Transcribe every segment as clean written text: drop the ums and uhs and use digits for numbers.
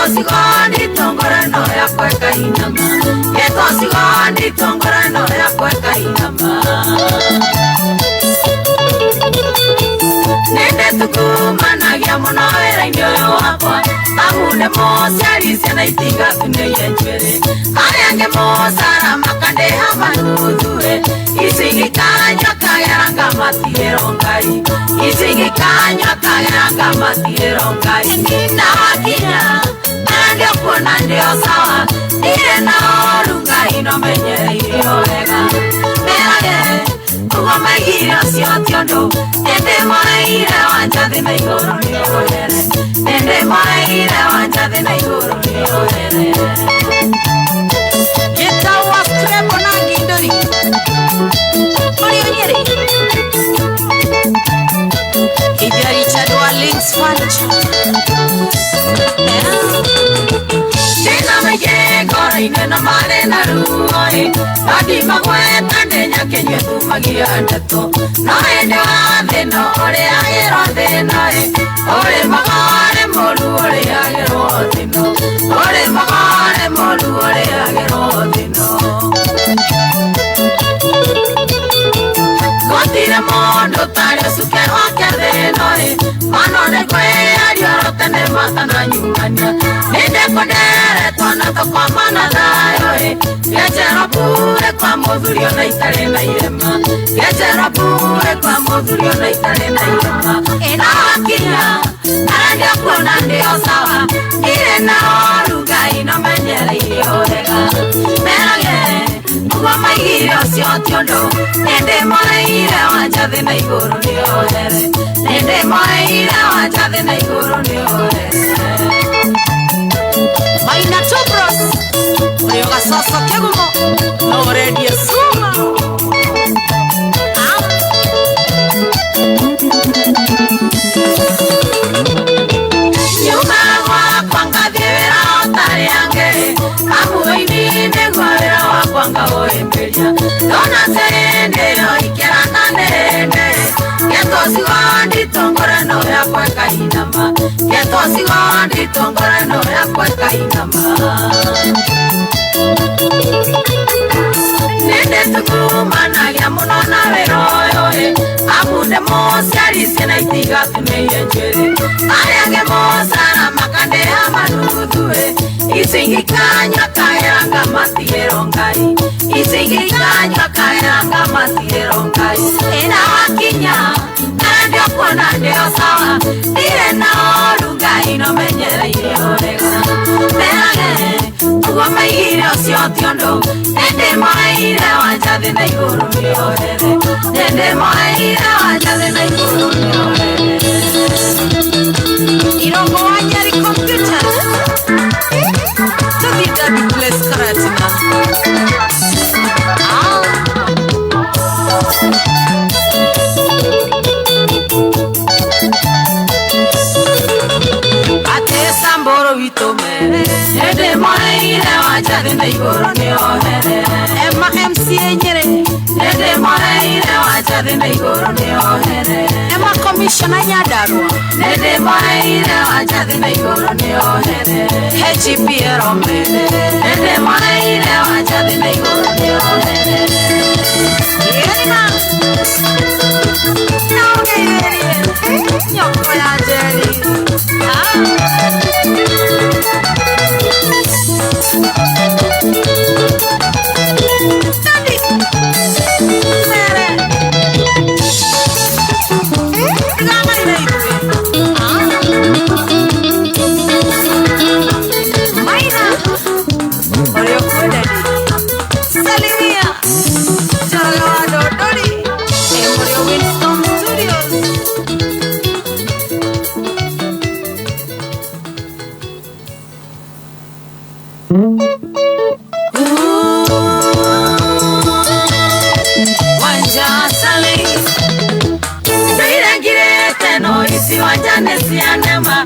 Getosigo nditongora no yakwa ĩkainama. Getosigo nditongora no yakwa ĩkainama. Nende tukumanagia mũno wĩra-inĩ ũyũ wakwa. Amu nĩ mũciari ciana itigatumĩire njuĩrĩ. Arĩa angĩ mũcara makandĩha manuthu-ĩ. Ici ingĩkanyua kagera ngamatigĩrwo Ngai. Ici ingĩkanyua kagera ngamatigĩrwo Ngai. Na wakinya na ndio kuona ndio sawa. Ndirĩ na ũru Ngai no menyereirio wega. Merage ũguo maigire ũcio ti ũndũ. Ĩndĩ moeire wanja thĩ na igũrũ nĩohere. Ĩndĩ moeire wanja thĩ na igũrũ nĩohere. Gĩtawa Scrabble na Ngindũri. Mũrĩ Nyĩrĩ. Ithia Richard wa Links Furniture. Ndĩna maingĩ ngoro-inĩ na marĩ na ruo-ĩ. No ndimagweta ndĩ nyakĩnyue tumagia ndeto. No ĩndĩ wa thĩna ũrĩagĩrwo thĩna-ĩ. Ũrĩ magare mũru ũrĩagĩrwo thĩna. Ũrĩ magare mũru ũrĩagĩrwo thĩna. Gũtirĩ mũndũ ũtarĩ ũcuke wake thĩna-ĩ. Mano nĩ kwĩyaria oro tene matananyumania. Nĩndĩkũndere twana tũkoma na thayũ-ĩ. Ngĩnjĩrwo bure kwa mũthuri ona itarĩ na irema. Ngĩnjĩrwo bure kwa mũthuri ona itarĩ na irema. Na wakinya na ndio kuona ndio sawa. Ndirĩ na ũru Ngai no menyereirio wega. Merage ũguo maigire ũcio ti ũndũ. Ĩndĩ moeire wanja thĩ na igũrũ nĩohere. Ĩndĩ moeire wanja thĩ na igũrũ nĩohere. Maina Tubros. Ũrĩ ũgacoco kĩgumo. No ũrendie cuma. Nyuma gwakwa ngathiĩ wĩra ũtarĩ angĩ. Amu ũini nĩguo wĩra wakwa ngaũhĩmbĩria. Ndona hĩndĩ ĩyo ikĩrana nĩndĩ. Getosigo nditongora no yakwa ĩkainama. Getosigo nditongora no yakwa ĩkainama. Nĩndĩ tukumanagia mũno na wĩra ũyũ-ĩ. Amu nĩ mũciari ciana itigatumĩire njuĩrĩ. Arĩa angĩ mũcara makandĩha manuthu-ĩ. Ici ingĩkanyua kagera ngamatigĩrwo Ngai. Ici ingĩkanyua kagera ngamatigĩrwo Ngai. Na wakinya na ndio kuona ndio sawa. Ndirĩ na ũru Ngai no menyereirio wega. Merage ũguo maigire ũcio ti ũndũ. Ĩndĩ moeire wanja thĩ na igũrũ nĩohere. Ĩndĩ moeire wanja thĩ na igũrũ nĩohere. Irongo wa Nyeri Computers. Tũthiĩ Derby Place Karatina. Atĩ Samburu witũ mere. Ĩndĩ moeire wanja thĩ na igũrũ nĩohere. Emma MCA Nyĩrĩ. Ĩndĩ moeire wanja thĩ na igũrũ nĩohere. Emma Commissioner Nyandarua. Ĩndĩ moeire wanja thĩ na igũrũ nĩohere. HPL mere. Ĩndĩ moeire wanja thĩ na igũrũ nĩohere. Yerina. Naũgeithĩrie. Nyoko ya Njeri. Daddy. Mere. Ndiganganire ithuĩ. Maina. Ũrĩ ũkuo Daddy. Salimia. Njoroge wa Ndondori. Ĩ mũrĩ Winston Studios. Wanja Sali. Ndĩrengirĩte no ici wanja nĩ cia nema.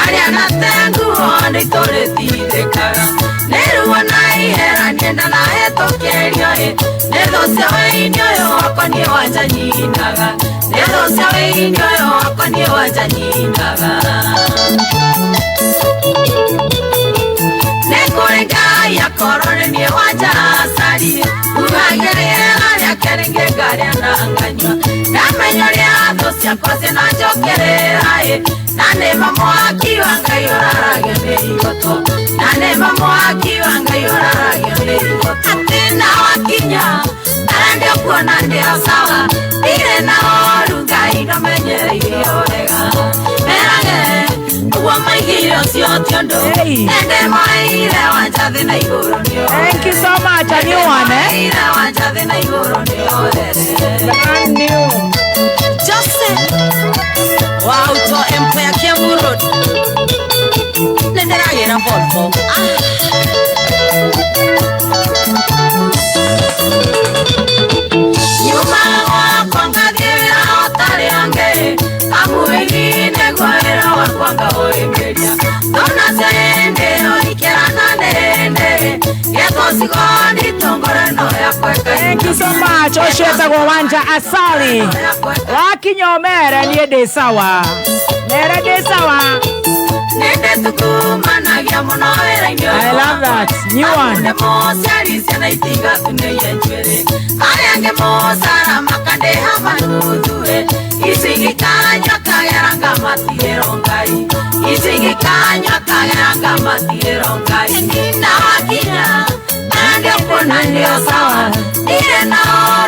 Arĩa nate nguo nĩitũrĩtindĩkaga. Nĩ ruo na ihera niĩ ndanahĩtũkĩrio-ĩ. Nĩ thũ cia wĩini ũyũ wakwa niĩ wanja nyinaga. Nĩ thũ cia wĩini ũyũ wakwa niĩ wanja nyinaga. Okorwo nĩ niĩ wanja acari ugagia rĩera rĩake rĩngĩ ngarĩa na nganyua ndamenya ũrĩa thũ ciakwa cinanjũkĩrĩra ĩ na nĩma mwaki wa Ngai ũraragio nĩ igoto na nĩma mwaki wa Ngai ũraragio nĩ igoto atĩ na wakinya arĩa ndĩkuona ndĩo sawa ndirĩ na ũru Ngai ndamenyereire wega merage ũguo maigire ũcio ti ũndũ Hey. ende moeire wanja thĩ na igũrũ nĩ Thank you so much. A new one, eh? Moeire wanja thĩ na igũrũ nĩ ohere Brand new. Jose wa Auto Empire Kiambu Road nĩndĩragĩra Volvo. Nyuma gwakwa ngathiĩ wĩra ũtarĩ angĩ amu wĩini nĩguo wĩra wakwa ngaũhĩmbĩria ndona cia hĩndĩ ĩyo ikĩrana nĩndĩ getwo cigoni tũngore no yakwa Thank you so much. Ũcio etagwo Wanja Asali. Wakinya ũmere niĩ ndĩ sawa. Mere ndĩ sawa. Nĩndĩthukumanagia mũno wĩra-inĩ I love that. New one. Nĩ mũciari ciana itigatunĩie njuĩrĩ arĩa angĩ mũcara makandĩha manuthu-ĩ ici igĩkanyua kagera ngamatigĩrwo Ngai ici igĩkanyua kagera ngamatigĩrwo Ngai na wakinya arĩa ndĩkuona nĩo sawa ndirĩ na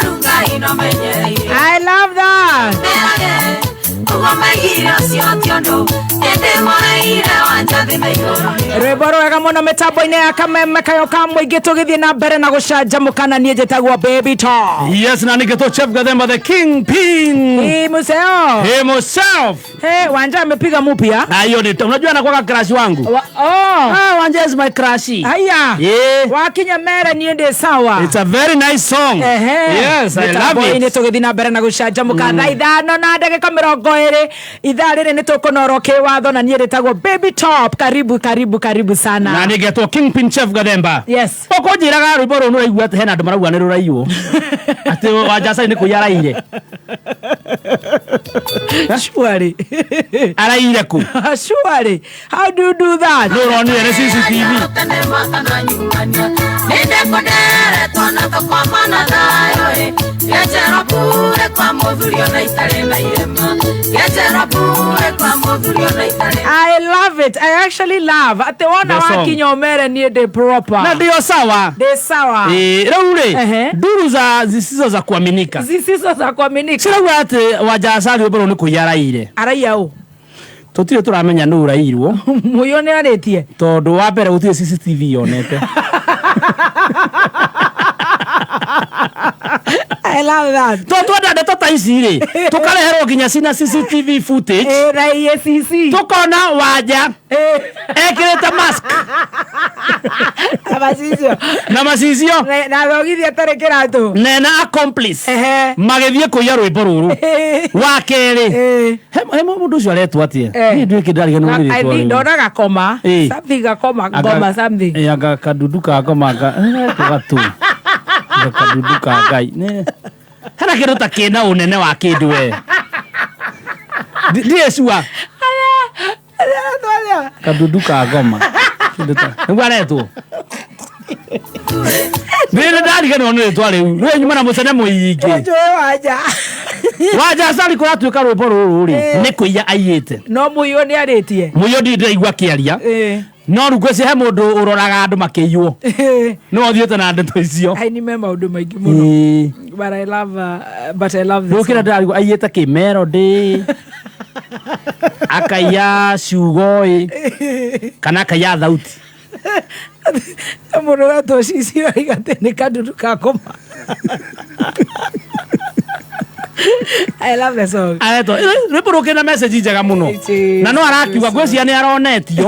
ũru Ngai no menyereire I love that. merage ũguo maigire ũcio ti ũndũ ĩndĩ moeire wanja thĩ na igũrũ nĩ Rwĩmbo rwega mũno mĩtambo-inĩ ya kameme kayo ka mũingĩ tũgĩthiĩ na mbere na gũcanjamũka na niĩ njĩtagwo Baby Top. Yes, na niketo Chef Gathemba the King Pin Hey, museo. himself. Hey, Wanja amepiga mupya. Na hiyo ni unajua anakuwa crush wangu. Wa, oh. Ah, Wanja is my crush. Haya. Yeah. Wakinya mere niĩ ndĩ sawa. It's a very nice song. Ehe. Yes, I love Mĩtambo-inĩ it. tũgĩthiĩ na mbere na gũcanjamũka thaa 5:20 ithaa rĩrĩ nĩ tũkũnorwo kĩwatho na niĩ ndĩtagwo Baby Top. Karibu karibu karibu sana. Na niketo King Pin Chef Gathemba. Yes. Ũkũnjĩraga rwĩmbo rũrũ nĩũraigua atĩ hena andũ marauga nĩ rũraiywo atĩ Wanja Asali nĩ kũiya araiyire. Surely. Araiyire kũ? Surely. How do you do that? Nĩ ũronire nĩ CCTV. I love it. I actually love. Ate wona The song. wakinya ũmere niĩ ndĩ proper. Na ndio sawa. Ndĩ sawa. Rĩu rĩ Ehe. nduru za zisizo za kuaminika Zisizo za kuaminika. cirauga atĩ Wanja Asali rwĩmbo rũrũ nĩ kũiya araiyire. Araiya ũ? Tũtirĩ tũramenya nũ ũraiyirwo Mũiyũ nĩ arĩtie. tondũ wa mbere gũtirĩ CCTV yonete. I love that. Tondũ twenda ndeto ta ici rĩ tũkareherwo nginya cina CCTV footage Eh, na EACC. tũkona Wanja Eh, ekĩrĩte mask na macicio. na macicio Na thogithi atarĩ kĩratũ. nena accomplice Ehe. magĩthiĩ kũiya rwĩmbo rũrũ wa kerĩ Eh. he mũndũ ũcio aretwo atĩa Eh. niĩ nduĩke ndariganĩrwo nĩ I rĩtwa think rĩu. ndona gakoma. Eh. Something gakoma, ngoma something. Anga kadudu ka ngoma anga gatu kadudu ka ngai hena kĩndũ ta kĩna ũnene wa kĩndũ we ndirĩ sure kadudu ka ngoma Kĩndũ ta nĩguo aretwo nĩ ndariganĩrwo nĩ rĩtwa rĩu rĩu nyuma na mũcene mũingĩ Njũĩ Wanja. Wanja Asali kũratuĩka rwĩmbo rũrũ rĩ nĩ kũiya aiyĩte No mũiyũ nĩ arĩtie. mũiyũ ndirĩ ndĩraigua akĩaria Eh. no rĩu ngwĩciria he mũndũ ũroraga andũ makĩiywo Eh. nĩwe ũthiĩte na ndeto icio Aini me maũndũ maingĩ mũno. Ĩĩ. But I love but I love this. Rĩu kĩrĩa ndĩrarigwo aiyĩte kĩmelody akaiya ciugo ĩ kana akaiya thauti Mũndũ wetwo cicio aiga atĩ nĩ kadudu ka ngoma. I love the song. aretwo rwĩmbo rũkĩ na message njega mũno It is. na no arakiuga ngwĩciria nĩ aronetio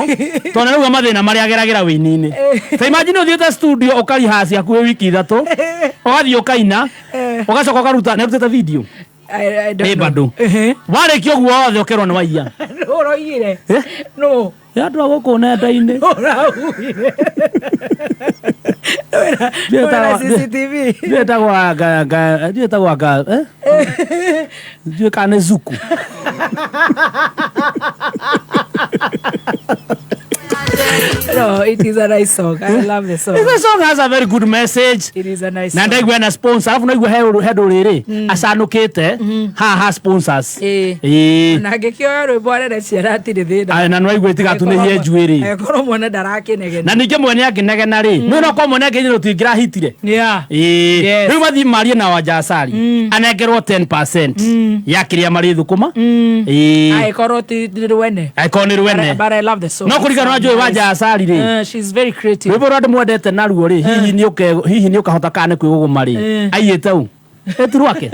tondũ nĩ rauga mathĩna marĩa ageragĩra wĩini-inĩ ta imagine ũthiĩte studio ũkarihaci hakuhĩ wiki ithatũ ũgathiĩ ũkaina ũgacoka ũkaruta nĩ arutĩte video I don't Ĩ know. bado Ehe. warĩkia ũguo wothe ũkerwo nĩ waiya Nũ ũroigire? Eh? Nũ Ya andũ a gũkũ nenda-inĩ ũraugire? Wĩna CCTV. ndiĩtagwo anga ndiĩtagwo anga eh? Ndiũĩ kana nĩ zuku No No, it is a nice song. I love the song. This song has a very good message. It is a nice Na song. ndaigua na sponsor, alafu naigua he ndũrĩrĩ acanũkĩte haha ha sponsors. Ĩĩ. Ĩĩ. Na ngĩkĩoya rwĩmbo arere ciana hatirĩ thĩna. Aya, na nĩwaigua itigatunĩhie njuĩrĩ. Angĩkorwo mwana ndarakĩnegena. Na ningĩ mwene angĩnegena rĩ, nĩ no korwo mwene angĩnyira tũtingĩrahitire. Yeah. Ĩĩ. Yes. Rĩu mathiĩ marie na Wanja Asali anengerwo 10% ya kĩrĩa marĩthũkũma. Ĩĩ. Angĩkorwo ti ti rwene. Angĩkorwo nĩ rwene. But I love the song. No kũringana na njũĩ Wanja Asali rĩ, Uh, she's very creative. rwĩmbo rũrĩa ndĩmwendete naruo rĩ, hihi nĩ ũkahota kana nĩ kwĩgũgũma rĩ, aiyĩte u ĩti rwake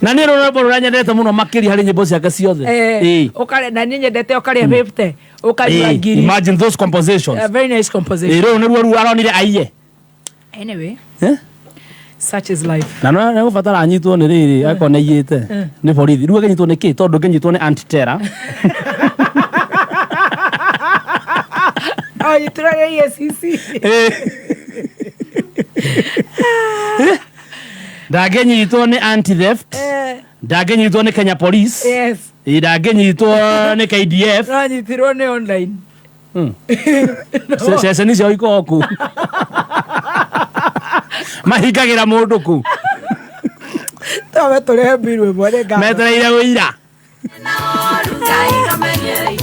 na niĩ rwĩmbo rũrĩa nyendete mũno makĩria harĩ nyĩmbo ciake ciothe. Eh, Ĩĩ. ũkarĩa na niĩ nyendete ũkarĩa 50 ũkanyua Ĩĩ, ngiri. imagine those compositions. A very nice composition. Ĩĩ, rũu nĩruo rũu aronire aiye. Anyway, Eh? such is life. Na no nĩ gũbatara anyitwo nĩ rĩrĩ akorwo nĩ aiyĩte nĩ borithi rĩu akĩnyitwo nĩ kĩ tondũ ngĩnyitwo nĩ anti-terror. Oh, you throw your EACC. Ndangĩnyitwo nĩ anti theft, Eh, ndangĩnyitwo nĩ Kenya Police. Yes. Ĩĩ, ndangĩnyitwo nĩ KDF. No nyitirwo nĩ online. Ceceni ciao ikoragwo kũ mahingagĩra mũndũ kũ Tobe tũrehe mbiru ĩmwe nĩ ngatho. metereire ũira.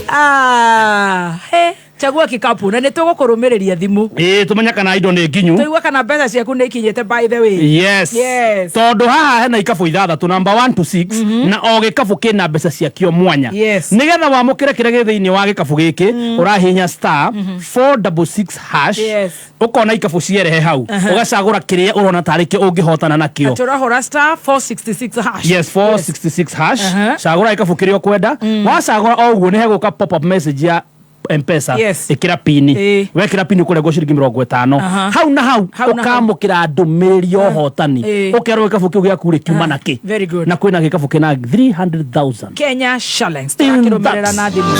Ah, he, chagua kikapu na nĩ tũgũkũrũmĩrĩria thimũ. Ĩĩ, tũmenye kana indo nĩ nginyu. Tũigue kana mbeca ciaku nĩ ikinyĩte by the way. Yes. Yes. Tondũ haha hena ikabu ithathatũ, number 1 to 6, na o gĩkabu kĩna mbeca ciakĩo mwanya. Yes. Nĩgetha wamũkĩre kĩrĩa gĩ thĩinĩ wa gĩkabu gĩkĩ, ũrahihinya star 466 hash. Yes. Ũkona ikabu cierehe hau, ũgacagũra kĩrĩa ũrona tarĩ kĩo ũngĩhotana nakĩo. Tũrahũra star 466 hash. Yes, 466 hash. Aha. Cagũra gĩkabu kĩrĩa ũkwenda. Wacagũra o ũguo nĩ hegũka pop up message ya Mpesa. Yes. Ĩkĩra pini. Ĩĩ. Wekĩra pini ũkũrengwo ciringi 50. Aha. Hau na hau Hau na hau. ũkamũkĩra ndũmĩrĩri ya ũhotani. Ĩĩ. Ũkerwo gĩkabu kĩu gĩaku rĩ kiuma na kĩ. Very good. Na kwĩna gĩkabu kĩna 300,000 Kenya shillings. Tũrakĩrũmĩrĩra na thimũ.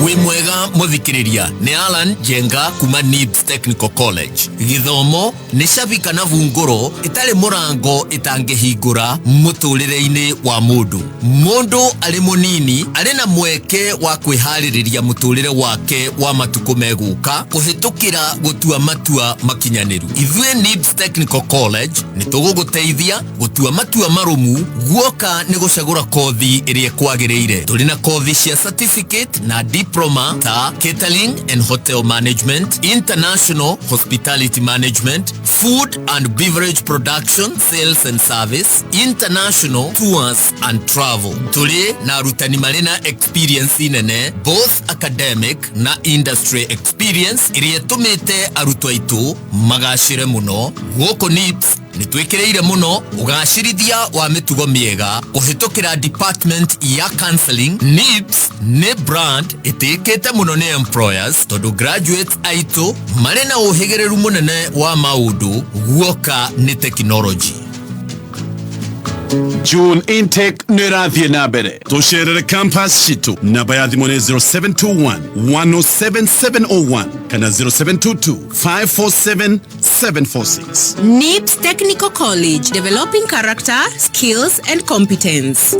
Wĩ mwega mũthikĩrĩria, nĩ Alan Njenga kuma Nibs Technical College. Gĩthomo nĩ cabi kana bungũro ĩtarĩ mũrango ĩtangĩhingũra mũtũrĩre-inĩ wa mũndũ. Mũndũ arĩ mũnini arĩ na mweke wa kwĩharĩrĩria mũtũrĩre wake wa matukũ megũka kũhĩtũkĩra gũtua matua makinyanĩru. Ithuĩ Nibs Technical College nĩ tũgũgũteithia gũtua matua marũmu guoka nĩ gũcagũra kothi ĩrĩa ĩkwagĩrĩire. Tũrĩ na kothi cia certificate na diploma ta catering and hotel management, international hospitality management, food and beverage production, sales and service, international tours and travel. Tũrĩ na arutani marĩ na experience nene, both academic na industry experience, ĩrĩa ĩtũmĩte arutwo aitũ magacĩre mũno. Gũkũ NIBS nĩ twĩkĩrĩire mũno ũgacĩrithia wa mĩtugo mĩega kũhĩtũkĩra department ya counseling. NIBS nĩ brand ĩtĩkĩte mũno nĩ employers tondũ graduates aitũ marĩ na ũhĩgĩrĩru mũnene wa maũndũ guoka nĩ technology. June intake nĩ ĩrathiĩ na mbere. Tũcerere campus citũ, namba ya thimũ nĩ 0721 107 701 kana 0722 547 746. NIBS Technical College, developing character, skills, and competence.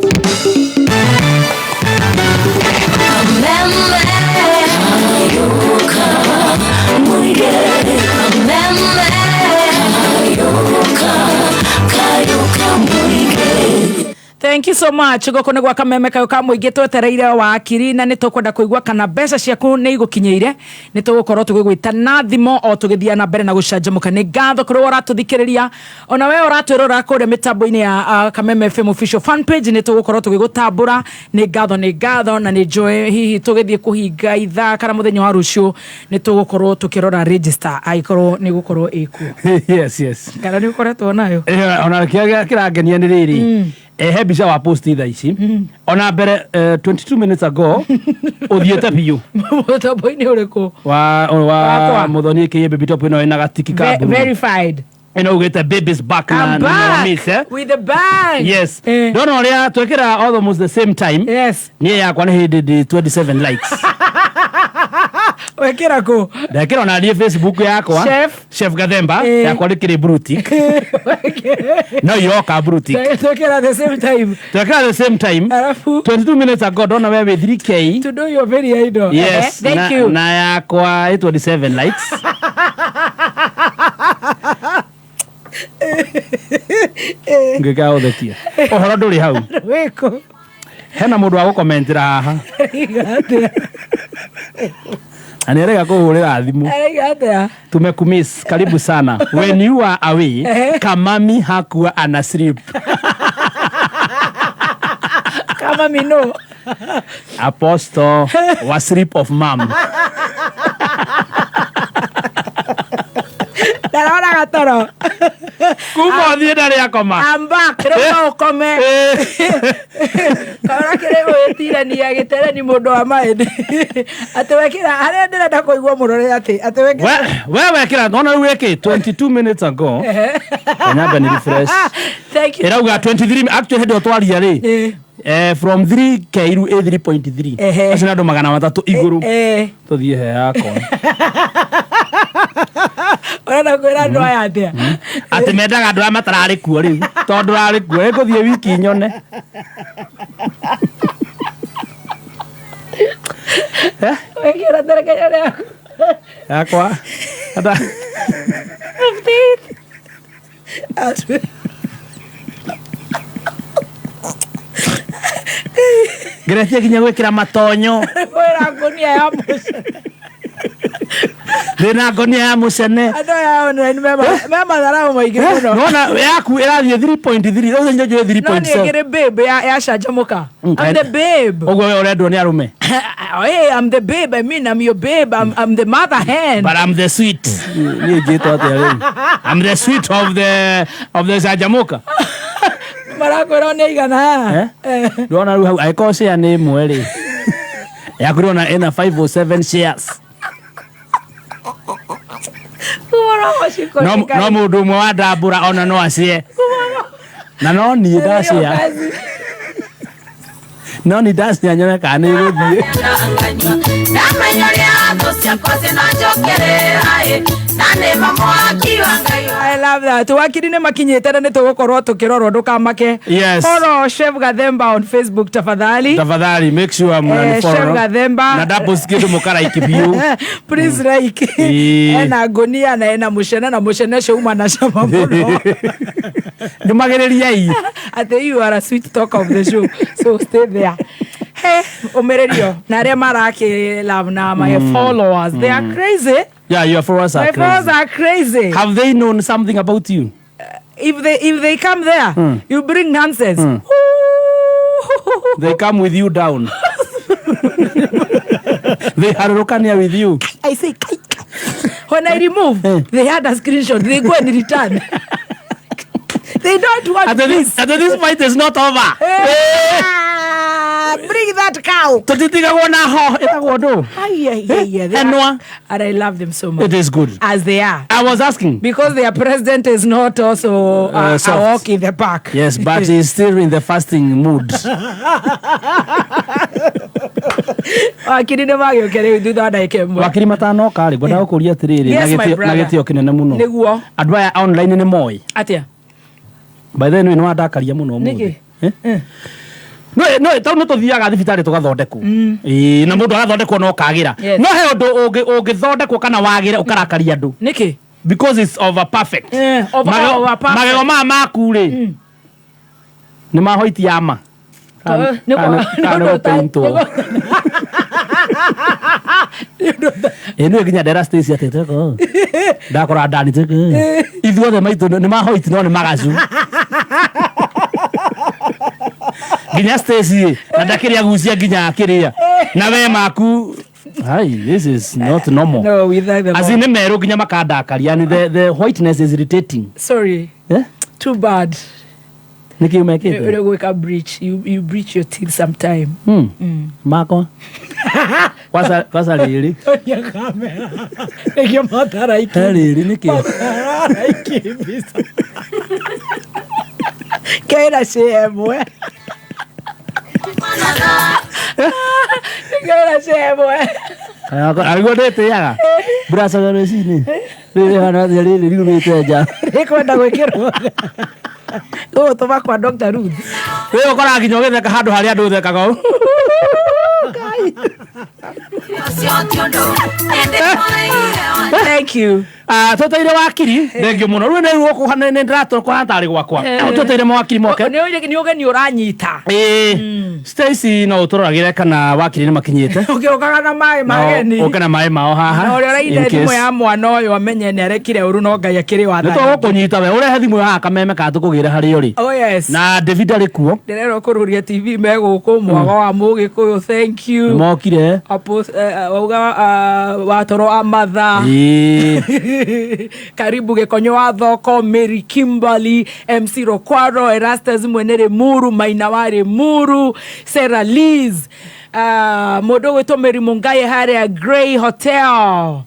Thank you so much. Gũkũ nĩ gwa kameme kayo ka mũingĩ, twetereire wakiri na nĩ tũkwenda kũigua kana mbeca ciaku nĩ igũkinyĩire. Nĩ tũgũkorwo tũgĩgwĩta na thimũ o tũgĩthiĩ na mbere na gũcanjamũka. Nĩ ngatho kũrĩ we ũratũthikĩrĩria, ona we ũratwĩrora kũrĩa mĩtambo-inĩ ya Kameme FM official fan page, nĩ tũgũkorwo tũgĩgũtambũra. Nĩ ngatho, nĩ ngatho, na nĩ njũĩ hihi tũgĩthiĩ kũhinga ithaa kana mũthenya wa rũciũ nĩ tũgũkorwo tũkĩrora register angĩkorwo nĩ gũkorwo ĩkuo Yes. kana nĩ ũkoretwo nayo. Eh, ona kĩrĩa kĩrangenia nĩ rĩrĩ, he mbica wa post thaa ici, ona mbere 22 minutes ago ũthiĩte biũ. Mũtambo-inĩ ũrĩkũ? Wa Wakwa. wa Muthoni aka Baby Top, ĩno ĩna gatiki ka Ve- blue. Verified. Ĩno ugĩte baby's back na I'm na back miss, eh? with the bang. Yes. Eh. Ndona ũrĩa twĩkĩra almost the same time. Yes. Niĩ yakwa nĩ hĩndĩ ndĩ 27 likes. Wekĩra kũ? Ndekĩra ona niĩ Facebook yakwa. Chef. Chef Gathemba. Eh. Yakwa rĩkĩrĩ brutik no iroka brutik. Twekĩra the same time. Twekĩra the same time. Alafu 22 minutes ago ndona we wĩ 3K. To do your very idol. Yes. Thank na, you. Na yakwa 27 likes. Ngĩkaga gũthekia ũhoro ndũrĩ hau. Wĩkũ? Hena mũndũ wa gũkomentera haha. Araiga atĩa? Na nĩ arega kũhũrĩra thimũ. Araiga atĩa? Tumekumiss, karibu sana. When you are away, kamami hakuwa ana sleep. Kama mino. Apostle wa sleep of mom. Ndarona gatoro. Kuma ũthiĩ ndarĩ akoma. I'm back. Rĩu no ũkome. Kaũra kĩrĩ gwĩtirania gĩtereni mũndũ wa maĩ. Atĩ wekĩra harĩa ndĩrenda kũigua mũno nĩ atĩ wekĩra. We wekĩra nona rĩu ĩkĩ 22 minutes ago. Nyambe ni refresh. Thank you. Ĩrauga 23 actually hĩndĩ ĩyo twaria rĩ. From 3K rĩu ĩ 3.3. Acio nĩ andũ 300 igũrũ. Tũthiĩ he yakwa. Ũrenda kwĩra andũ aya atĩa? Atĩ mendaga andũ aya matararĩ kuo rĩu tondũ rarĩ kuo ĩgũthiĩ wiki nyone. Wekĩra terekenya rĩaku. Yakwa Ata- 15. Ngeretie nginya gwĩkĩra matonyo. Kwĩra ngũnia ya mũcene. Ndĩna ngonia ya mũcene. Andũ aya online me matharau maingĩ mũno. Nona yaku ĩrathiĩ 3.3 rĩu nĩ njũĩ No niĩ 3.7. ngĩrĩ babe ya canjamũka. I'm the babe. Ũguo we ũrendwo nĩ arũme. Hey, I'm the babe. I mean, I'm your babe. I'm the mother hen. But I'm the sweet. Niĩ njĩtwo atĩa rĩu? I'm the sweet of the canjamũka. Marakwĩra nĩ igana. Ndona rĩu hau angĩkorwo share nĩ ĩmwe rĩ. Yaku ndĩrona ĩna 507 shares. No no mũndũ ũmwe wa ndambũra ona no acie. Na no niĩ ndacia. No niĩ ndacia nyone kana nĩ ĩgũthiĩ. Ndamenya ũrĩa thũ ciakwa cinanjokerera ĩ, na nĩ ma mwaki wa Ngai. I love that. Wakiri nĩ makinyĩte na nĩ tũgũkorwo tũkĩrorwo ndũkamake. Yes. Follow Chef Gathemba on Facebook tafadhali. Tafadhali make sure mnanifollow. Chef Gathemba. Na ndapost kĩndũ mũkaraiki biũ. Please like. Ena ngonia na ena mũcene na mũcene ũcio uma na cama mũno. Ndũmagĩrĩriai. Atĩ you are a sweet talker of the show. So stay there. Hey, ũmĩrĩrio na arĩa marakĩ love na my followers. They are crazy. Yeah, your followers are My followers crazy. are crazy. Have they known something about you? If they come there, you bring nonsense. They come with you down. They harurukania with you. I say, kai, kai. When I remove, they had a screenshot. They go and return. They don't want At this. this fight is not over. Bring that cow. Tũtitigagwo na ho ĩtagwo ndũ. Enwa. And I love them so much. It is good. As they are. I was asking. Because their president is not also a walk in the park. Yes, but he's still in the fasting mood. Wakiri nĩ magĩũke rĩu thutha wa ndagĩka ĩmwe. Wakiri matanoka rĩ, ngwendaga gũkũria atĩrĩrĩ Yes, my na brother. gĩtĩo kĩnene mũno. Nĩguo. Andũ aya online nĩ moĩ. Atĩa? By the way, nĩ wandakaria mũno ũmũthĩ. Nĩkĩ? No, no, tondũ nĩ tũthiaga thibitarĩ tũgathondekwo. Ĩĩ, na mũndũ agathondekwo no kagĩra. Yes. No he ũndũ ũngĩthondekwo kana wagĩre ũkarakaria andũ. Nĩkĩ? Because it's over perfect. Over perfect. Magego maya maku rĩ nĩ ma hoiti ya ma. Kana nĩ gũpaintwo. Ĩ nĩ nginya ndera Stacy atĩ teko. Ndakora Dani teko. Ithuothe maitũ nĩ ma hoiti no nĩ magacu. Nginya Stacy na ndakĩrĩa gucia nginya akĩrĩa. Na we maku. Hi, this is not normal. No, we thank them. As in nĩ merũ nginya makandakaria and the whiteness is irritating. Sorry. Eh? Too bad. Nĩkĩ ũmekĩte? Ũrĩa gwĩka breach. You breach your teeth sometime. Makwa. Kwanza rĩrĩ. Tonia kamera. Nĩkĩo mataraiki. He rĩrĩ nĩkĩ? Mataraiki mbica. Kena share ĩmwe. Nĩngĩrora cemwe. Ariguo ndĩtĩaga mburacaga rũcinĩ rĩrĩ hana atĩa rĩrĩ riumĩte nja. Nĩkwenda gwĩkĩrwo gũgũtũma kwa Dr. Ruth. Wĩ ũkoraga nginya ũgĩtheka handũ harĩa andũ ũthekaga ũũ. Thank you. Ah, tweteire wakiri thengio mũno rĩu nĩ gũkũ nĩ ndĩratũra tarĩ gwakwa tweteire mawakiri moke. Nĩ ũgeni ũranyita. Ĩĩ, Stacy, no ũtũroragĩre kana wakiri nĩ makinyĩte. Ũgĩũkaga na maĩ mageni. Ũke na maĩ mao haha. Na ũrĩa ũraire in thimũ case. ya mwana ũyũ amenye nĩ arekire ũru, no Ngai akĩrĩ Nĩ wathani. tũgũkũnyita we ũrehe thimũ ĩyo haha kameme kana tũkũgĩre harĩa ũrĩ. Oh yes. Na David arĩ kuo. Ndĩrerwo kũrũria TV megũkũ mwago wa Mũgĩkũyũ, thank you. Mokire. Wauga watoro amatha. Ĩĩ. Karibu Gĩkonyo wa Thoko, Mary Kimberly, MC Rokwaro, Erastus mwene Rimuru, Maina wa Rimuru, Sarah Liz, mũndũ ũgwĩtwo Mary Mungaye harĩa Grey Hotel,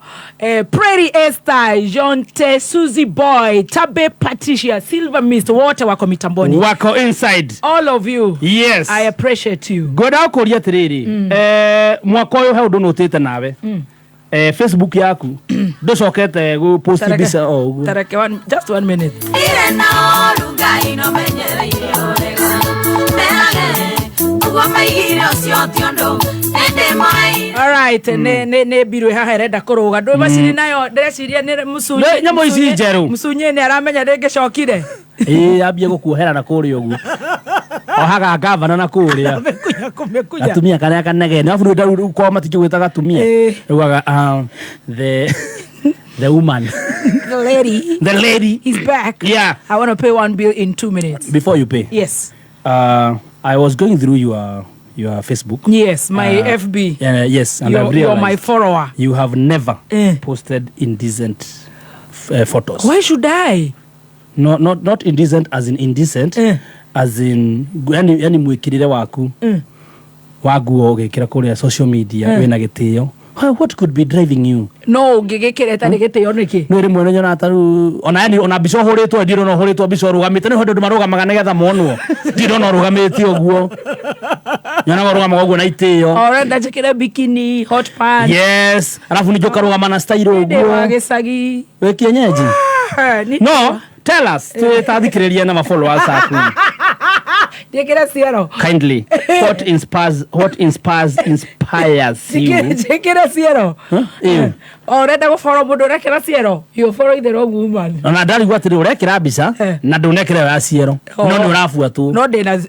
Prairie Esther, Jonte, Suzy Boy, Tabe Patricia, Silver Mist, wote wako mitamboni. Wako inside. All of you. Yes. I appreciate you. Ngwenda gũkũria atĩrĩrĩ, mwaka ũyũ he ũndũ nũtĩte nawe. Facebook yaku ndũcokete gũ post mbica o ũguo. Tareke one, just one minute. Ire na ũru Ngai no menyereire wega merage ũguo maigire ũcio ti ũndũ ĩndĩ moeire. Alright, nĩ mbirũ haha ĩrenda kũrũga. Ndũ macini nayo ndĩreciria nĩ mũcunye. Nĩ nyamũ ici njerũ. Mũcunye nĩ aramenya ndĩngĩcokire. Ĩĩ, ambie gũkuohera na kũrĩa ũguo ohaga ngavana na kũrĩa. Mĩkunya kũmĩkunya. Gatumia karĩa kanegene arabu rĩu rĩu kwao matingĩgwĩta gatumia. Ĩĩ. Rĩugaga the woman. The lady. The lady. He's back. Yeah. I want to pay one bill in 2 minutes. Before you pay, Yes. I was going through your Facebook. Yes, my FB. Yeah, yes, and You're, I've you're my realized follower. you have never Eh. posted indecent photos. Why should I? No, not indecent as in indecent, Eh. as in yani mwikirire waku wa nguo ũgĩkĩra kũrĩa social media wĩna gĩtĩo. What could be driving you? No ũngĩgĩkĩra ĩtarĩ gĩtĩo nĩkĩ? Nĩ rĩmwe nĩ ta rĩu ona yani ona mbica ũhũrĩtwo ndirona ũhũrĩtwo mbica ũrũgamĩte nĩ hĩndĩ andũ marũgamaga nĩgetha monwo ndirona ũrũgamĩte ũguo nyonaga ũrũgamaga ũguo na itĩo. Ũrenda njĩkĩre bikini, hot pants. Yes, alafu ningĩ ũkarũgama na style Ndĩ wa ũguo gĩcagi. wĩ kienyeji. Ah, No tell us twĩtathikĩrĩria na ma-followers aku. Njĩkĩre ciero. Kindly, what inspires you? Njĩkĩre ciero. Huh? Ĩyo. O ũrenda gũfollow mũndũ ũrekĩra ciero? You follow the wrong woman. Ona ndarigwo atĩrĩ ũrekĩra mbica Eh. na ndũnekĩra ĩyo ya ciero Oh. no nĩ ũrabuatwo. No ndĩna.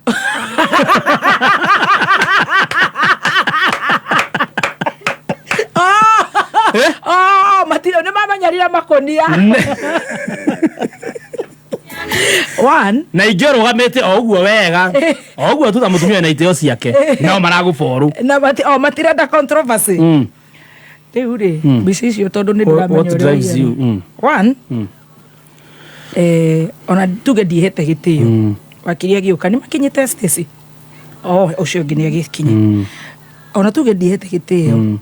Oh, matira nĩ mamenyerire makonia. One, Na ingĩ ũrũgamĩte o ũguo wega o ũguo tu ta mũtumia na itĩo ciake no maragũboru. Na oh, matirenda controversy. Rĩu rĩ, mbica icio tondũ nĩ ndĩramenya What ũrĩa drives ũigana. you? One, ona tuge ndihete gĩtĩo wakiri agĩũka nĩ makinyĩte Stacy, oh, ũcio ũngĩ nĩ agĩkinya. Ona tuge ndihete gĩtĩo,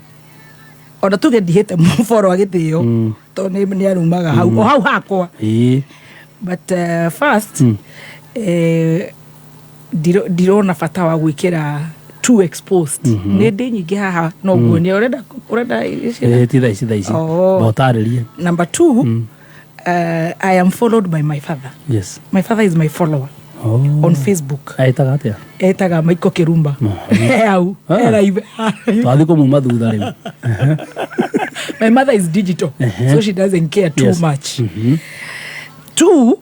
ona tuge ndihete mũboro wa gĩtĩo tondũ nĩ arumaga hau o hau hakwa. But first, ndirona bata wa gwĩkĩra too exposed. Nĩ ndĩ nyingĩ haha no nguonia ũrenda ici? Ĩĩ, ti thaa ici thaa ici. Oh. Ba ũtarĩrie. Number two, I am followed by my father. My father is my follower on Facebook. Etaga atĩa? Etaga Michael Kirumba. Hau. Ah. Live. Twathiĩ kũmuma thutha rĩu. My mother is digital, so she doesn't care too much. Two,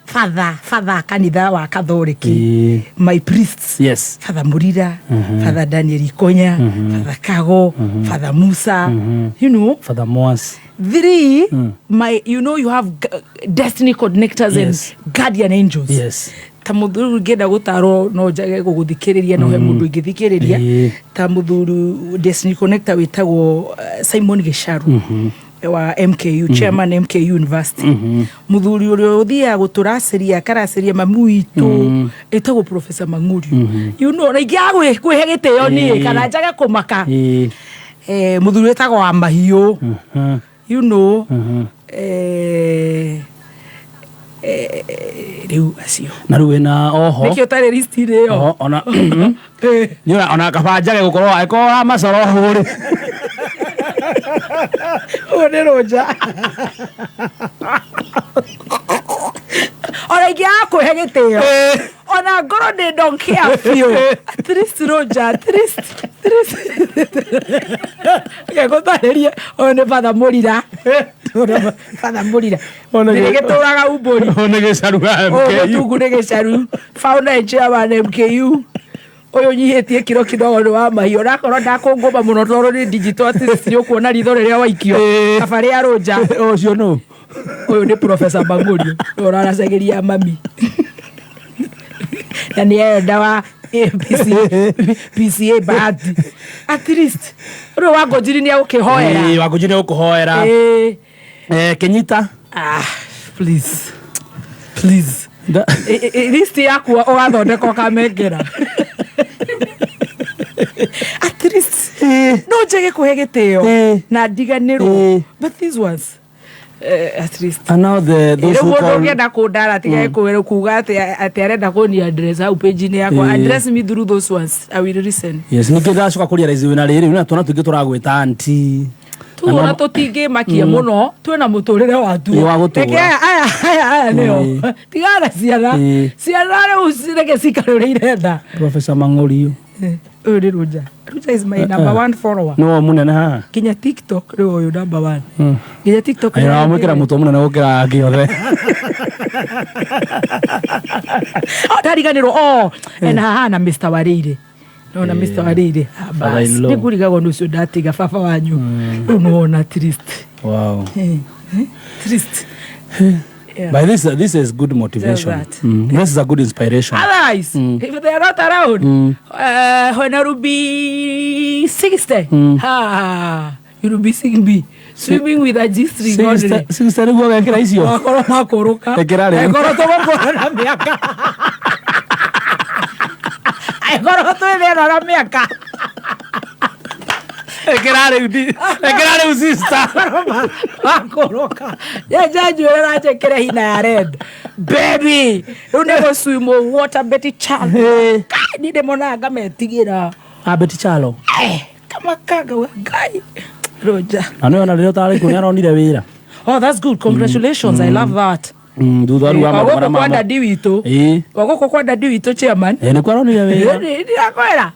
father kanitha wa Katholiki, my priests. Father Murira, Father Daniel Ikonya, Father Kago, Father Musa, you know. Father Moas. Three, my, you have destiny connectors and guardian angels. Ta muthuri ngĩenda gũtarwo no njage gũgũthikĩrĩria no he mũndũ ingĩthikĩrĩria. Ta mũthuri destiny connector wĩtagwo Simon Gĩcaru wa MKU, chairman MKU University. Mũthuri ũrĩa ũthiaga gũtũracĩria akaracĩria mamu witũ ĩtagwo Professor Mang'urio, na ingĩaga kwĩhe gĩtĩo niĩ kana njage kũmaka. Mũthuri wĩtagwo wa mahiũ, Rĩu acio. Na rĩu wĩna oho. Nĩkĩ ũtarĩ list-inĩ ĩyo? Oho, ona nĩ ora ona kaba njage gũkorwo angĩkorwo wa macoro hũrĩ. Ũyũ nĩ rũnja. Ona ingĩaga kwĩhe gĩtĩo, ona ngorwo ndĩ don't care biũ, at least rũnja, at least, at least. Reke ngũtarĩrie, ũyũ nĩ Father Mũrira. Father Mũrira. Nĩ gĩtũraga umbũri. Ũyũ nĩ gĩcaru wa Ũyũ MKU. mũtungu nĩ gĩcaru, founder and chairman MKU. Ũyũ nyihĩtie kiro kidogo nĩ wa mahiũ, onakorwo ndakũngũma mũno tondũ nĩ digital artist, nĩ ũkuona ritho rĩrĩa waikio kaba rĩa rũnja. Ũcio nũ? Ũyũ nĩ Professor Mang'ũrio, nĩwe ũraracagĩria mami na nĩ enda wa APC, PCA Bahati. At least rĩu wa Ngũnjiri nĩ agũkĩhoera. Ĩĩ, wa Ngũnjiri nĩ agũkũhoera. Ĩĩ. Kĩnyita. Ah, please, please. List yaku ũgathondeka ũkamengera. At least no njage kũhe gĩtĩo na ndiganĩrwo, but these ones, at least. And now the those Rĩu who mũndũ call ũngĩenda kũndara tigage kuga atĩ arenda kũni address hau page-inĩ yakwa. Address me through those ones, I will listen. Yes, ningĩ ndacoka kũ realize wĩna rĩrĩ na twana tũingĩ tũragwĩta auntie. Tuona tũtingĩmakia mũno, twĩna mũtũrĩre watuo. Ĩ, wa gũtũra. Reke aya aya aya aya nĩo tigana ciana. Ciana rĩu reke cikare ũrĩa irenda. Professor Mang'orio. Ũyũ nĩ Rũnja. Rũnja is my number one follower. Nĩwe mũnene haha. Nginya TikTok rĩu ũyũ number one. Nginya TikTok. Ayo wamwĩkĩra mũtwe mũnene gũkĩra angĩ othe. Oh, ndariganĩrwo, oh, na haha na Mr Warĩire, nona Mr Warĩire. Ah, bas. Father-in-law. Nĩ ngũrigagwo nĩ ũcio ndatiga baba wanyu rĩu, nĩwona at least. At least. Yeah. But this is good motivation. Just that. This is a good inspiration. Otherwise, if they are not around, when I will be 60, ha, you will be seeing me swimming with a G-string only. 60 nĩguo gekĩra icio. Makorwo makũrũka. Ĩkĩra rĩu. Angĩkorwo tũgũkũra na mĩaka. Angĩkorwo twĩthĩna na mĩaka. Ĩkĩra rĩu ĩkĩra rĩu, sister. Makũrũka. Nyenja njuĩrĩ na njĩkĩre hina ya red. Baby, rĩu nĩ gũ swim water Betty Charles. Kai, niĩ ndĩmonaga ngametigĩra. Ah, Betty Chalo. Eh, kama kanga wa Ngai. Roja. Na nĩwe ona rĩrĩa ũtarĩ kuo nĩ aronire wĩra. Oh, that's good. Congratulations. I love that. Thutha rĩu wa maũndũ Wagũkũ marĩa kwa mamo. dadi witũ. Wagũkũ kwa dadi witũ chairman. Ĩĩ, nĩkuo aronire wĩra. Ndirakwĩra.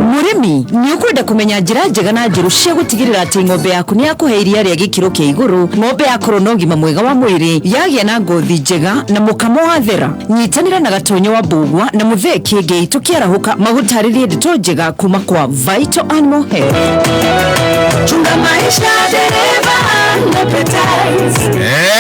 Mũrĩmi, nĩ ũkwenda kũmenya njĩra njega na njerũ cia gũtigĩrĩra atĩ ng'ombe yaku nĩ yakũhe iria rĩa gĩkĩro kĩa igũrũ, ng'ombe yakorwo na ũgima mwega wa mwĩrĩ, yagĩa na ngothi njega na mũkamo wathera? Nyitanĩra na Gatonyo wa Mbũgua na Mũthee Kĩngĩ tũkĩarahũka magũtarĩrie ndeto njega kuma kwa Vital Animal Health. Chunga maisha, dereva, na Petais.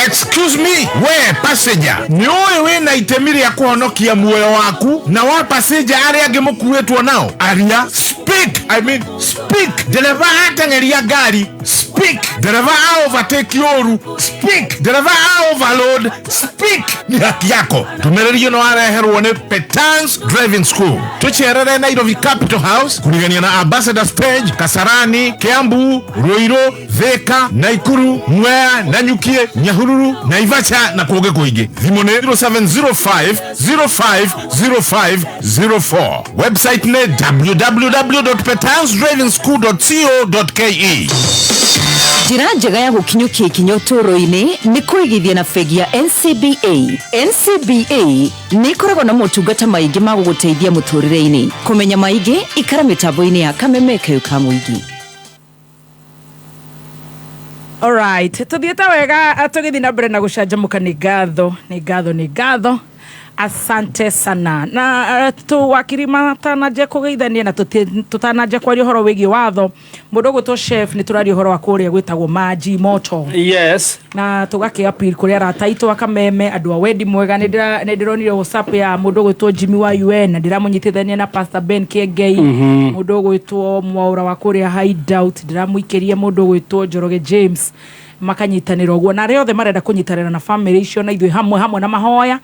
Excuse me, we passenger, nĩ ũĩ wĩna itemi rĩa kũhonokia muoyo waku na wa passenger arĩa angĩ mũkuĩtwo nao? Aria, speak, I mean speak. Ndereba ateng'eria ngari, speak. Ndereba a overtake ũru, speak. Ndereba a overload, speak. Ni haki yako. Ndũmĩrĩri ĩno wareherwo nĩ Petans Driving School. Tũcerere Nairobi Capital House, kũrigania na Ambassador Stage, Kasarani, Kiambu, Ruiru, Thika, Naikuru, Mwea, Nanyukie, Nyahururu, Naivasha na kũngĩ kũingĩ. Thimũ nĩ 0705 050504. Website nĩ www.petansdrivingschool.co.ke. Njĩra njega ya gũkinyũkia ikinya ũtũũro-inĩ nĩ kũigithia na bengi ya NCBA. NCBA nĩ ĩkoragwo na motungata maingĩ ma gũgũteithia mũtũũrĩre-inĩ. Kũmenya maingĩ, ikara mĩtambo-inĩ ya Kameme Kayũ ka Mũingĩ. Alright, tuthiĩte wega tũgĩthiĩ na mbere na gũcanjamũka. Nĩ ngatho, nĩ ngatho, nĩ ngatho, asante sana. Na tu wakiri matananjia kũgeithania na tũtananjia kwaria ũhoro wĩgiĩ watho, mũndũ ũgwĩtwo chef, nĩ tũraria ũhoro wa kũrĩa gwĩtagwo Maji Moto. Na tũgakĩ appeal kũrĩ arata aitũ akameme, andũ a wendi mwega. Nĩ ndĩronire WhatsApp ya mũndũ ũgwĩtwo Jimmy wa UN na ndĩramũnyitithania na Pastor Ben Kĩengei, mũndũ ũgwĩtwo Mwaũra wa kũrĩa Hideout, ndĩramũikĩria mũndũ ũgwĩtwo Njoroge James, makanyitanĩra ũguo na arĩa othe marenda kũnyitanĩra na family icio na ithuĩ hamwe hamwe na mahoya.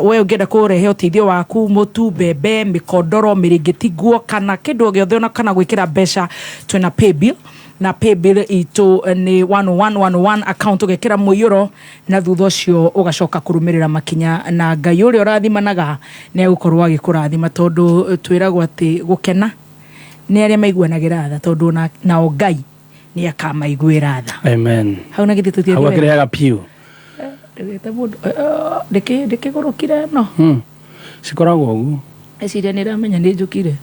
We ũngĩenda kũrehe ũteithio waku, mũtu, mbembe, mĩkondoro, mĩrĩngĩti, nguo kana kĩndũ o gĩothe, ona kana gwĩkĩra mbeca, twĩna paybill. Na paybill itũ nĩ 10111, account ũgekĩra mũiyũro, na thutha ũcio ũgacoka kũrũmĩrĩra makinya, na Ngai ũrĩa ũrathimanaga nĩ egũkorwo agĩkũrathima, tondũ twĩragwo atĩ gũkena nĩ arĩa maiguanagĩra tha, tondũ nao Ngai nĩ akamaiguĩra tha. Amen. Hau na githĩ Hau tũthiĩ akĩrehaga piũ. Ndũgĩte mũndũ ndĩkĩgũrũkire no. Cikoragwo ũguo. Eciria nĩ ĩramenya nĩ njũkire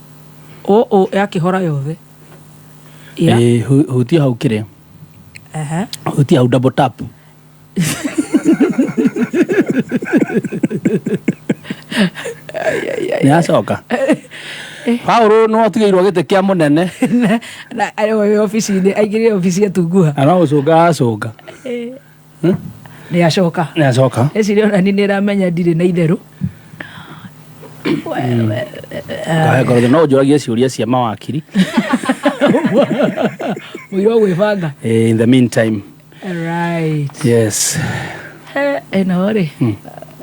ũ yakĩhora yothe. Yeah. Ĩĩ, hutia hau kĩrĩa. Aha. Hutia hau, double tap. Nĩ acoka Paũlũ no atigĩirwo gĩtĩ kĩa mũnene. Na arĩ obici-inĩ, aingĩrire obici atunguha. Na no gũcũnga acũnga. Nĩ acoka. Nĩ acoka. Eciria ona ni nĩ ĩramenya ndirĩ na itherũ. Kahe ngoro no ũnjũragie ciũria cia mawakiri. Mũiro gwĩbanga. In the meantime. Right. Yes. Ĩno rĩ,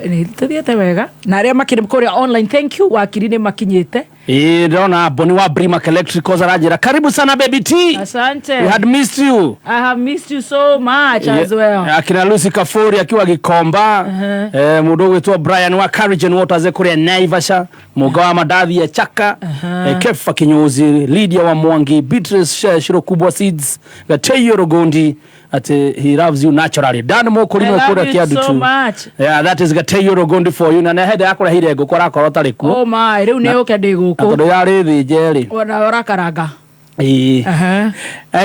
nĩ tũthiĩte wega na arĩa makĩrĩ kũrĩa online, thank you, wakiri nĩ makinyĩte. Ĩĩ, ndĩrona Boni wa Brimac Electricals aranjĩra karibu sana, Baby T. Asante. We had missed you. I have missed you so much as well. Akina Lucy Kafuri akiwa Gikomba, mundu ugwitwo Brian wa Courage and Waters kuria Naivasha, Muga wa Madathi ya Chaka, Kefa Kinyozi, Lydia wa Mwangi, Beatrice Shiro Kubwa Seeds, Gateyo Rogondi ati he loves you naturally. Dan Mokorino I love kuria you Kiadutu. so much. Yeah, that is Gateyo Rogondi for you, na nĩ hĩndĩ yakũrehire ngũkũ arakorwo tarĩ kuo. Oh my, rĩu nĩ ũke ndĩ Na gũkũ. tondũ yarĩ thĩnje rĩ. Ona ũrakaranga. Ĩĩ. Aha.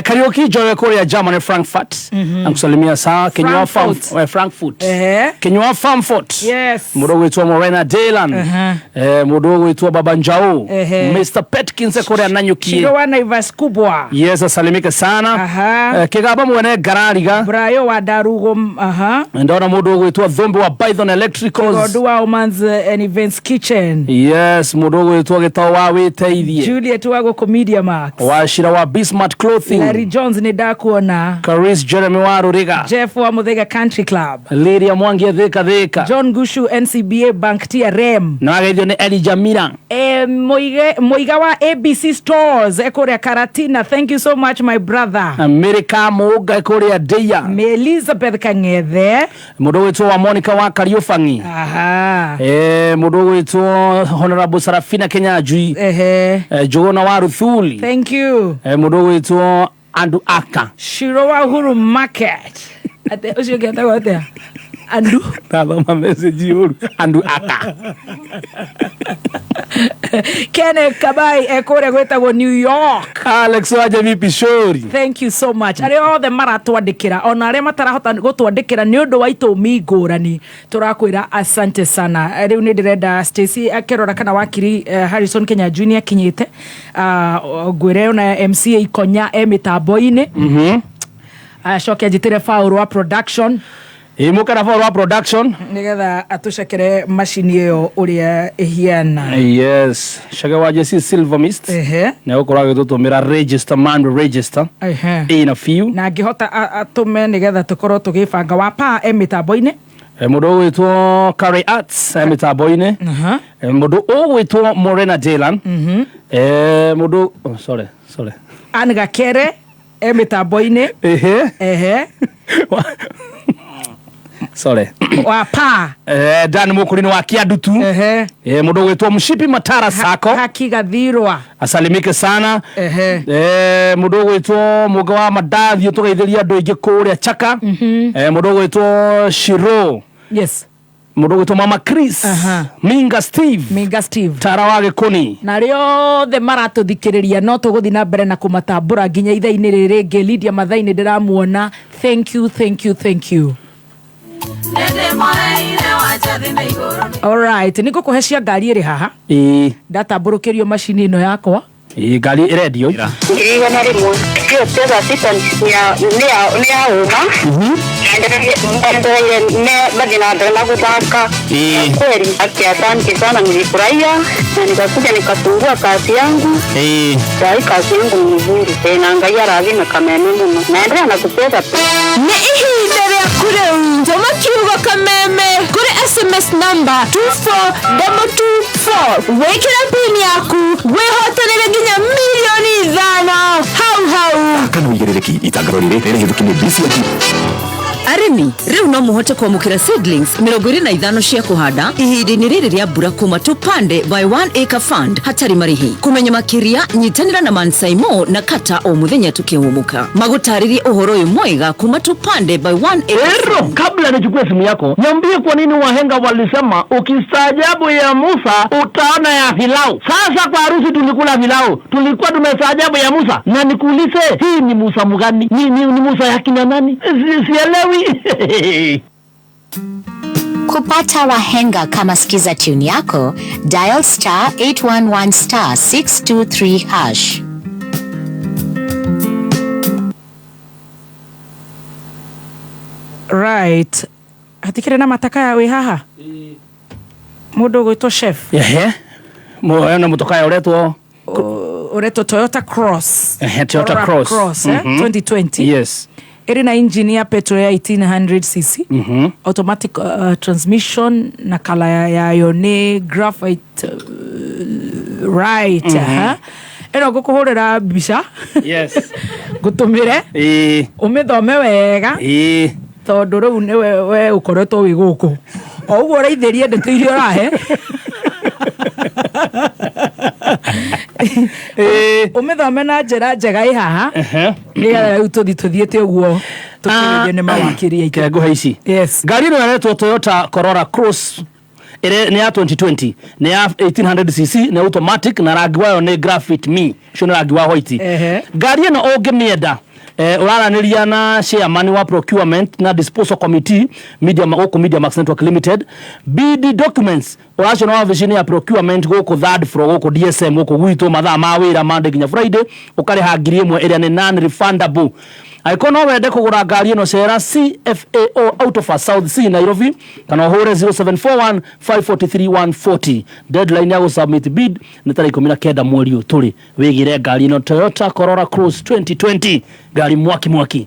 Kariuki Joe kuria Germany, Frankfurt. Nakusalimia saa Kinyua Farm, Frankfurt. Frankfurt. Ehe. Kinyua Farmfort. Yes. Mundu gwitwo Morena Dylan. Aha. Mundu gwitwo Baba Njau. Ehe. Mr Petkins kuria Nanyuki. Shiro wa Naivas kubwa. Yes, asalimike sana. Aha. Kigaba mwene Ngarariga. Brayo wa Darugo. Aha. Ndona mundu gwitwo Thumbi wa Python Electricals. Godu wa Omans and Events Kitchen. Yes, mundu gwitwo Gitau wa Witeithie. Juliet wa gũkũ Media Max. Washira wa Bismart Clothing. Larry Jones nĩ ndakuona. Caris Jeremy wa Ruriga. Jeff wa Muthaiga Country Club. Lydia Mwangi Thika Thika. John Gushu, NCBA Bank TRM. Na wageithio nĩ Elijah Mira. Muiga wa ABC Stores ekũrĩa Karatina, thank you so much, my brother. Amerika Mũnga kũrĩa Ndeia. Elizabeth Kang'ethe. Mũndũ ũgwĩtwo wa Monica wa Kariũbang'i. Aha. Mũndũ ũgwĩtwo Honorable Sarafina Kenyanjui. Ehe. Njũgũna wa Ruthuli. Thank you. Mũndũ ũgwĩtwo Andu Aka. Shiro wa Uhuru Market. Ate ũcio ũngĩ etagwo atĩa? Andu. Ndathoma message ũru. Andu Aka. Kenneth Kabai ekũrĩa gwĩtagwo New York. Alex wa Vipi Shori. Thank you so much, arĩa othe maratwandĩkĩra ona arĩa matarahota gũtwandĩkĩra nĩ ũndũ wa itũmi ngũrani, tũrakwĩra asante sana. Rĩu nĩ ndĩrenda Stacy akĩrora kana wakiri Harrison Kenya Junior akinyĩte. Ngwĩre ona MCA Ikonya e mĩtambo-inĩ. Acoke anjĩtĩre Paul wa production. Ĩ, mũkena Paul wa production. Nĩgetha atũcekere macini ĩyo ũrĩa ĩhiana. Yes, Shage wa JC Silver Mist. Ehe. Nĩ egũkorwo agĩtũtũmĩra register man register. Ehe. In a few. Na angĩhota atũme nĩgetha tũkorwo tũgĩbanga wa pa e mĩtambo-inĩ. Mũndũ ũgwĩtwo Curry Arts mĩtambo-inĩ. Aha. Mũndũ ũgwĩtwo Morena Dylan. Mũndũ, oh, sorry, sorry. Anne Gakere e mĩtambo-inĩ. Ehe. Ehe. Sorry. Wa pa. Dan Mũkũrinĩ wa Kiandutu. Ehe. Mũndũ ũgwĩtwo Mshipi Matara Sako. Haki Gathirwa. Asalimike sana. Ehe. Mũndũ ũgwĩtwo Mũga wa Mandathi ũtũgeithĩria andũ aingĩ kũrĩa Chaka. Mũndũ ũgwĩtwo Shiro. Yes. Mũndũ ũgwĩtwo Mama Chris. Aha. Minga Steve. Minga Steve. Tara wa Gĩkũni. Na arĩa othe maratũthikĩrĩria no tũgũthiĩ na mbere na kũmatambũra nginya ithaa-inĩ rĩrĩ rĩngĩ. Lydia Mathai nĩ ndĩramuona, thank you, thank you, thank you. Nĩndĩmoeire wa njathi na igũrũ. Alright, nĩ ngũkũhe cia ngari ĩrĩ haha. Ĩĩ. Ndatambũrũkĩrio macini ĩno yakwa. Ĩĩ, ngari ĩrendio. 100,000. Hiyo pesa sita ni ya uma endereire mathiĩ na mbere na gũthaka. Kweli ati asante sana, nilifurahia na nikakuja nikafungua kazi yangu. Sai kazi yangu ni nzuri tena, Ngai arathime Kameme mũno, naendelea na kucheza. Nĩ ihinda rĩaku rĩu, tũma kiugo Kameme kũrĩ SMS namba 24224, wĩkĩre pin yaku wĩhotanĩre nginya 5 milioni hau hau. Thaka na ũigĩrĩrĩki. Itangatho rĩrĩ rĩrĩhĩtũki nĩ BCIT. Arĩmi rĩu no mũhote kwamũkĩra seedlings 25 cia kũhanda ihinda-inĩ rĩrĩ rĩa mbura kuma Tupande by One Acre Fund hatarĩ marĩhi. Kũmenya makĩria, nyitanĩra na Mansaimo na Kata o mũthenya tukĩhũmũka magũtarĩrie ũhoro ũyũ mwega kuma Tupande by One Acre Ero, Fund. kabla nichukue simu yako, niambie kwa nini wahenga walisema ukistaajabu ya Musa utaona ya Filau. Sasa kwa harusi tulikula filau, tulikuwa tumestaajabu ya Musa. Na nikuulize, hii ni Musa mgani? Ni Musa ya kina nani? Sielewi. Kupata wahenga kama skiza tune yako, dial star 811 star 623 hash. Right, hatikĩrĩ na matakaya wĩ haha mũndũ ũgwĩtwo chef. Ehe, na mũtokaya ũretwo ũretwo Toyota Cross. Ehe, Toyota Corolla Cross. Cross, eh? 2020. Ĩrĩ na engine ya petrol ya 1800 cc, automatic transmission, na kala yayo nĩ graphite, right? Aha. Ĩno ngũkũhũrĩra mbica, ngũtũmĩre ũmĩthome wega, tondũ rĩu nĩwe we ũkoretwo wĩ gũkũ o ũguo ũraithĩrie ndeto iria ũrahe, ũmĩthome na njĩra njega ĩ haha, nĩgetha rĩu tũthi tũthiĩte ũguo tũkĩrĩrie nĩ mawakiri aitũ. Kĩrĩa ngũhe ici. Ngari ĩno ĩretwo Toyota Corolla Cross, ĩrĩ nĩ ya 2020, nĩ ya 1800 cc, nĩ automatic, na rangi wayo nĩ graphite me, ũcio nĩ rangi wa white. Ngari ĩno ũngĩmĩenda, ũraranĩria na chairman wa procurement na disposal committee media gũkũ Media Max Network Limited. BD documents ũraciona wabici-inĩ ya procurement gũkũ third floor gũkũ DSM gũkũ gwitũ, mathaa ma wĩra Monday nginya Friday, ũkarĩha 1,000 ĩrĩa nĩ non refundable. Angĩkorwo no wende kũgũra ngari ĩno, cera CFAO Out of South C Nairobi, kana ũhũre 0741 543 140. Deadline ya gũsubmit bid nĩ tarĩki 19 mweri ũyũ tũrĩ. Wĩgĩre ngari ĩno Toyota Corolla Cross 2020, ngari mwaki mwaki.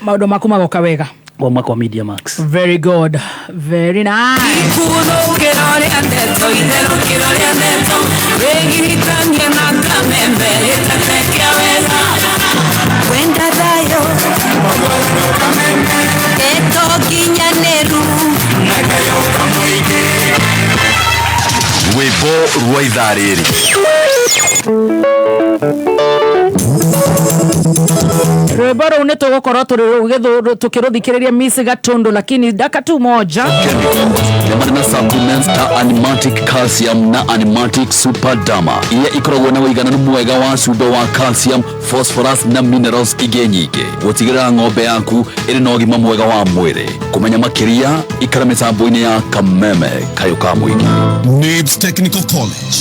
Maũndũ maku magoka wega. Wa mwaka wa Media Max. Very good, very nice. Ithũkĩro rĩa ndeto, itherũkĩro rĩa ndeto, wĩgiritanie na kamembe gĩtete kĩa wega. Wenda thayũ, ndeto nginyanĩru. Rwĩmbo rwa ithaa rĩrĩ. Rwĩmbo rũu nĩ tũgũkorwo tũkĩrũthikĩrĩria Miss Gatundu, lakini daka tu moja. Nĩ marĩ na supplements ta Animatic Calcium na Animatic Super Dama iria ikoragwo na ũigananu mwega wa cumbĩ wa calcium, phosphorus na minerals ingĩ nyingĩ gũtigĩrĩra ng'ombe yaku ĩrĩ na ũgima mwega wa mwĩrĩ. Kũmenya makĩria, ikara mĩtambo-inĩ ya Kameme kayũ ka mũingĩ. NIBS Technical College.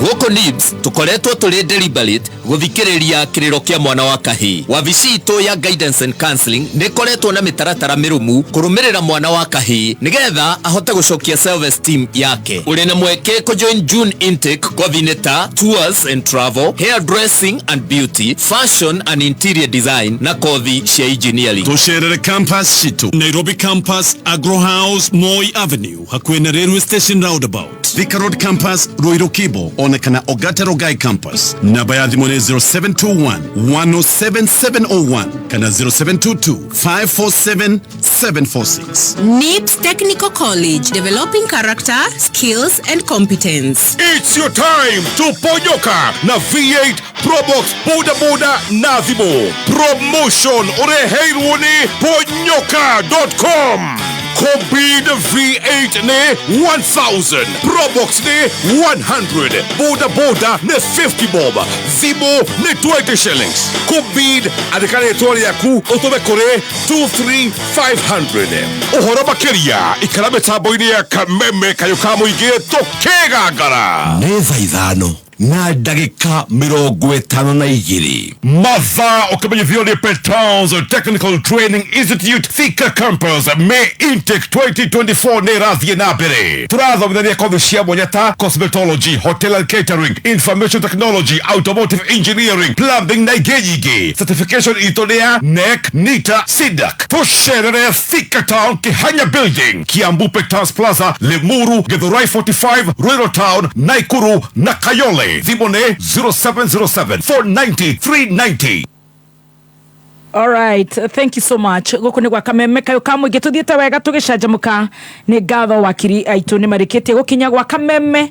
Gũkũ NIBS tũkoretwo tũrĩ deliberate gũthikĩrĩria kĩrĩro kĩa mwana wa kahĩĩ. Wabici itũ ya guidance and counseling nĩ ĩkoretwo na mĩtaratara mĩrũmu kũrũmĩrĩra mwana wa kahĩĩ nĩgetha ahote gũcokia self esteem yake. Ũrĩ na mweke kũjoin June intake kothi-inĩ ta tours and travel, hair dressing and beauty, fashion and interior design, na kothi cia engineering. Tũcerere campus citũ Nairobi campus, Agro House, Moi Avenue, hakuhĩ na railway station roundabout, Thika Road campus, Ruiru Kibo, onekana Ogata Rogai campus. Namba ya thimũ nĩ 0721 107 701 kana 0722 547 746. NIBS Technical College, developing character, skills and competence. It's your time to ponyoka na V8 Probox Boda Boda na thimũ. Promotion ũreheirwo nĩ ponyoka.com. Kubid V8 nĩ 1000, Probox nĩ 100, Boda Boda nĩ 50 bob, thimũ nĩ 20 shillings. Kubid, andĩka rĩtwa rĩaku ũtũme kũrĩ 23500. Ũhoro makĩria, ikara mĩtambo-inĩ ya Kameme kayũ ka mũingĩ tũkĩgangara. Nĩ thaa 5:52. Mathaa ũkĩmenyithio nĩ Petals Technical Training Institute Thika Campus. May intake 2024 nĩ ĩrathiĩ na mbere. Tũrathomithania kothi cia mwanya ta cosmetology, hotel and catering, information technology, automotive engineering, plumbing na ingĩ nyingĩ. Certification itũ nĩ ya NEC, NITA, SIDAC. Tũcerere Thika Town, Kihanya Building, Kiambu Petals Plaza, Limuru, Githurai 45, Ruiru Town, Naikuru na Kayole. Thimũ nĩ 0707 490 390. Alright, thank you so much. Gũkũ nĩ gwa Kameme kayũ ka mũingĩ, tũthiĩte wega tũgĩcanjamũka. Nĩ ngatho wakiri aitũ nĩ marĩkĩtie gũkinya gwa Kameme.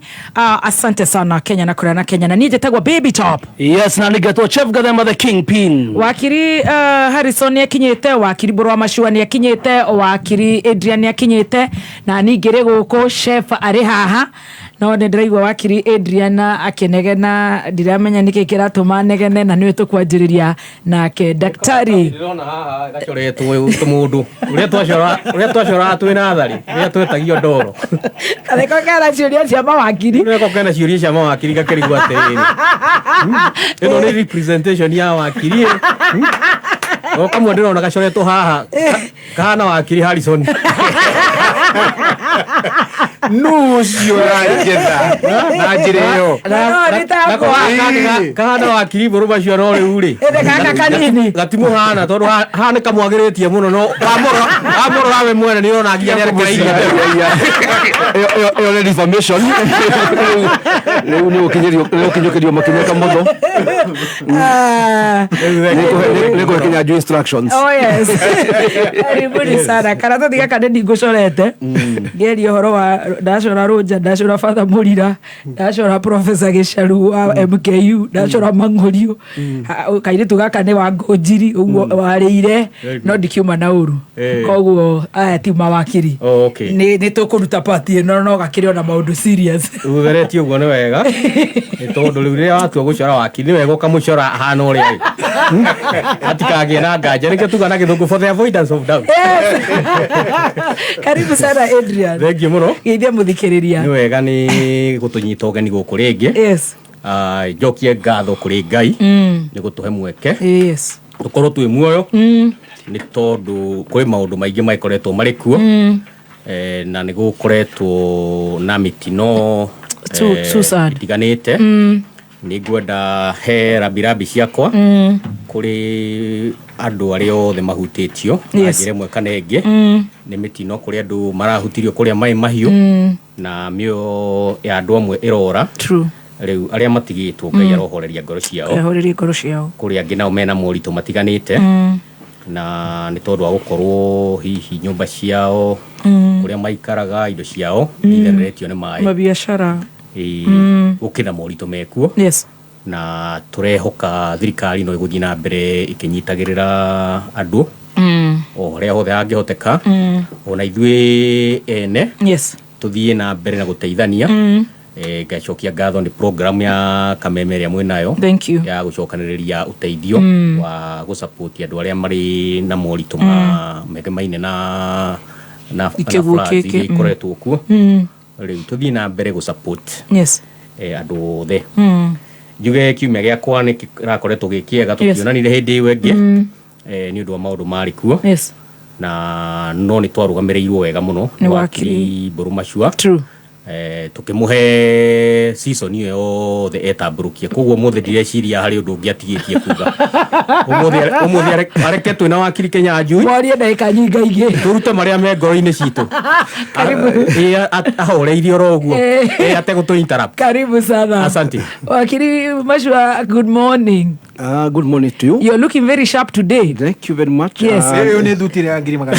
Asante sana Kenya na kũrĩa na Kenya, na niĩ njĩtagwo Baby Top. Yes, na nĩngetwo Chef Gathemba the King Pin. Wakiri Harrison nĩ akinyĩte, wakiri Mbũrũ wa Macua nĩ akinyĩte, wakiri Adrian nĩ akinyĩte, na ningĩ rĩ gũkũ chef arĩ haha. No nĩ ndĩraigua wakiri Adrian akĩnegena, ndiramenya nĩkĩ kĩratũma negene, na nĩwe tũkwanjĩrĩria nake daktari. Ndĩrona haha gacoretwo tũmũndũ ũrĩa twacora, ũrĩa twacoraga twĩ natharĩ, ũrĩa twetagio ndoro. Kareko kena ciũria cia mawakiri. Kareko kena ciũria cia mawakiri, gakĩrigwo atĩrĩrĩ, ĩno nĩ representation ya wakiri ĩ? O kamwe ndĩrona gacoretwo haha kahana wakiri Harrison. Nũ ũcio ũranjetha na njĩra ĩyo? No, nĩ ta Nako haha kahana wakiri mbũrũ macio, no rĩu rĩ Ĩndĩ gaka kanini. Gatimũhana tondũ haha nĩ kamwagĩrĩtie mũno, no wamũrora we mwene nĩ ũrona nginya nĩarekereirie. Ĩyo nĩ defamation. Rĩu nĩ gũkinyũkĩrio makinya kamũtho. Nĩ kũhe Kinyanjui instructions. Oh yes. Karibuni sana. Karatathi gaka nĩ ndingũcorete. Ngeria ũhoro wa ndacora Rũnja, ndacora Father Mũrira, ndacora Professor Gĩcaru wa MKU, ndacora Mang'ũriũ. Kairĩtu gaka nĩ wa Ngũnjiri, ũguo warĩire, no ndikiuma na ũru. Koguo aya ti mawakiri. Oh, okay. Nĩ tũkũruta part ĩno, no gakĩrĩ ona maũndũ serious. Ũtheretie ũguo nĩ wega, nĩ tondũ rĩu rĩrĩa watua gũcora wakiri, nĩ wega ũkamũcora ahana ũrĩa arĩ, atikagĩe na nganja. Nĩkĩo tuga na gĩthũngũ, for the avoidance of doubt. Karibu sana Adrian. Thengiũ mũno. Geithia mũthikĩrĩria. Nĩ wega nĩ gũtũnyita ũgeni gũkũ rĩngĩ. Njokie ngatho kũrĩ Ngai nĩ gũtũhe mweke tũkorwo twĩ muoyo, nĩ tondũ kwĩ maũndũ maingĩ magĩkoretwo marĩ kuo. Na nĩ gũkoretwo na mĩtino Too sad. itiganĩte. Nĩ ngwenda he rambirambi ciakwa kũrĩ andũ arĩa othe mahutĩtio na njĩra ĩmwe kana ĩngĩ nĩ mĩtino, kũrĩ andũ marahutirio kũrĩa maĩ mahiũ na mĩoyo ya andũ amwe ĩrora. Rĩu arĩa matigĩtwo, Ngai arohoreria ngoro ciao. Ahorerie ngoro ciao. Kũrĩ angĩ nao mena moritũ matiganĩte, na nĩ tondũ wa gũkorwo hihi nyũmba ciao, kũrĩa maikaraga, indo ciao ithereretio nĩ maĩ. Mabiacara. Ĩĩ, gũkĩrĩ na moritũ mekuo. Na tũrehoka thirikari no ĩgũthiĩ na mbere ĩkĩnyitagĩrĩra andũ o harĩa hothe hangĩhoteka, ona ithuĩ ene tũthiĩ na mbere na gũteithania. Ngacokia ngatho nĩ program ya Kameme ĩrĩa mwĩnayo Thank you. ya gũcokanĩrĩria ũteithio wa gũsupport andũ arĩa marĩ na moritũ ma megemaine na Ikĩguũ floods gĩkĩ, iria ikoretwo kuo. Rĩu tũthiĩ na mbere gũsupport andũ othe. Njuge kiumia gĩakwa nĩ kĩrakoretwo gĩ kĩega. Tũkĩonanire hĩndĩ ĩyo ĩngĩ nĩ ũndũ wa maũndũ marĩ kuo, na no nĩ twarũgamĩrĩirwo wega mũno Nĩ nĩ wakiri. wakiri Mbũrũ Macua. Tũkĩmũhe season ĩyo yothe etambũrũkie, koguo ũmũthĩ ndireciria harĩ ũndũ ũngĩ atigĩtie kuga. Ũmũthĩ areke twĩna wakiri Kenyanjui Mwarie ndagĩka nyingaingĩ. Tũrute marĩa me ngoro-inĩ citũ. Karibu. Ĩĩ, ahoreirie oro ũguo. Ĩĩ, ategũtũ interrupt. Karibu sana. Asante. Wakiri Mashua, good morning. Good morning to you. You're looking very sharp today. Thank you very much. Yes. Ĩyo nĩ thuti ya 200,000.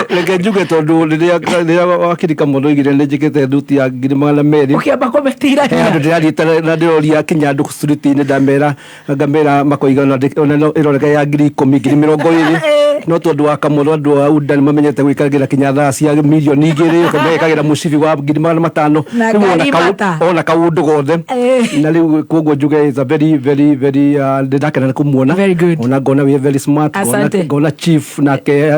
Reke njuge tondũ rĩrĩa wakiri Kamotho oigire nĩ njĩkĩte thuti ya 200,000, Ũkĩamba he kũmĩtirania. Handũ ndĩrathiĩte na ndĩroria kinya andũ street-inĩ, ndamera ngamera makoiga ona no ĩroneka ya 10,000, 20,000, no tondũ wa Kamotho andũ a UDA nĩ mamenyete gwĩkagĩra kinya thaa cia 2,000,000, megekagĩra mũcibi wa 500,000. Na Rĩu ona ngari mata. ona kaũndũ gothe. Na rĩu koguo njuge is a very very very ndĩndakena nĩ kũmuona. Very good. Ona ngona wĩ very smart. Asante. Ngona chief nake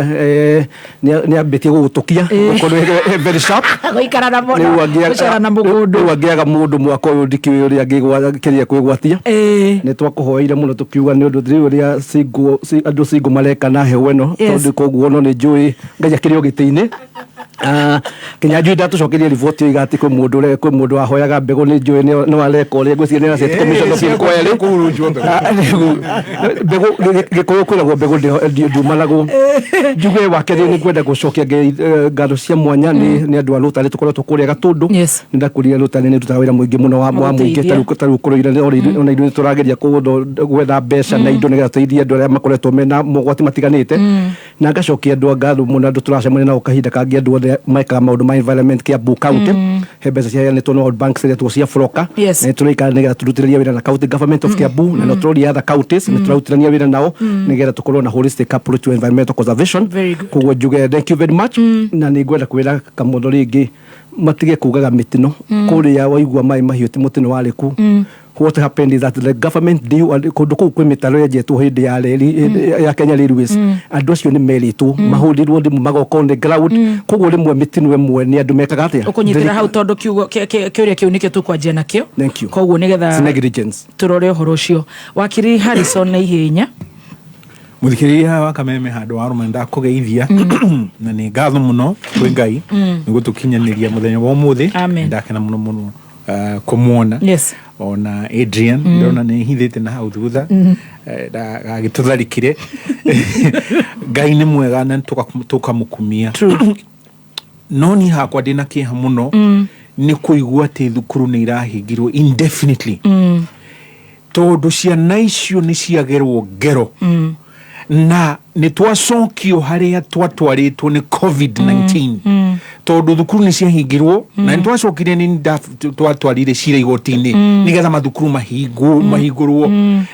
nĩ ambĩtie gũgũtũkia gũkorwo very sharp. Gũikara na Rĩu mũno. Gũcera na mũgũndũ. Rĩu angĩaga mũndũ mwaka ũyũ, ndikĩũĩ ũrĩa angĩkĩria kwĩgwatia. Nĩ twakũhoeire mũno tũkiuga nĩ ũndũ rĩu ũrĩa andũ single mareka na heho ĩno, tondũ koguo no nĩ njũĩ Ngai akĩrĩ o gĩtĩ-inĩ. Kinyanjui ndatũcokeria riboti oiga atĩ kwĩ mũndũ kwĩ mũndũ wahoyaga mbegũ nĩ njũĩ no areka ũrĩa ngwĩciria nĩ Asset Commission of Inquiry. Ah, mbegũ gĩkũyũ kwĩragwo mbegũ ndiumanagwo. Njuge wa kerĩ nĩ ngwenda gũcokia Ngai ngatho cia mwanya nĩ andũ a Rotary tũkoretwo kũrĩa Gatũndũ. Nĩ ndakũrire Rotary, nĩ ndutaga wĩra mũingĩ mũno wa mũingĩ. Mũgũteithia. Tarĩu kũrũira ona ithuĩ nĩ tũrageria gwetha mbeca na indo nĩgetha tũteithie andũ arĩa makoretwo mena mogwati matiganĩte. Na ngacokia andũ a ngatho mũno, andũ tũracemania nao kahinda kangĩ, andũ othe mekaga maũndũ ma environment Kiambu County. He mbeca ciheanĩtwo na World Bank ciretwo cia Froka. Na nĩ tũraikara nĩgetha tũrutithanie wĩra na county government of Kiambu, na no tũroria other counties nĩ tũrarutithania wĩra nao nĩgetha tũkorwo na holistic approach to environmental conservation. Koguo njuge thank you very much, na nĩ ngwenda kwĩra Kamũtho rĩngĩ matige kugaga mĩtino. Kũrĩa waigua maĩ mahiũ ti mũtino warĩ ku. What happened is that the government knew kũndũ kũu kwĩ mĩtaro yenjetwo hĩndĩ ya reri ya Kenya Railways. Andũ acio nĩ merĩtwo mahũrĩrwo thimũ magoka on the ground. Koguo rĩmwe mĩtino ĩmwe nĩ andũ mekaga atĩa? Ũkũnyitĩra hau tondũ kiugo kĩũria kĩu nĩkĩo tũkwanjia nakĩo. Thank you. Koguo It's nĩgetha negligence. Tũrore ũhoro ũcio, wakiri Harrison, na ihenya. Muthikiriria wa Kameme handå wa rũme, ndakũgeithia na nĩ ngatho mũno kwĩ Ngai nĩ gũtũkinyanĩria mũthenya wa ũmũthĩ. Amen. Ndakena mũno mũno kũmuona ona Adrian. Ndĩrona nĩ hithĩte na hau thutha. Agĩtũtharĩkire. Ngai nĩ mwega na tũkamũkumia, no niĩ hakwa ndĩna kĩeha mũno nĩ kũigua atĩ thukuru nĩ irahingirwo indefinitely, tondũ ciana icio nĩ ciagerwo ngero na nĩ twacokio harĩa twatwarĩtwo nĩ COVID-19, tondũ thukuru nĩ ciahingirwo na nĩ twacokire nĩ twatwarire cira igoti-inĩ nĩgetha mathukuru mahingũrwo.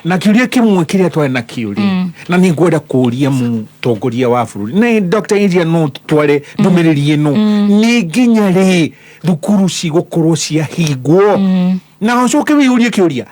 Na kĩũria kĩmwe kĩrĩa twarĩ nakĩo rĩ, na nĩ ngwenda kũũria mũtongoria wa bũrũri na Dr. Adrian, no tware ndũmĩrĩri ĩno, nĩ nginya rĩ thukuru cigũkorwo ciahingwo? Na ũcoke wĩyũrie kĩũria,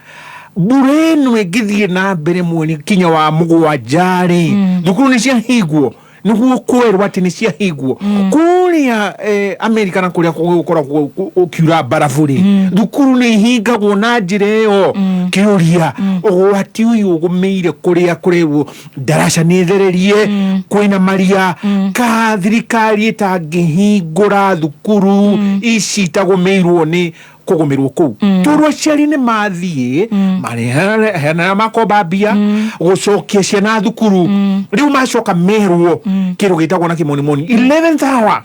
mbura ĩno ĩngĩthiĩ na mbere mweri kinya wa 7 rĩ, thukuru nĩ ciahingwo? Nĩguo kwerwo atĩ nĩ ciahingwo kũrĩa Amerika na kũrĩa gũkoragwo gũkiura mbarabu rĩ, thukuru nĩ ihingagwo na njĩra ĩyo. Kĩũria, ũgwati ũyũ ũgũmĩire kũrĩa kũrerwo ndaraca nĩ thererie kwĩna maria, ka thirikari ĩtangĩhingũra thukuru ici itagũmĩirwo nĩ kũgũmĩrwo kũu, tondũ aciari nĩ mathiĩ mareheana makomba mbia gũcokia ciana thukuru, rĩu macoka merwo kĩndũ gĩtagwo na kĩmonimoni 11th hour,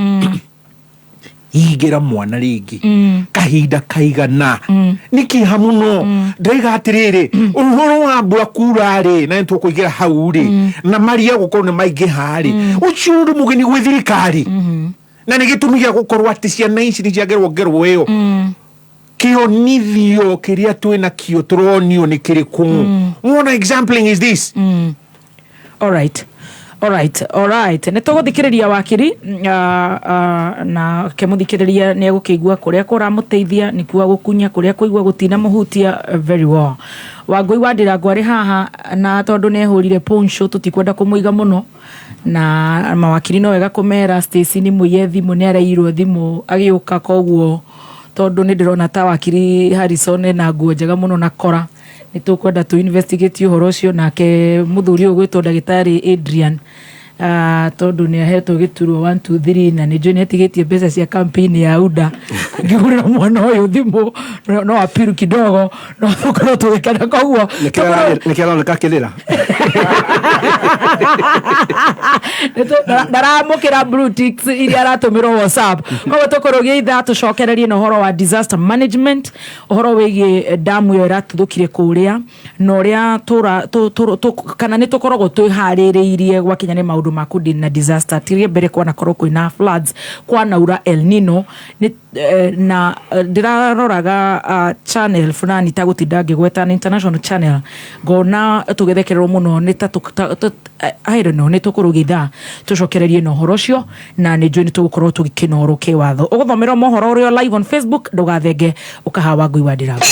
hingĩra mwana rĩngĩ kahinda kaigana. Nĩ kĩeha mũno. Ndaiga atĩrĩrĩ, ũhoro wa mbura kura rĩ, na nĩ tũkũingĩra hau rĩ, na maria gũkorwo nĩ maingĩha rĩ, ũcio ũndũ mũgeni gwĩ thirikari, na nĩ gĩtũmi gĩa gũkorwo atĩ ciana ici nĩ ciagerwo ngerwo ĩyo. Kĩonithio kĩrĩa twĩna kĩo tũronio nĩ kĩrĩkũ? Wona exampling is this. Alright, nĩ tũgũthikĩrĩria wakiri na kĩmũthikĩrĩria nĩ egũkĩigua kũrĩa kũramũteithia nĩkuo gũkunya kũrĩa kũigua gũtinamũhutia very well. Wangũi wa Ndirango arĩ haha, na tondũ nĩ ehũrire poncho tũtikwenda kũmũiga mũno, na mawakiri no wega kũmera Stacy nĩ mũiye thimũ, nĩ arairwo thimũ agĩũka. Koguo tondũ nĩ ndĩrona ta wakiri Harrison ena nguo njega mũno na kora, nĩ tũkwenda tũ investigate ũhoro ũcio. Nake mũthuri ũyũ gwĩtwo ndagĩtarĩ Adrian, tondũ nĩ ahetwo gĩturwa 1 2 3 na nĩ njũĩ nĩ atigĩtie mbeca cia campaign ya UDA, angĩhũrĩra mwana ũyũ thimũ no apiru kidogo no tũkorwo tũgĩkena. Koguo Nĩkĩo aroneka akĩrĩra. Ndaramũkĩra blue ticks iria aratũmĩrwo WhatsApp. Koguo tũkũrũgia ithaa tũcokererie na ũhoro wa disaster management, ũhoro wĩgiĩ damu ĩyo ĩratuthũkire kũrĩa na ũrĩa tũra kana nĩ tũkoragwo twĩharĩrĩirie gwakinya nĩ maũndũ ma kũdeal na disaster. Tirie mbere kwanakorwo kwĩna floods, kwanaura El Nino nĩ na ndĩraroraga channel fulani tagũtinda ngĩgweta, nĩ international channel, ngona tũgĩthekererwo mũno nĩ ta I don't know. Nĩ tũkũrũgia ithaa tũcokererie na ũhoro ũcio, na nĩ njũĩ nĩ tũgũkorwo tũgĩkĩnorwo kĩwatho. Ũgũthomerwo mohoro ũrĩa live on Facebook. Ndũgathenge ũkahawa ngui wa Ndirango.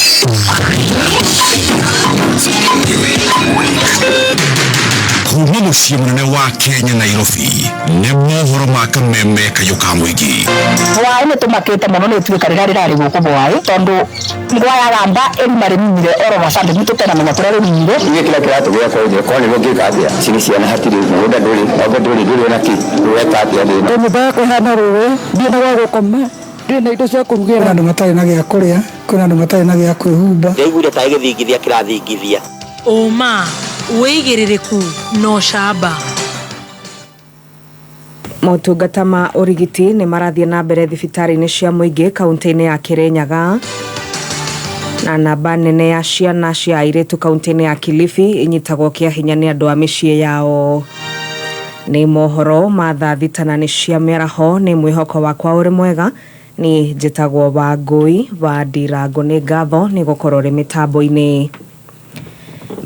Kuma Kuma mũciĩ mũnene wa Kenya Nairobi nĩ mohoro ma kameme kayũ ka mũingĩ. Bwaĩ nĩ tũmakĩte mũno nĩ ituĩka rĩrĩa rĩrarĩ gũkũ Bwaĩ tondũ rwayagamba ĩrima rĩmimire oro macambe nĩ tũtenamenya kũrĩa rĩmimire. Ithuĩ kĩrĩa kĩratũgĩa kwa kwa nĩguo ngĩka atĩa cini ciana hatirĩ mũgũnda ndũrĩ ng'ombe ndũrĩ ndũrĩ ona kĩ ũreka atĩa thĩna. Nyũmba yakwa ĩhana rũĩ ndirĩ na gwa gũkoma ndirĩ na indo cia kũrugĩra. Kwĩna andũ matarĩ na gĩa kũrĩa, kwĩna andũ matarĩ na gĩa kwĩhumba. Ndaiguire ta gĩthingithia kĩrathingithia. Ũma, wĩigĩrĩrĩku na ũcamba. Motungata ma ũrigiti nĩ marathiĩ na mbere thibitarĩ-inĩ cia mũingĩ kaunti-inĩ ya Kirinyaga. Na namba nene ya ciana cia airĩtu kaunti-inĩ ya Kilifi inyitagwo kĩa hinya nĩ andũ a mĩciĩ yao. Nĩ mohoro ma thaa thita na nĩ cia mĩaraho nĩ mwĩhoko wakwa ũrĩ mwega ni njĩtagwo Wangũi wa Ndirango nĩ ngatho nĩ gũkorwo ũrĩ mĩtambo-inĩ.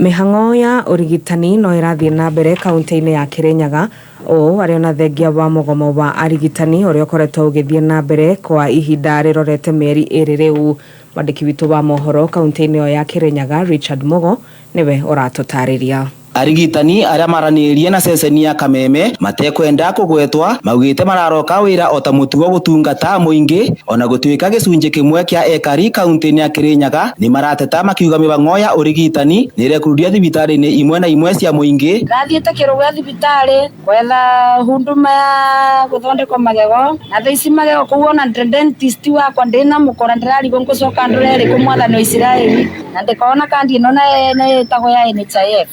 Mĩhang'o ya ũrigitani no ĩrathiĩ na mbere kaunti-inĩ ya Kirinyaga ũũ arĩ ona thengia wa mũgomo wa arigitani ũrĩa ũkoretwo ũgĩthiĩ na mbere kwa ihinda rĩrorete mĩeri ĩrĩ rĩu. Mwandĩki witũ wa mohoro kaunti-inĩ ĩyo ya Kirinyaga Richard Mugo nĩwe ũratũtarĩria. Arigitani arĩa maranĩrie na ceceni ya Kameme matekwenda kũgwetwa maugĩte mararoka wĩra o ta mũtugo gũtungata mũingĩ ona gũtuĩka gĩcunjĩ kĩmwe kĩa ekari kaunti-inĩ ya Kirinyaga nĩ marateta makiuga mĩhang'o ya ũrigitani nĩ ĩrekururia thibitarĩ-inĩ imwe na imwe cia mũingĩ. Ndathiĩte kĩrũgĩa thibitarĩ gwetha huduma ya gũthondekwo magego na thaa ici magego kũu ona dentist wakwa ndĩna mũkora ndĩrarigwo ngũcoka ndũre rĩ mwathani wa Isiraeli na ndĩkona kandi ĩno na ĩtagwo ya NHIF.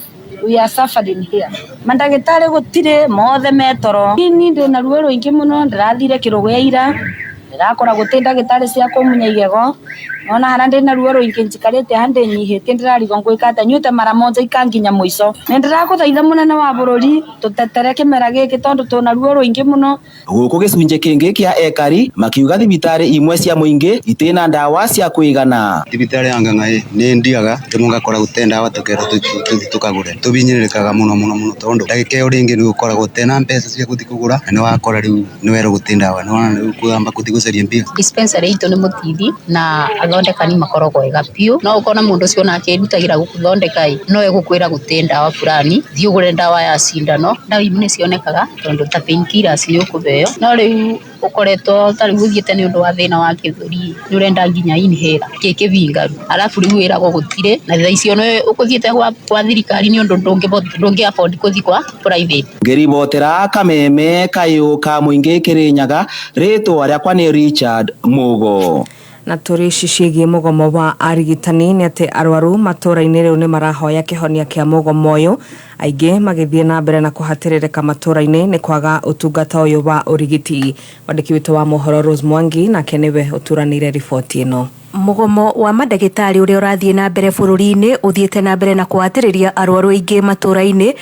We are suffering here. Mandagĩtarĩ gũtirĩ mothe metoro. Ni ndĩna ruo rũingĩ mũno ndĩrathire kĩrũgĩa ira ndĩrakora gũtirĩ ndagĩtarĩ cia kũmunya igego nona hana ndĩna ruo rũingĩ njikarĩte haha ndĩnyihĩtie ndĩrarigwo ngwĩka atĩa nyuĩte mara monja ikanginya mũico. Nĩ ndĩragũthaitha mũnene wa bũrũri tũtetere kĩmera gĩkĩ tondũ twĩna ruo rũingĩ mũno. Gũkũ gĩcunjĩ kĩngĩ kĩa ekari makiuga thibitarĩ imwe cia mũingĩ itina ndawa cia kũigana. Thibitarĩ ya Ngang'aĩ nĩ ndiaga rĩmwe ngakora gũte ndawa tũkerwo tũthiĩ tũkagũre tũbinyĩrĩrĩkaga mũno mũno mũno tondũ ndagĩka ĩyo rĩngĩ nĩ ũkoragwo ũtena mbeca cia gũthiĩ kũgũra na nĩ wakora rĩu nĩ werwo gũtĩ ndawa nĩ wona rĩu kwamba gũthiĩ gũcaria mbia. Dispensary itũ nĩ mũtithi na athondekani makoragwo ega biũ no ũkona mũndũ ũcio onake erutagĩra gũkũthondeka ĩ no egũkwĩra gũtĩ ndawa fulani thiĩ ũgũre ndawa ya cindano ndawa imwe nĩ cionekaga tondũ ta painkillers nĩ ũkũheo no rĩu ũkoretwo ta rĩu ũthiĩte nĩ ũndũ wa thĩna wa gĩthũri nĩ ũrenda nginya inhaler kĩ kĩbingaru arabu rĩu wĩragwo gũtirĩ na thaa icio nĩ ũkũthiĩte kwa thirikari nĩ ũndũ ndũngĩ afford gũthiĩ kwa private. Ngĩribotera Kameme kayũ ka mũingĩ Kirinyaga rĩtwa rĩakwa nĩ Richard Mugo. Na tũrĩ ici ciĩgiĩ mũgomo wa arigitani nĩ atĩ arwaru matũra-inĩ rĩu nĩ marahoya kĩhonia kĩa mũgomo ũyũ aingĩ magĩthiĩ na mbere na kũhatĩrĩrĩka matũra-inĩ nĩ kwaga ũtungata ũyũ wa ũrigiti. Mwandĩki witũ wa mohoro Rose Mwangi nake nĩwe ũturanĩire riboti ĩno. Mũgomo wa mandagĩtarĩ ũrĩa ũrathiĩ na mbere bũrũri-inĩ ũthiĩte na mbere na kũhatĩrĩria arwaru aingĩ matũra-inĩ.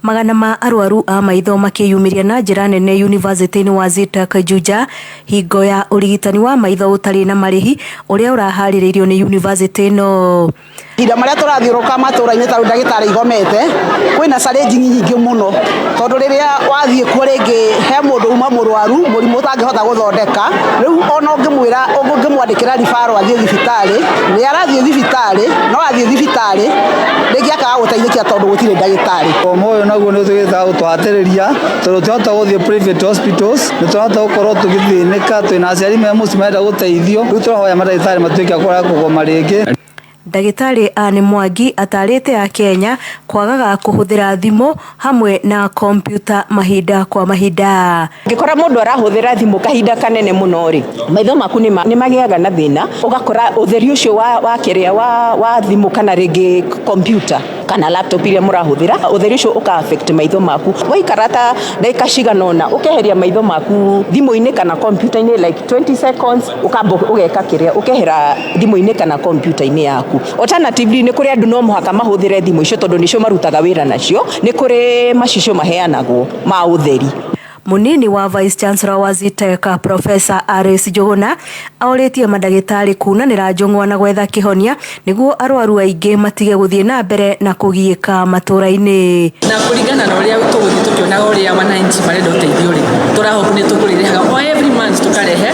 Magana ma arwaru a maitho makĩyumĩria na njĩra nene yunivasĩtĩ-inĩ wa Zetech Juja hingo ya ũrigitani wa maitho ũtarĩ na marĩhi ũrĩa ũraharĩrĩirio nĩ yunivasĩtĩ ĩno. Mahinda marĩa tũrathiũrũrũka matũra-inĩ ta rĩu ndagĩtarĩ igomete kwĩna challenge nyingĩ mũno tondũ rĩrĩa wathiĩ kuo rĩngĩ he mũndũ uma mũrwaru mũrimũ ũtangĩhota gũthondeka rĩu ona ũngĩmwĩra ũngĩmwandĩkĩra referral athiĩ thibitarĩ nĩ arathiĩ thibitarĩ no athiĩ thibitarĩ rĩngĩ akaga gũteithĩkia tondũ gũtirĩ ndagĩtarĩ. Mũgomo ũyũ naguo nĩ ũtũgĩte gũtũhatĩrĩria tondũ tũrahota gũthiĩ private hospitals nĩ tũrahota gũkorwo tũgĩthĩnĩka twĩna aciari me mũciĩ marenda gũteithio rĩu tũrahoya mandagĩtarĩ matuĩke a kũrega kũgoma rĩngĩ. Ndagĩtarĩ Anne Mwangi atarĩte akenya kwagaga kũhũthĩra thimũ hamwe na kompiuta mahinda kwa mahinda. Ngĩkora mũndũ arahũthĩra thimũ kahinda kanene mũno rĩ, maitho maku nĩ magĩaga na thĩna, ũgakora ũtheri ũcio wa kĩrĩa wa thimũ kana rĩngĩ kompiuta kana laptop iria mũrahũthĩra, ũtheri ũcio ũka affect maitho maku. Waikara ta ndagĩka cigana ũna ũkeheria maitho maku thimũ-inĩ kana kompiuta-inĩ like 20 seconds ũkamba ũgeka kĩrĩa ũkehera thimũ-inĩ kana kompiuta-inĩ yaku. Alternatively nĩ kũrĩ andũ no mũhaka mahũthĩre thimũ icio tondũ nĩcio marutaga wĩra nacio, nĩ kũrĩ macicio maheanagwo ma ũtheri. Munini wa Vice Chancellor wa Zetech Professor Aris Njuguna aũrĩtie mandagĩtarĩ kunanĩra njũng'wa na gwetha kĩhonia nĩguo arwaru aingĩ matige gũthiĩ na mbere na kũgiĩka matũra-inĩ. Na kũringana na ũrĩa tũgũthiĩ tũkĩonaga ũrĩa wananchi marenda ũteithio rĩ, tũrahope nĩ tũkũrĩrehaga o every month tũkarehe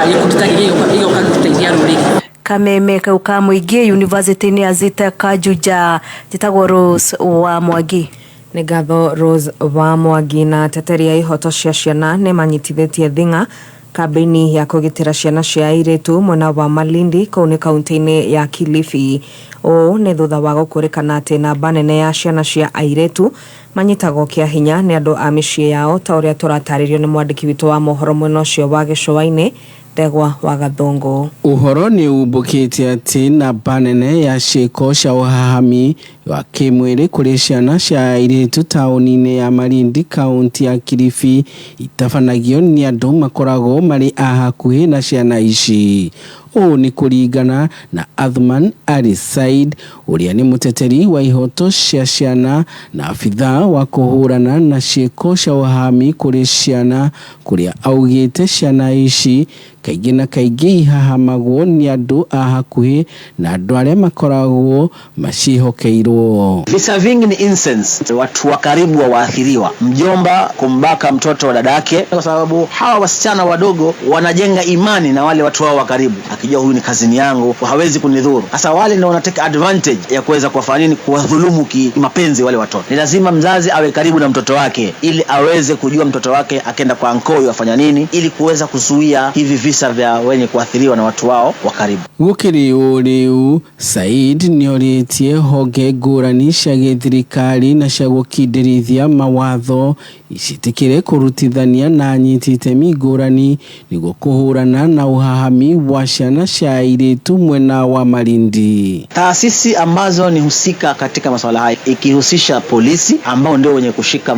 gĩkundi ta gĩkĩ gĩgoka gũteithia rũrĩrĩ. Kameme kau ka mũingĩ yunivasĩtĩ-inĩ ya Zetech Juja, njĩtagwo Rose wa Mwangi. Nĩ Nĩ ngatho Rose wa Mwangi. Na ateteri a ihoto cia ciana nĩ manyitithĩtie thing'a kambĩini ya kũgitĩra ciana cia airĩtu mwena wa Malindi kũu nĩ kaunti-inĩ ya Kilifi. Ũũ nĩ thutha wa gũkũrĩkana atĩ namba nene ya ciana cia airĩtu manyitagwo kĩa hinya nĩ andũ a mĩciĩ yao, ta ũrĩa tũratarĩrio nĩ mwandĩki witũ wa mohoro mwena ũcio wa gĩcũa-inĩ, Ndegwa wa Gathũngũ. Ũhoro nĩ umbũkĩte atĩ namba nene ya ciĩko cia ũhahami wa kĩmwĩrĩ kũrĩ ciana cia airĩtu taũni-inĩ ya Malindi, kaunti ya Kilifi, itabanagio nĩ andũ makoragwo marĩ a hakuhĩ na ciana ici. Ũũ nĩ kũringana na Athman Ali Said, ũrĩa nĩ mũteteri wa ihoto cia ciana na abithaa wa kũhũrana na ciĩko cia ũhahami kũrĩ ciana, kũrĩa augĩte ciana ici kaingĩ na kaingĩ ihahamagwo nĩ andũ a hakuhĩ na andũ arĩa makoragwo maciĩhokeirwo. Visa vingi ni incense, watu wa karibu wa waathiriwa, mjomba kumbaka mtoto wa dadake, kwa sababu hawa wasichana wadogo wanajenga imani na wale watu wao wa karibu, akijua huyu ni kazini yangu hawezi kunidhuru. Sasa wale ndio wana take advantage ya kuweza kuwafanya nini, kuwadhulumu kimapenzi wale watoto. Ni lazima mzazi awe karibu na mtoto wake ili aweze kujua mtoto wake akenda kwa ankoyo afanya nini, ili kuweza kuzuia hivi visa vya wenye kuathiriwa na watu wao wa karibu. Gũkĩrĩ ũũ rĩu, Said nĩorĩtie honge ngũrani cia gĩthirikari na cia gũkindĩrithia mawatho ciĩtĩkĩre kũrutithania na anyiti itemi ngũrani nĩguo kũhũrana na ũhahami wa ciana cia airĩtu mwena wa Malindi. Taasisi ambazo ni husika katika masuala haya ikihusisha polisi ambao ndio wenye kushika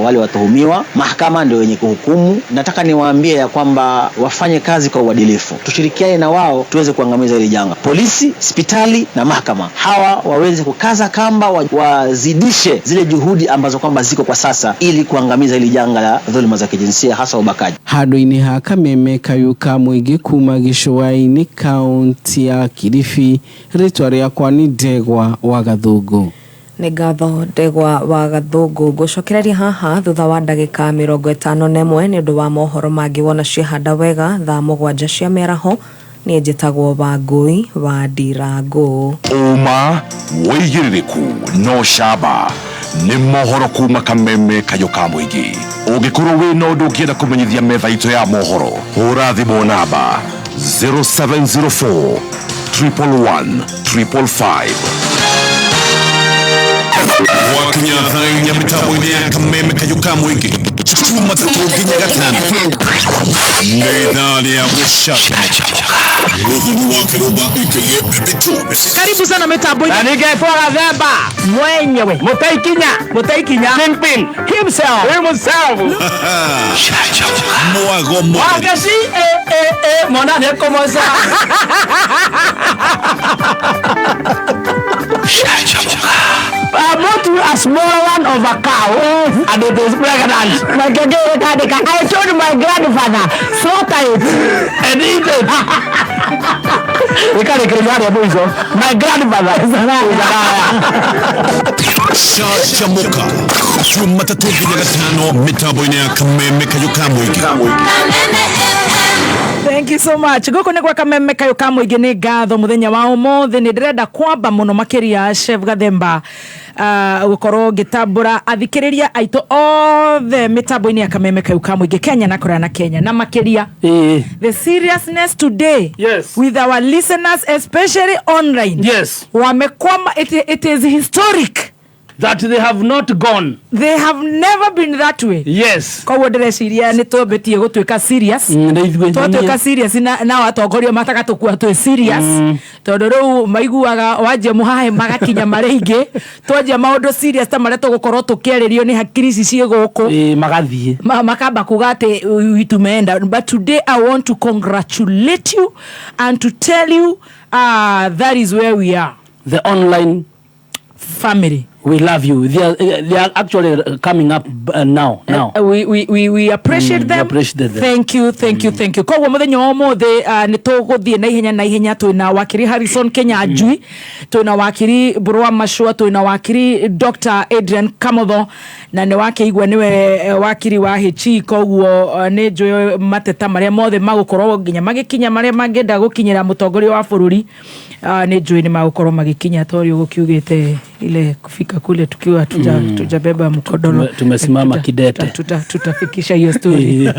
wale watuhumiwa, mahakama ndio wenye kuhukumu. Nataka niwaambie ya kwamba wafanye kazi kwa uadilifu, tushirikiane na wao tuweze kuangamiza hili janga. Polisi, hospitali na mahakama, hawa waweze kukaza kamba, wazidishe zile juhudi ambazo kwamba ziko kwa sasa ili kuangamiza hili janga la dhuluma za kijinsia, hasa ubakaji. Handũ-inĩ ha Kameme Kayuka mũingĩ kuma gĩcũa-inĩ kaunti ya Kilifi, rĩtwa rĩakwa nĩ Ndegwa wa Gathũngũ. Nĩ ngatho Ndegwa wa Gathũngũ. Ngũcokereria haha thutha wa ndagĩka 51 nĩ ũndũ wa mohoro mangĩ wona ciehanda wega thaa 7 cia mĩaraho. Niĩ njĩtagwo Wangũi wa Ndirangũ. Ũma wĩigĩrĩrĩku no camba nĩ mohoro kuma Kameme Kayũ ka mũingĩ. Ũngĩkorwo wĩna ũndũ ũngĩenda kũmenyithia metha itũ ya mohoro, hũra thimũ namba 0704 111 555. Gwakinya thaa 4 mĩtambo-inĩ ya Kameme Kayũ ka mũingĩ, Jumatatũ nginya Gatano, nĩ ithaa rĩa gũcanjamũka. Mũthoni wa Kĩrũmba aka Baby Two. Karibu sana mitambo-inĩ. Na ningetwo Gathemba mwenyewe, Mũteikinya, Mũteikinya Kingpin himself, himself. Mwago mwago. Wagaci, mwana nĩekũmoca. I bought you a small one of a cow and it is pregnant. I told my grandfather, slaughter it and eat it. My grandfather is a liar. Canjamuka Jumatatũ nginya Gatano mĩtambo-inĩ ya Kameme Kayũ ka mũingĩ. Thank you so much. Gũkũ nĩ gwa Kameme Kayũ ka mũingĩ. Nĩ ngatho mũthenya wa ũmũthĩ. Nĩ ndĩrenda kwamba mũno makĩria Chef Gathemba, gũkorwo ngĩtambũra athikĩrĩria aitũ othe mĩtambo-inĩ ya Kameme Kayũ ka mũingĩ Kenya na kũraya na Kenya na makĩria the seriousness today, yes, with our listeners, especially online, yes, wamekwama. It is historic that they have not gone. They have never been that way. Yes. Koguo ndĩreciria nĩ twambĩtie gũtuĩka serious. Twatuĩka serious nao atongoria matagatũkua twĩ serious, tondũ rĩu maiguaga wanjia mũhahe magakinya marĩ aingĩ. Twanjia maũndũ serious ta marĩa tũgũkorwo tũkĩarĩrio nĩ hakiri ici ciĩ gũkũ, magathiĩ. Makamba kuga atĩ tumeenda. But today I want to congratulate you and to tell you, that is where we are. The online family, we love you. They are actually coming up now. Now. We appreciate We them. Appreciate them. Thank you, thank you, thank you. Koguo muthenya wa ũmũthĩ, nĩ tũgũthiĩ na ihenya na ihenya. Twĩna wakiri Harrison Kenyanjui, twĩna wakiri Burwa Mashua, twĩna wakiri Dr Adrian Kamotho, na nĩ wakĩigua nĩwe wakiri wa HE. Koguo nĩ njũĩ mateta marĩa mothe magũkorwo nginya magĩkinya, marĩa mangĩenda gũkinyĩra mũtongoria wa bũrũri, nĩ njũĩ nĩ magũkorwo magĩkinya, ta ũrĩa ũgũkiugĩte ile kufika. Tumefika kule tukiwa tujabeba mkodolo. Tumesimama kidete. Tutafikisha hiyo story.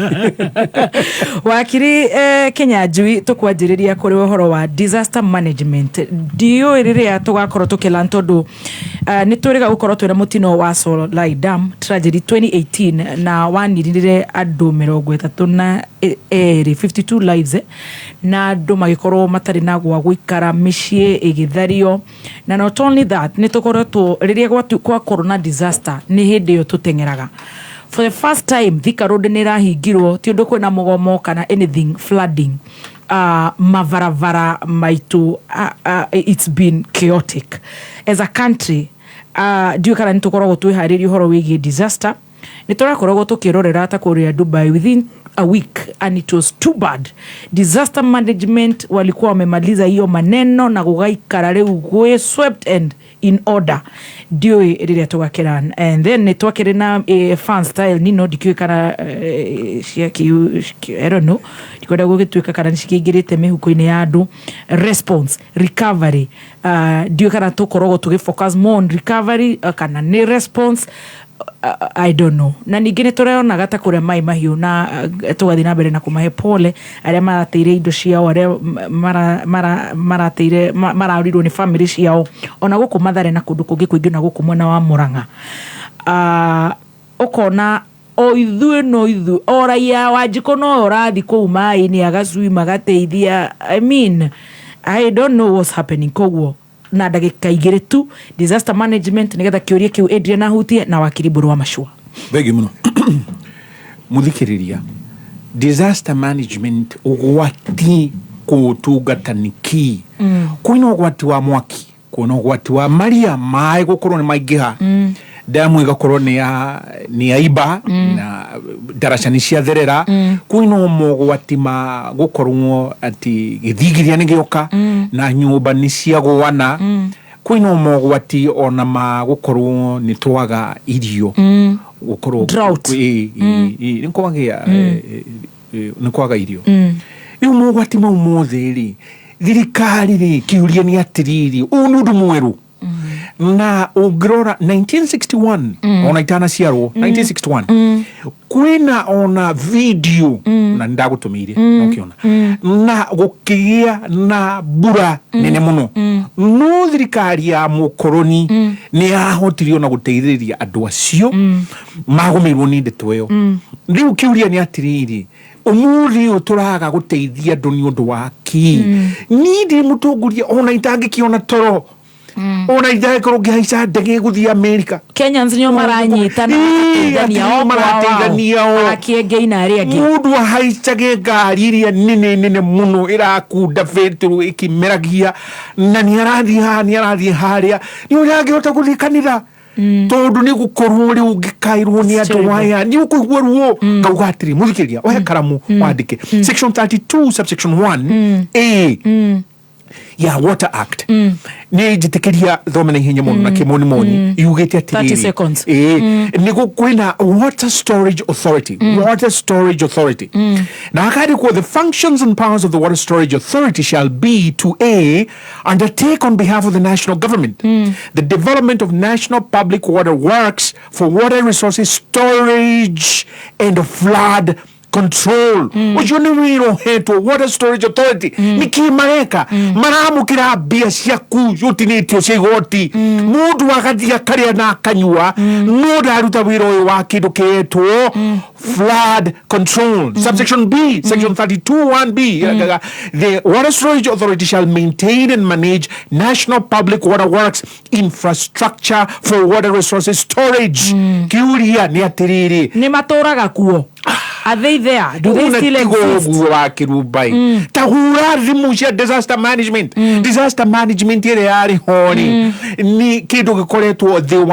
Wakiri Kinyanjui, tukwanjĩrĩria kũrĩ ũhoro wa disaster management. Ndiũĩ rĩrĩa tũgakorwo tũkĩlan tondũ nĩ twĩrĩga gũkorwo twĩna mũtino wa Solai Dam tragedy 2018 na wanirinire andũ 32, 52 lives, na andũ magĩkorwo matarĩ na gwa gũikara, mĩciĩ ĩgĩthario. Na not only that, nĩ tũkoretwo rĩrĩa gwakorwo na disaster, nĩ hĩndĩ ĩyo tũteng'eraga. For the first time Thika Road nĩ ĩrahingirwo, ti ũndũ kwĩna mũgomo kana anything, flooding, mabarabara maitũ, it's been chaotic as a country. Ndiũĩ kana nĩ tũkoragwo twĩharĩrie ũhoro wĩgiĩ disaster. Nĩ tũrakoragwo tũkĩrorera ta kũrĩa Dubai within a week, and it was too bad. Disaster management walikuwa wamemaliza hiyo maneno na gũgaikara rĩu gwĩ swept and in order. Ndiũĩ rĩrĩa tũgakĩra. And then nĩ twakĩrĩ na fan style nino, ndikĩũĩ kana cia I don't know, ndikwenda gũgĩtuĩka kana nĩ cikĩingĩrĩte mĩhuko-inĩ ya andũ. Response, recovery, ndiũĩ kana tũkoragwo tũgĩ focus more on recovery kana nĩ response, I don't know. Na ningĩ nĩ tũreonaga ta kũrĩa Maĩ Mahiũ na tũgathiĩ na mbere na kũmahe pole arĩa marateire indo ciao, arĩa marateire maraũrirwo nĩ family ciao, ona gũkũ Mathare na kũndũ kũngĩ kũingĩ, na gũkũ mwena wa Murang'a. Ũkona o ithuĩ no ithuĩ, o raia wa njikũ no ũrathi kũu maĩ-inĩ agacui magateithia. I mean, I don't know what's happening. Koguo na ndagĩka 2 tu, disaster management, nĩgetha kĩũria kĩu Adrian ahutie na wakiri Mbũrũ wa Macua. Thengi muno muthikiriria. Disaster management, ugwati kũũtungata nĩ kĩ? Kwĩna ũgwati wa mwaki, kwĩna ũgwati wa maria maĩ gũkorwo nĩ maingĩha, damu ĩgakorwo nĩ ya iba na ndaraca nĩ ciatherera. Kwĩna mogwati ma gũkorwo atĩ gĩthingithia nĩ gĩoka na nyũmba nĩ ciagũana. Kwĩna mogwati ona ma gũkorwo nĩ twaga irio, gũkorwo Drought. Ĩ, nĩ kwagĩa nĩ kwaga irio. Rĩu mogwati mau mothe rĩ, thirikari rĩ, kĩũria nĩ atĩrĩrĩ, ũyũ nĩ ũndũ mwerũ? Na ũngĩrora 1961, ona itanaciarwo 1961, kwĩna ona video na nĩndagũtũmĩire nokĩona, na gũkĩgĩa na mbura nene mũno, no thirikari ya mũkoroni nĩ yahotire ona gũteithĩrĩria andũ acio magũmĩirwo nĩ ndeto ĩyo. Rĩu kĩũria nĩ atĩrĩrĩ, ũmũthĩ ũyũ tũraga gũteithia andũ nĩ ũndũ wa kĩ? Niĩ ndĩ mũtongoria, ona itangĩkĩona toro, ona itangĩkorwo ngĩhaica ndege gũthiĩ Amerika. Kenyans nĩo maranyitana, magateithania atĩ o nĩo marateithania o. Akĩengei na arĩa angĩ. Mũndũ ahaicage ngari ĩrĩa nene nene mũno ĩrakunda betũrũ ĩkĩmeragia, na nĩ arathiĩ haha, nĩ arathiĩ harĩa, nĩ ũrĩa angĩhota gũthiĩ kanitha, tondũ nĩ gũkorwo rĩu ũngĩkairwo nĩ andũ Terrible. aya nĩ ũkũigua ruo. Ngauga atĩrĩ, mũthikĩrĩria, ohe karamu wandĩke section 32 subsection 1 A ya Water Act. Nĩ njĩtĩkĩria thome na ihenya mũno na kĩmonimoni. Yugĩte 30 atĩrĩrĩ, seconds. Ĩĩ, nĩ kwĩna Water Storage Authority, Water Storage Authority, na akandĩkwo, "The functions and powers of the Water Storage Authority shall be to: A, undertake on behalf of the national government the development of national public water works for water resources storage and flood control." Ũcio nĩ wĩra ũhetwo Water Storage Authority. Nĩkĩ mareka? Maramũkĩra mbia ciaku ũtinĩtio cia igoti, mũndũ agathiĩ akarĩa na akanyua, no ndaruta wĩra ũyũ wa kĩndũ kĩetwo flood control. Subsection B, section 32 1B, "The Water Storage Authority shall maintain and manage national public water works infrastructure for water resources storage." Kĩũria nĩ atĩrĩrĩ, nĩ matũraga kuo? Are they there? Do they still exist? Ũguo wa kĩrumbai, ta hura thimũ cia disaster management. Disaster management ĩrĩa yarĩ ho rĩ, nĩ kĩndũ gĩkoretwo thĩ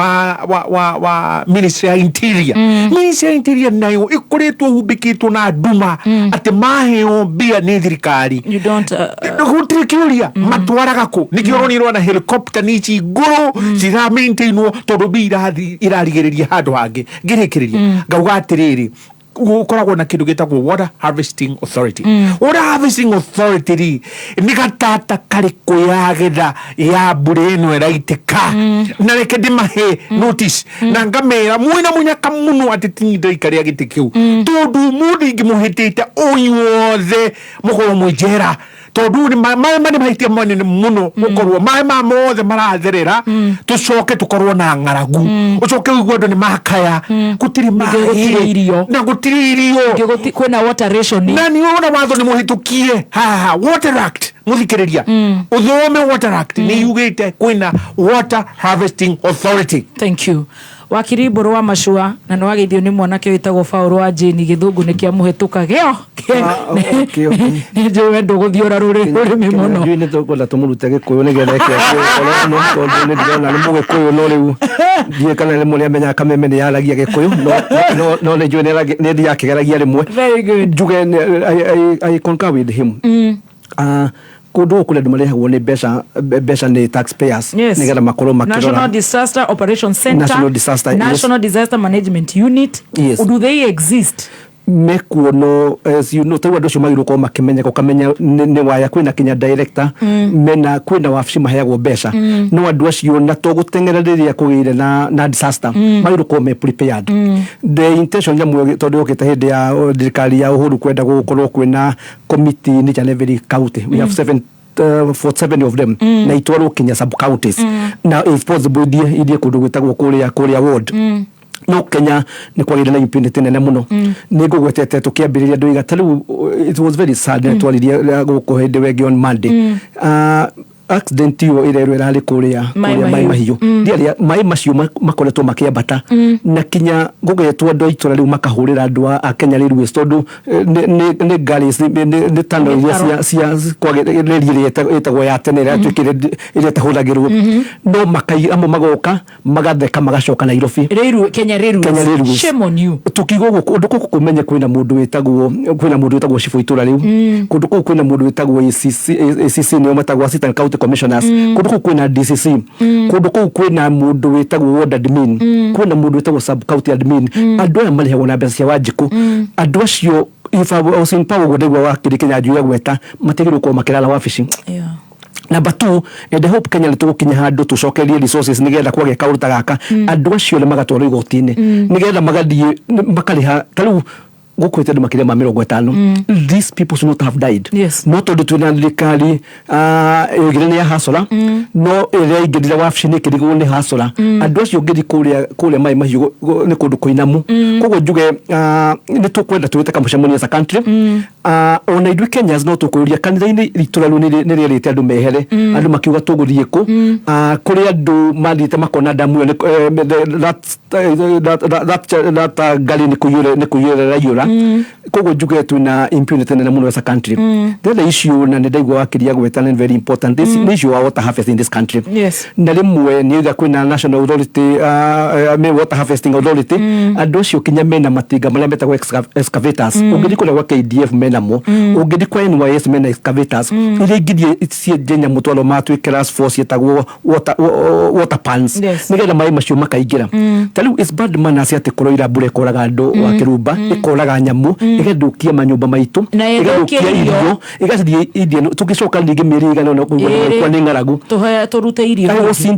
wa Ministry ya Interior. Ministry ya Interior nayo ĩkoretwo humbĩkĩtwo na nduma atĩ maheo mbia nĩ thirikari. You don't Gũtirĩ kĩũria matwaraga kũ. Nĩkĩo ũronirwo na helicopter nĩ ici ngũrũ ciramaintainwo, tondũ mbia irarigĩrĩria handũ hangĩ. Ngĩrĩkĩrĩria ngauga atĩrĩrĩ, Gũkoragwo na kĩndũ gĩtagwo Water Harvesting Authority. Water Harvesting Authority rĩ, nĩ gatata karĩkũ yagetha ya mbura ĩno ĩraitĩka? Na reke ndĩmahe notice na ngamera mwĩna mũnyaka mũno atĩ tinyi ndaikarĩa gĩtĩ kĩu, tondũ ũmũthĩ ingĩmũhĩtĩte ũi wothe mũkorwo mwĩ njera, tondũ nĩ maĩ ma nĩ mahĩtia manene mũno gũkorwo maĩ ma mothe maratherera, tũcoke tũkorwo na ng'aragu, ũcoke ũigue andũ nĩ makaya gũtirĩ Ningĩ gũtirĩ maĩ irio. Na gũtirĩ irio. Ningĩ kwĩna water rationing. Na nĩ ũrona watho nĩ mũhĩtũkie haha, Water Act, mũthikĩrĩria ũthome Water Act, nĩ yugĩte kwĩna Water Harvesting Authority. Thank you, wakiri Mbũrũ wa Macua, na nĩ wageithio nĩ mwanake wĩtagwo Paũlũ wa Jane. Gĩthũngũ nĩ kĩa mũhĩtũka gĩo. Nĩ njũĩ we ndũgũthiũra rũrĩmĩ mũno. Njũĩ nĩ tũkwenda tũmũrute Gĩkũyũ nĩgetha eke gĩkorwo no tondũ nĩ ndĩrona nĩ Mũgĩkũyũ, no rĩu ndiũĩ kana rĩmwe nĩ amenyaga Kameme nĩ yaragia Gĩkũyũ, no nĩ njũĩ nĩ thiaga akĩgeragia rĩmwe. Very good. Njuge I concur with him. Ah, kũndũ gũkũ kũrĩ andũ marĩhagwo nĩ mbeca nĩ taxpayers nĩgetha makorwo makĩrora. National Disaster Operation Center. National Disaster, yes. National Disaster Management Unit. Yes. Do they exist? Mekuo, no as you know, tarĩu andũ acio magĩrĩirwo gũkorwo makĩmenyeka, ũkamenya nĩ waya kwĩna kinya director, mena kwĩna wabici maheagwo mbeca, no andũ acio na to gũteng'era rĩrĩa kũgĩire na disaster, magĩrĩirwo gũkorwo me prepared. The intention nyamũ ĩyo, tondũ yũkĩte hĩndĩ ya thirikari ya Uhuru kwenda gũkorwo kwĩna committee in each and every county, we have seven 47 of them, na itwarwo kinya sub counties, na if possible ithiĩ kũndũ gwĩtagwo kũrĩa ward. No Kenya nĩ kwagĩire na impunity nene mũno. Nĩ ngũgwetete tũkĩambĩrĩria ndoiga ta rĩu it was very sad. Nĩ twaririe gũkũ hĩndĩ wengĩ on Monday. Ah, accident ĩyo ĩrerwo ĩrarĩ kũrĩa Maĩ kũrĩa Maĩ Mahiũ. Mahiũ. Ndiarĩa maĩ macio makoretwo makĩambata, na kinya gũgetwo andũ a itũra rĩu makahũrĩra andũ a Kenya Railways, tondũ nĩ ngari nĩ tunnel iria cia reri ĩrĩa ĩtagwo ya tene ĩrĩa yatuĩkire ĩrĩa ĩtahũthagĩrwo, no makai amwe magoka magatheka magacoka Nairobi. Railway, Kenya Railways. Kenya Railways. Shame on you. Tukiuga ũguo, kũndũ kũkũ kũmenye kwĩna mũndũ wĩtagwo cibũ itũra rĩu. Kũndũ kũu kwĩna mũndũ wĩtagwo ACC, ACC nĩo metagwo assistant county commissioners. Kũndũ kũu kwĩna DCC. Kũndũ kũu kwĩna mũndũ wĩtagwo ward admin. Kwĩna mũndũ wĩtagwo sub county admin. Andũ aya marĩhagwo na mbeca cia Wanjikũ. Andũ acio, if I was in power, ũguo ndaigua wakiri Kĩnyanjui agweta, matiagĩrĩirwo gũkorwo makĩrara wabici. Number two, and I hope Kenya nĩ tũgũkinya handũ tũcokerie resources nĩgetha kwagĩa kaũndũ ta gaka, andũ acio nĩ magatwarwo igoti-inĩ nĩgetha magathiĩ makarĩha. Ta rĩu gũkuĩte andũ makĩria ma 50. These people should not have died. No tondũ twĩna thirikari yoigire nĩ ya hasora, no ĩrĩa ingĩrire wabici nĩ ĩkĩrigwo nĩ hasora. Andũ acio ũngĩthiĩ kũrĩa Maĩ Mahiũ nĩ kũndũ kũinamu. Koguo njuge nĩ tũkwenda twĩte kamũcemanio as a country. Ona ithuĩ Kenyans no tũkũria kanitha-inĩ itũra rĩu nĩ rĩerĩte andũ mehere. Andũ makiuga tũgũthiĩ kũ? Kũrĩ andũ mathiĩte makona damu ĩyo that ngari nĩ kũiyũra ĩraiyũra. Koguo njuge twĩna impunity nene mũno as a country. The other issue, na nĩ ndaigua wakiria gweta, nĩ very important. This nĩ issue wa water harvest in this country. Na rĩmwe nĩ oiga kwĩna national authority, water harvesting authority. Andũ acio kinya mena matinga marĩa metagwo excavators. Ũngĩthiĩ kũrĩa gwa KDF menamo, ũngĩthiĩ kwa NYS mena excavators iria ingĩthiĩ cienje nyamũ twaro matuĩke class 4 ciĩtagwo water pans, nĩgetha maĩ macio makaingĩra. Ta rĩu it's bad manners atĩ kũroira mbura ĩkoraga andũ wa kĩrumba, ĩkoraga nyamũ, ĩgathũkia manyũmba maitũ, Na ĩthũkie ĩgathũkia irio. Irio ĩgathiĩ irio tũgĩcoka ningĩ mĩeri ĩigana ũna kũigua nĩ nĩ ng'aragu. Tũrute irio. I was in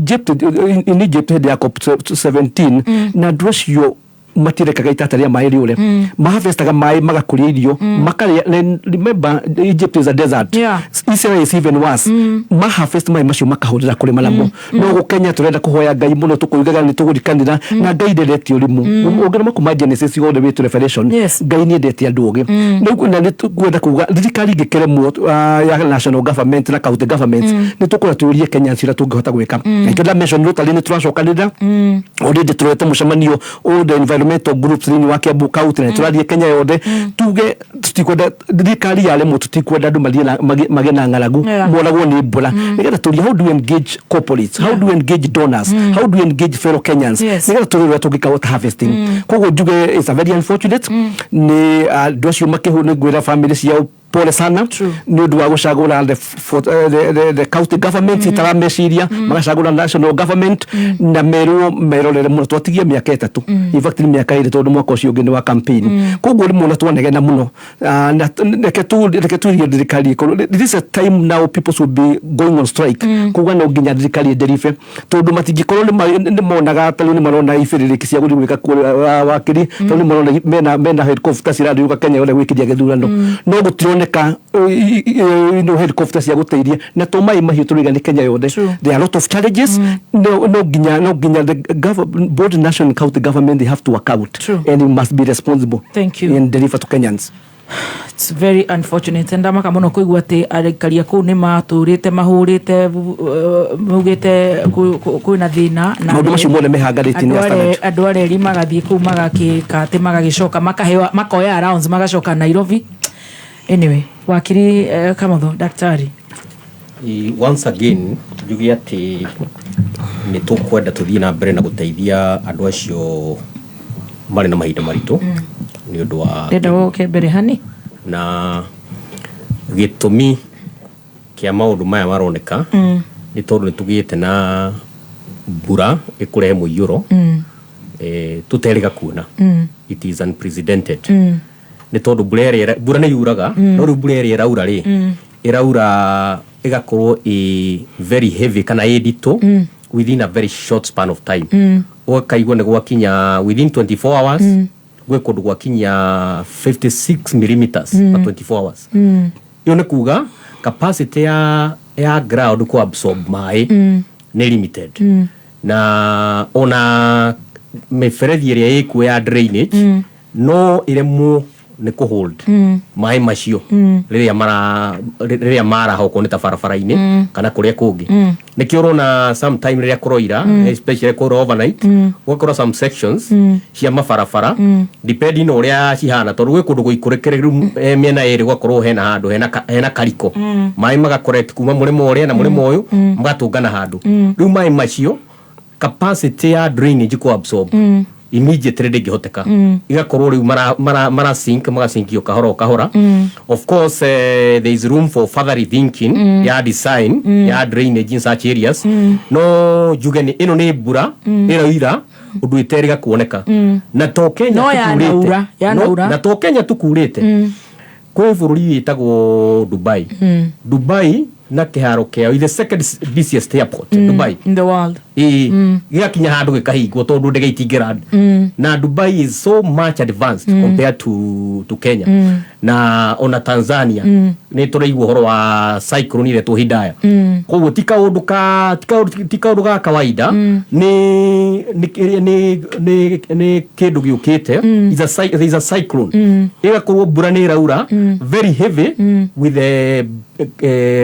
Egypt hĩndĩ ya COP 17, na andũ acio matirekaga itata rĩa maĩ rĩũre. Maharvestaga maĩ magakũria irio makarĩa. Then remember, Egypt is a desert. Israel is even worse. Maharvest maĩ macio makahũthĩra kũrĩma namo. No gũ Kenya tũrenda kũhoya Ngai mũno, tũkũigaga nĩ tũgũrikanĩra na Ngai ndendete ũrimũ. Ũngĩroma kuma Genesis all the way to Revelation, Ngai nĩ endete andũ ogĩ. Rĩu na nĩ tũkwenda kuga thirikari ingĩkĩremwo, ya national government na county government, nĩ tũkwenda tũrie Kenyans ũrĩa tũngĩhota gwĩka. Na ikĩo ndamention Rotary nĩ tũracokanĩrĩra already, tũrete mũcemanio all the environmental groups thĩinĩ wa Kiambu County, na tũrathiĩ Kenya yothe tuge tutikwenda thirikari yaremwo, tutikwenda andũ mathiĩ magĩe na ng'aragu, moragwo nĩ mbura, nĩgetha tũrie how do we engage corporates, how do we engage donors, how do we engage fellow Kenyans, nĩgetha tũrore ũrĩa tũngĩka water harvesting. Koguo njuge it's a very unfortunate nĩ andũ acio makĩhũ, nĩ ngwĩra family ciao. Pole sana nĩ ũndũ wa gũcagũra the county government itarameciria, magacagũra national government na merwo merorere mũno. Twatigie mĩaka 3, in fact nĩ mĩaka 2, tondũ mwaka ũcio ũngĩ nĩ wa campaign. Koguo rĩmwe na twanegena mũno. Ah, na reke turie thirikari ĩkorwo, this is a time now people should be going on strike, kuga no nginya thirikari ĩdeliver, tondũ matingĩkorwo nĩ monaga ta rĩu nĩ marona ibĩrĩrĩki cia gũthiĩ gwĩka wakiri, tondũ nĩ marona mena helicopter cirathiũrũrũka Kenya yothe gwĩkĩria gĩthurano, no gũtironeka no helicopter cia gũteithia na to maĩ mahiũ tũraiga nĩ Kenya yothe. There are a lot of challenges. No nginya the both national and county government, they have to work out and it must be responsible Thank you. and deliver to Kenyans. It's very unfortunate. Ndamaka mũno kũigua atĩ aikari a kũu nĩ matũrĩte mahũrĩte, maugĩte kwĩna thĩna na Maũndũ macio mothe mehangarĩtie nĩ Standard. Andũ areri magathiĩ kũu magakĩka atĩ magagĩcoka makaheo makoya allowance magacoka Nairobi. Anyway, wakiri Kamotho, daktari. Once again njuge atĩ nĩ tũkwenda tũthiĩ na mbere na gũteithia andũ acio marĩ na mahinda maritũ nĩ ũndũ wa Ndenda gũke mbere hani. Na gĩtũmi kĩa maũndũ maya maroneka nĩ tondũ nĩ tũgĩte na mbura ĩkũrehe mũiyũro tũterĩga kuona. It is unprecedented, nĩ tondũ mbura ĩrĩa mbura nĩ yuraga, no rĩu mbura ĩrĩa ĩraura rĩ, ĩraura ĩgakorwo ĩ very heavy kana ĩ nditũ within a very short span of time. Ũgakaigua nĩ gwakinya within 24 hours, gwĩ kũndũ gwakinya 56 millimeters per 24 hours. Ĩyo nĩ kuga capacity ya ground ku absorb maĩ nĩ limited, na ona mĩberethi ĩrĩa ĩkuo ya drainage no ĩremwo nĩ kũhold maĩ macio rĩrĩa maraha, okorwo nĩ ta barabara-inĩ kana kũrĩa kũngĩ. Nĩkĩo ũrona sometime rĩrĩa kũroira, especially kũra overnight, ũgakora some sections cia mabarabara, depending na ũrĩa cihana, tondũ gwĩ kũndũ gũikũrũkĩrĩru mĩena ĩrĩ, gũgakorwo hena handũ hena kariko, maĩ magacorrect kuma mũrĩmo ũrĩa na mũrĩmo ũyũ, magatũngana handũ. Rĩu maĩ macio, capacity ya drainage ku absorb immediately ndĩngĩhoteka, igakorwo rĩu mara sink, magasinkio kahora o kahora. Of course, there is room for further rethinking ya design ya drainage in such areas. No njuge nĩ ĩno nĩ mbura ĩroira ũndũ ĩterĩga kuoneka, na to Kenya No tukurĩte. yanaura, yanaura. Na to Kenya tukurĩte. Kwĩ bũrũri wĩtagwo Dubai. Dubai na kĩharo kĩao, the second busiest airport, Dubai, in the world. Ĩĩ, gĩgakinya handũ gĩkahingwo tondũ ndege itingĩra, na Dubai is so much advanced compared to Kenya na ona Tanzania. Nĩ tũraigua ũhoro wa cyclone iretwo Hidaya. Koguo ti kaũndũ ga kawaida, nĩ kĩndũ gĩũkĩte. There is a cyclone, ĩgakorwo mbura nĩ ĩraura very heavy with a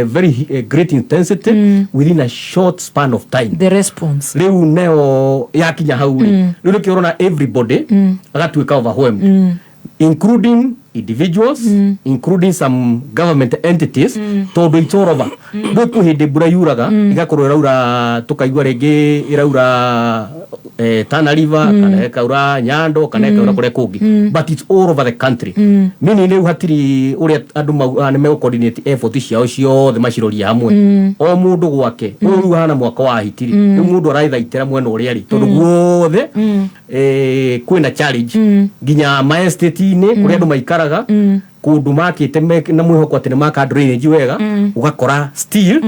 very great intensity within a short span of time. The response. Rĩu neo yakinya hau rĩ, rĩu nĩkĩo ũrona everybody agatuĩka overwhelmed, including individuals, including some government entities, tondũ it's all over. Rĩu kwĩ hĩndĩ mbura yuraga ĩgakorwo ĩraura, tũkaigua rĩngĩ ĩraura Tana River, kana ĩkaura Nyando, kana ĩkaura kũrĩa kũngĩ, but it's all over the country, meaning rĩu hatirĩ ũrĩa andũ nĩ megũ coordinate effort ciao ciothe macirorie hamwe, o mũndũ gwake. Ũyũ rĩu hana mwaka wa hitiri, rĩu mũndũ araithaitĩra mwena ũrĩa arĩ, tondũ guothe kwĩna challenge, nginya ma estate-inĩ kũrĩa andũ maikaraga, kũndũ makĩte na mwĩhoko atĩ nĩ maka drainage wega, ũgakora still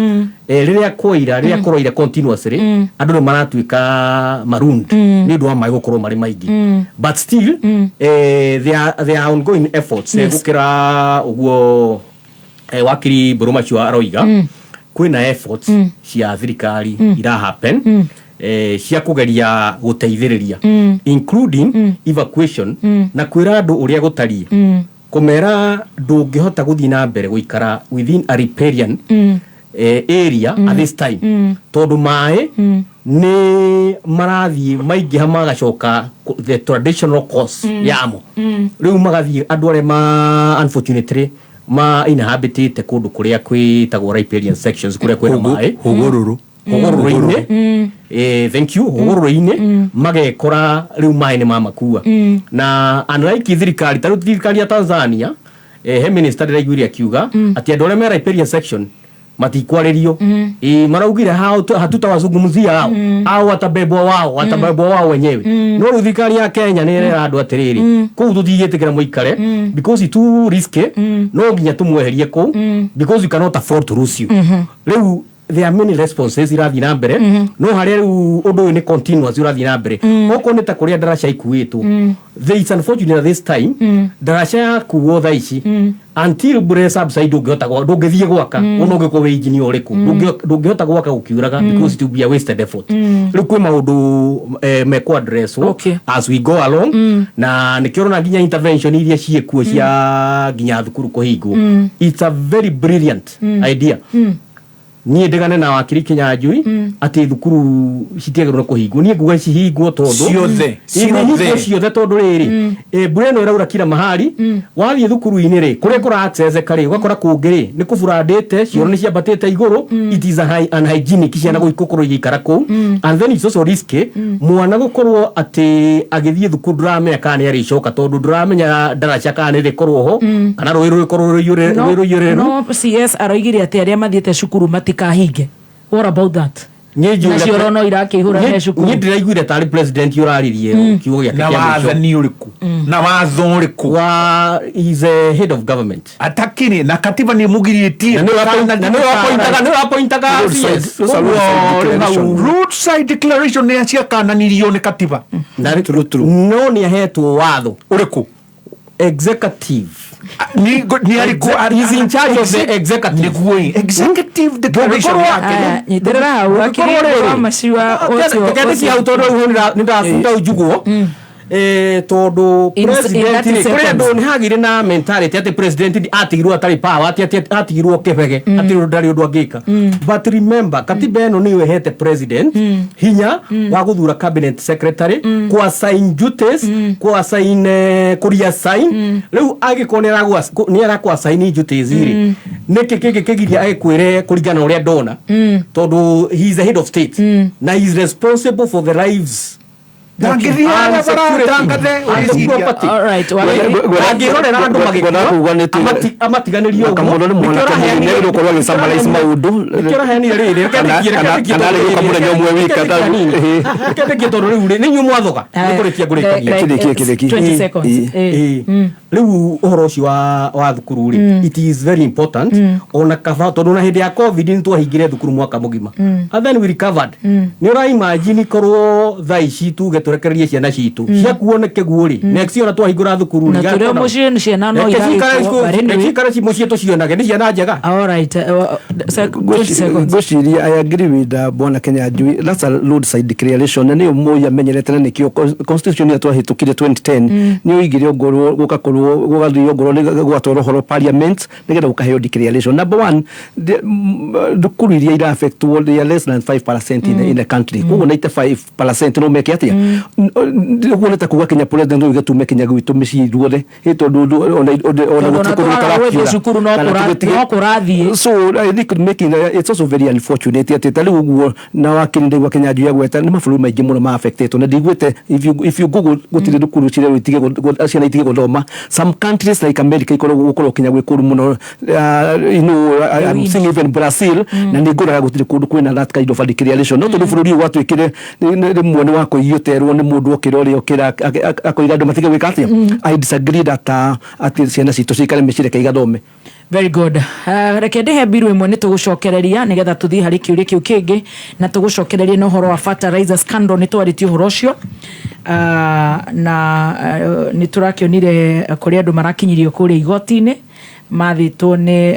rĩrĩa kwaira, rĩrĩa kũroira continuously, andũ nĩ maratuĩka marooned nĩ ũndũ wa maĩ gũkorwo marĩ maingĩ. But still, there are ongoing efforts. Gũkĩra ũguo wakiri Mbũrũ macio aroiga, kwĩna efforts cia thirikari ira happen cia kũgeria gũteithĩrĩria, including evacuation na kwĩra andũ ũrĩa gũtariĩ, kũmera ndũngĩhota gũthiĩ na mbere gũikara within a riparian area at this time, tondũ maĩ nĩ marathiĩ maingĩha magacoka the traditional course yamo. Rĩu magathiĩ andũ arĩa ma unfortunately ma inhabitĩte kũndũ kũrĩa kwĩtagwo riparian sections, kũrĩa kwĩna maĩ hũgũrũrũ. Hũgũrũrũ-inĩ. Thank you. Hũgũrũrũ-inĩ magekora rĩu maĩ nĩ mamakua, na unlike thirikari, ta rĩu thirikari ya Tanzania He minister ndĩraiguire akiuga atĩ andũ arĩa me riparian section matikwarĩrio. Ĩ maraugire hao hatutawazungumzia hao, hao watabebwa wao, watabebwa wao wenyewe. No rĩu thirikari ya Kenya nĩ ĩrera andũ atĩrĩrĩ, kũu tũtigĩtĩkĩra mũikare because it's too risky, no nginya tũmweherie kũu because we cannot afford to lose you. Rĩu there are many responses irathiĩ na mbere, no harĩa rĩu ũndũ ũyũ nĩ continuous ũrathiĩ na mbere. Okorwo nĩ ta kũrĩa ndaraca ikuĩtwo, there is unfortunately this time ndaraca yakuo thaa ici until mbura subside ndũngĩhota ndũngĩthiĩ gwaka, ona ũngĩkorwo wĩ engineer ũrĩkũ, ndũngĩhota gwaka gũkiuraga because it will be a wasted effort. Rĩu kwĩ maũndũ mekũ addresswo as we go along, na nĩkĩo ũrona nginya intervention iria ciĩkuo cia nginya thukuru kũhingwo. It's a very brilliant idea. Niĩ ndigane na wakiri Kinyanjui atĩ thukuru citiagĩrĩirwo nĩ kũhingwo. Niĩ nguga cihingwo tondũ Ciothe, Ĩ, nĩ hingwo ciothe. Ciothe, tondũ rĩrĩ, mbura ĩno ĩraura kila mahali. Wathiĩ thukuru-inĩ rĩ, kũrĩa kũra accesseka rĩ, ũgakora kũngĩ rĩ nĩ kũburandĩte, cioro nĩ ciambatĩte igũrũ. It is a unhygienic ciana gũkorwo igĩikara kũu, and then it's also risky mwana gũkorwo atĩ agĩthiĩ thukuru, ndũramenya kana nĩ arĩcoka, tondũ ndũramenya ndaraca kana nĩ rĩkorwo ho kana rũĩ rũgĩkorwo rwĩ rũiyũrĩrĩru. No CS aroigire atĩ arĩa mathiĩte cukuru matikahinge. What about that? Niĩ Na cioro no irakĩihũra he cukuru. Niĩ ndĩraiguire tarĩ president ũraririe kiugo gĩake Na kĩa mũico. Wathani ũrĩkũ na watho ũrĩkũ? Wa is a head of government. Atakĩrĩ na katiba nĩ mũgirĩtie. Na nĩwe apointaga CS. Koguo rĩu hau- Roadside declaration nĩ ciakananirio nĩ katiba. No nĩ ahetwo watho. Ũrĩkũ? Executive. Nĩ arĩkũ? He's in charge of the executive. Nĩguo executive declaration Ndũngĩkorwo- yake. Nyitĩrĩra hau wakiri wa maciwa ũcio. Reke hau, tondũ rĩu nĩ ndaunjugwo. Tondũ In president 30 rĩ, kũrĩ seconds. andũ nĩ hagĩire na mentality atĩ president atigirwo atarĩ power, atĩ atigirwo kĩbege, atĩ ndarĩ ũndũ angĩka. But remember, katiba ĩno nĩyo ĩhete president hinya wa gũthura cabinet secretary, kũ assign duties, kũ assign kũ reassign. Rĩu angĩkorwo nĩ arakũ assign duties rĩ, nĩkĩ kĩngĩ kĩgiria agĩkwĩre kũringana na ũrĩa ndona? Tondũ he is the head of state na he is responsible for the lives Ndangĩthiĩ and harĩa bara security atangathe and the ũgĩciria. property. Alright, wakiri. Angĩrorera andũ Ngwenda kuuga nĩ magĩkua amatiganĩrie ũguo. Kamũndũ nĩ mwanake Nĩkĩo mũnini agĩrĩirwo gũkorwo agĩ-summarize maũndũ. Nĩkĩo ũraheanire rĩrĩ, reke Kana ndĩkie kana arĩ gũka mũthenya ũmwe wika reke ndĩkie, tondũ rĩu rĩ nĩ inyuĩ mwathoga nĩ kũrĩkia ngũrĩkagia. Kĩrĩkie, kĩrĩkie. 20 seconds. Ĩĩ. Rĩu ũhoro ũcio wa thukuru rĩ, it is very important, ona kaba tondũ na hĩndĩ ya COVID nĩ twahingire thukuru mwaka mũgima and then we recovered. Nĩ ũra imagine korwo thaa ici tuge tũrekererie ciana citũ ciakuo nĩ kĩguũ rĩ, next year ona twahingũra thukuru Na tũrĩ o mũciĩ ciana no iragĩkwo, but anyway. Reke cikare mũciĩ tũcionage nĩ ciana njega. All right, 20 seconds. Ngwĩciria I agree with bwana Kinyanjui, that's a roadside declaration, na nĩyo Moi amenyerete, na nĩkĩo constitution ĩrĩa twahĩtũkire 2010 nĩ oigire ongorwo gũgakorwo gũgathiĩ ongorwo nĩ gwatwarwo ũhoro parliament nĩgetha gũkaheo declaration. Number one, thukuru iria ira affectwo, they are less than 5% in the country, koguo 95% no meke atĩa? Ũguo nĩ ta kuga kinya president oige tume kinya gwitũ mĩciĩ ithuothe, ĩ tondũ ona Tondũ ona gũtirĩ kũndũ twara gũthiĩ gũtarakiura. cukuru no Kana no kũrathiĩ. So I think making it's also very unfortunate atĩ ta rĩu ũguo na wakiri ndaigua Kinyanjui agweta nĩ mabũrũri maingĩ mũno ma affectetwo, na ndiguĩte if you google gũtirĩ thukuru cirerwo itige ciana itige gũthoma. Some countries like America ikoragwo gũkorwo kinya gwĩ kũru mũno, I'm seeing even Brazil, na nĩ ngũraga gũtirĩ kũndũ kwĩna that kind of a declaration. No tondũ bũrũri ũyũ gwatuĩkire rĩmwe nĩ wakũiywo terwo nĩ mũndũ okĩra ũrĩa okĩra akoiga andũ matige gwĩka atĩa. I disagree that atĩ ciana citũ cikare mĩciĩ, reke igathome. Very good. Reke ndĩhe mbiru ĩmwe nĩ tũgũcokereria nĩgetha tũthiĩ harĩ kĩũria kĩu kĩngĩ, na tũgũcokereria na ũhoro wa fertilizer scandal. Nĩ twarĩtie ũhoro ũcio, na nĩ tũrakĩonire kũrĩa andũ marakinyirio kũrĩa igoti-inĩ mathĩtwo nĩ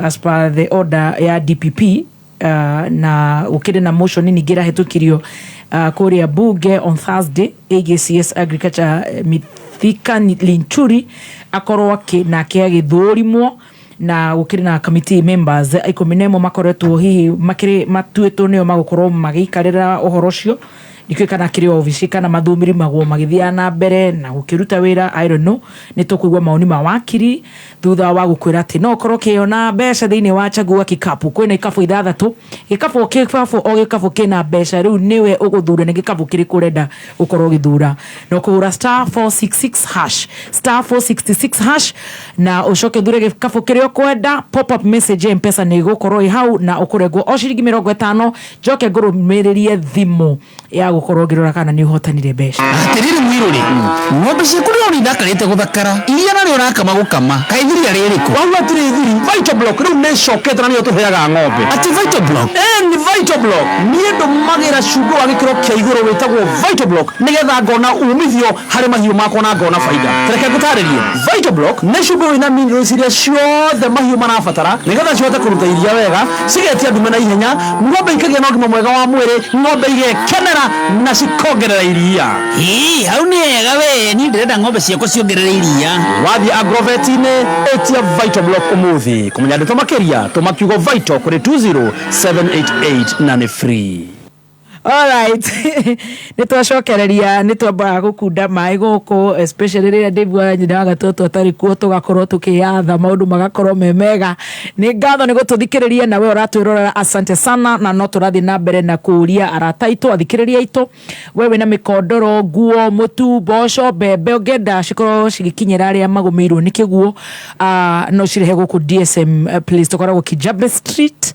as per the order ya DPP, na gũkĩrĩ na motion ningĩ ĩrahĩtũkirio kũrĩa bunge on Thursday ĩgiĩ CS Agriculture Mithika Linturi akorwo akĩ nake agĩthũrimwo, na gũkĩrĩ na committee members 11 makoretwo hihi makĩrĩ matuĩtwo nĩo magũkorwo magĩikarĩra ũhoro ũcio. Ndikĩũĩ kana akĩrĩ obici kana mathumirimagwo magĩthiaga na mbere na gũkĩruta wĩra, I don't know. Nĩ tũkũigua maoni ma wakiri thutha wa gũkwĩra atĩ no ũkorwo ũkĩona mbeca thĩinĩ wa Chagua Kikapu. Kwĩna ikabu ithathatũ, gĩkabu o gĩkabu o gĩkabu kĩna mbeca. Rĩu nĩwe ũgũthura nĩ gĩkabu kĩrĩkũ ũrenda gũkorwo ũgĩthura, na ũkũhũra *466#, *466# na ũcoke ũthure gĩkabu kĩrĩa ũkwenda. Pop up message ya Mpesa nĩ ĩgũkorwo ĩ hau na ũkũrengwo o ciringi 50. Njoke ngũrũmĩrĩrie thimũ ya gũkorwo ngĩrora kana nĩ ũhotanire mbeca. Atiriri mwiruri, ng'ombe ciaku ndĩrona ithakarĩte gũthakara, iria narĩo ũrakama gũkama, kaĩ ithiria rĩrĩkũ? Wauga atirĩ ithiri, Vital Block rĩu nĩ ĩcokete na nĩyo tũheaga ng'ombe. Atĩ Vital Block? Ĩ ni Vital Block. Niĩ ndũmagĩra cumbĩ wa gĩkĩro kĩa igũrũ wĩtagwo Vital Block nĩgetha ngona umithio harĩ mahiũ makwa na ngona baida. Reke ngũtarĩrie. Vital Block nĩ cumbĩ wĩna minerals iria ciothe mahiũ marabatara nĩgetha cihote kũruta iria wega, cigetia ndume na ihenya, ng'ombe ikagĩa na ũgima mwega wa mwĩrĩ, ng'ombe igekenera na cikongerera iria. Ĩ hau nĩ hega we, niĩ ndĩrenda ng'ombe ciakwa ciongerere iria. Wathiĩ agrovet-inĩ ĩtia Vital Block ũmũthĩ. Kũmenya ndeto makĩria, tũma kiugo Vital kũrĩ 20788 na nĩ free. Alright, nĩ twacokereria, nĩ twambaga gũkunda maĩ gũkũ, especially rĩrĩa Dave wa nyina wa gatoto atarĩ kuo, tũgakorwo tũkĩyatha maũndũ magakorwo me mega. Nĩ ngatho nĩ gũtũthikĩrĩria na we ũratwĩrorera, asante sana. Na no tũrathiĩ na mbere na kũũria arata aitũ, athikĩrĩria aitũ, we wĩna mĩkondoro, nguo, mũtu, mboco, mbembe, ũngĩenda cikorwo cigĩkinyĩra arĩa magũmĩirwo nĩ kĩguo, no cirehe gũkũ DSM Place. Tũkoragwo Kijabe Street,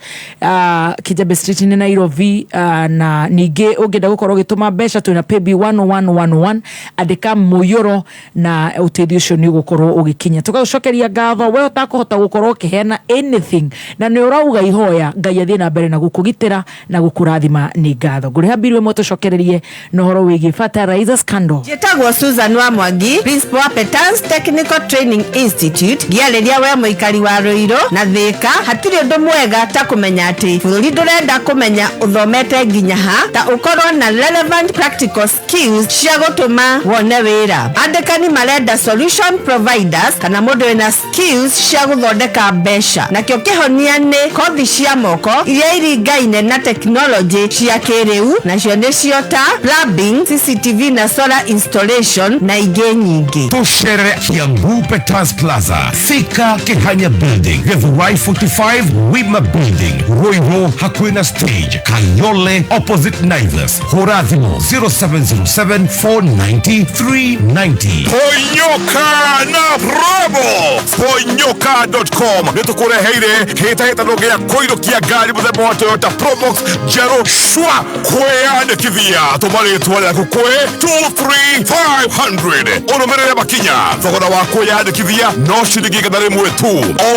Kijabe Street nĩ Nairobi. Na ningĩ ũngĩenda gũkorwo ũgĩtũma mbeca, twĩna paybill 10111, andĩka mũiyũro na ũteithio ũcio nĩ ũgũkorwo ũgĩkinya. Tũgagũcokeria ngatho we ũtakũhota gũkorwo ũkĩheana anything na nĩ ũrauga ihoya Ngai athiĩ na mbere na gũkũgitĩra na gũkũrathima. Nĩ ngatho. Ngũrĩha mbiru ĩmwe tũcokererie na ũhoro wĩgiĩ fertilizer scandal. Njĩtagwo Susan wa Mwangi, principal wa Petans Technical Training Institute. Ngĩarĩria we mũikari wa Ruiru na Thĩka, hatirĩ ũndũ mwega ta kũmenya atĩ bũrũri ndũrenda kũmenya ũthomete nginya ha, ta ũkorwo na relevant practical skills cia gũtũma wone wĩra. Andĩkani marenda solution providers kana mũndũ wĩna skills cia gũthondeka mbeca, nakĩo kĩhonia nĩ kothi cia moko iria iringaine na technology cia kĩrĩu, nacio nĩcio ta plumbing, CCTV na solar installation na ingĩ nyingĩ. Tũcerere Kiambu, Peters Plaza, Thika, Kihanya Building, Githurai 45, Wima Building, Ruiru hakuhĩ na stage, Kayole opposite Naivas. Hũra thimũ 0707 490 390. Ponyoka na promo ponyoka.com nĩ tũkũreheire hĩtahĩtano gĩa kũinũkia ngari mũthemba wa Toyota Probox njerũ cwa. Kwĩyandĩkithia, tũma rĩtwa rĩaku kwĩ 23500, ũrũmĩrĩre makinya. Thogora wa kwĩyandĩkithia no ciringi 100 tu. O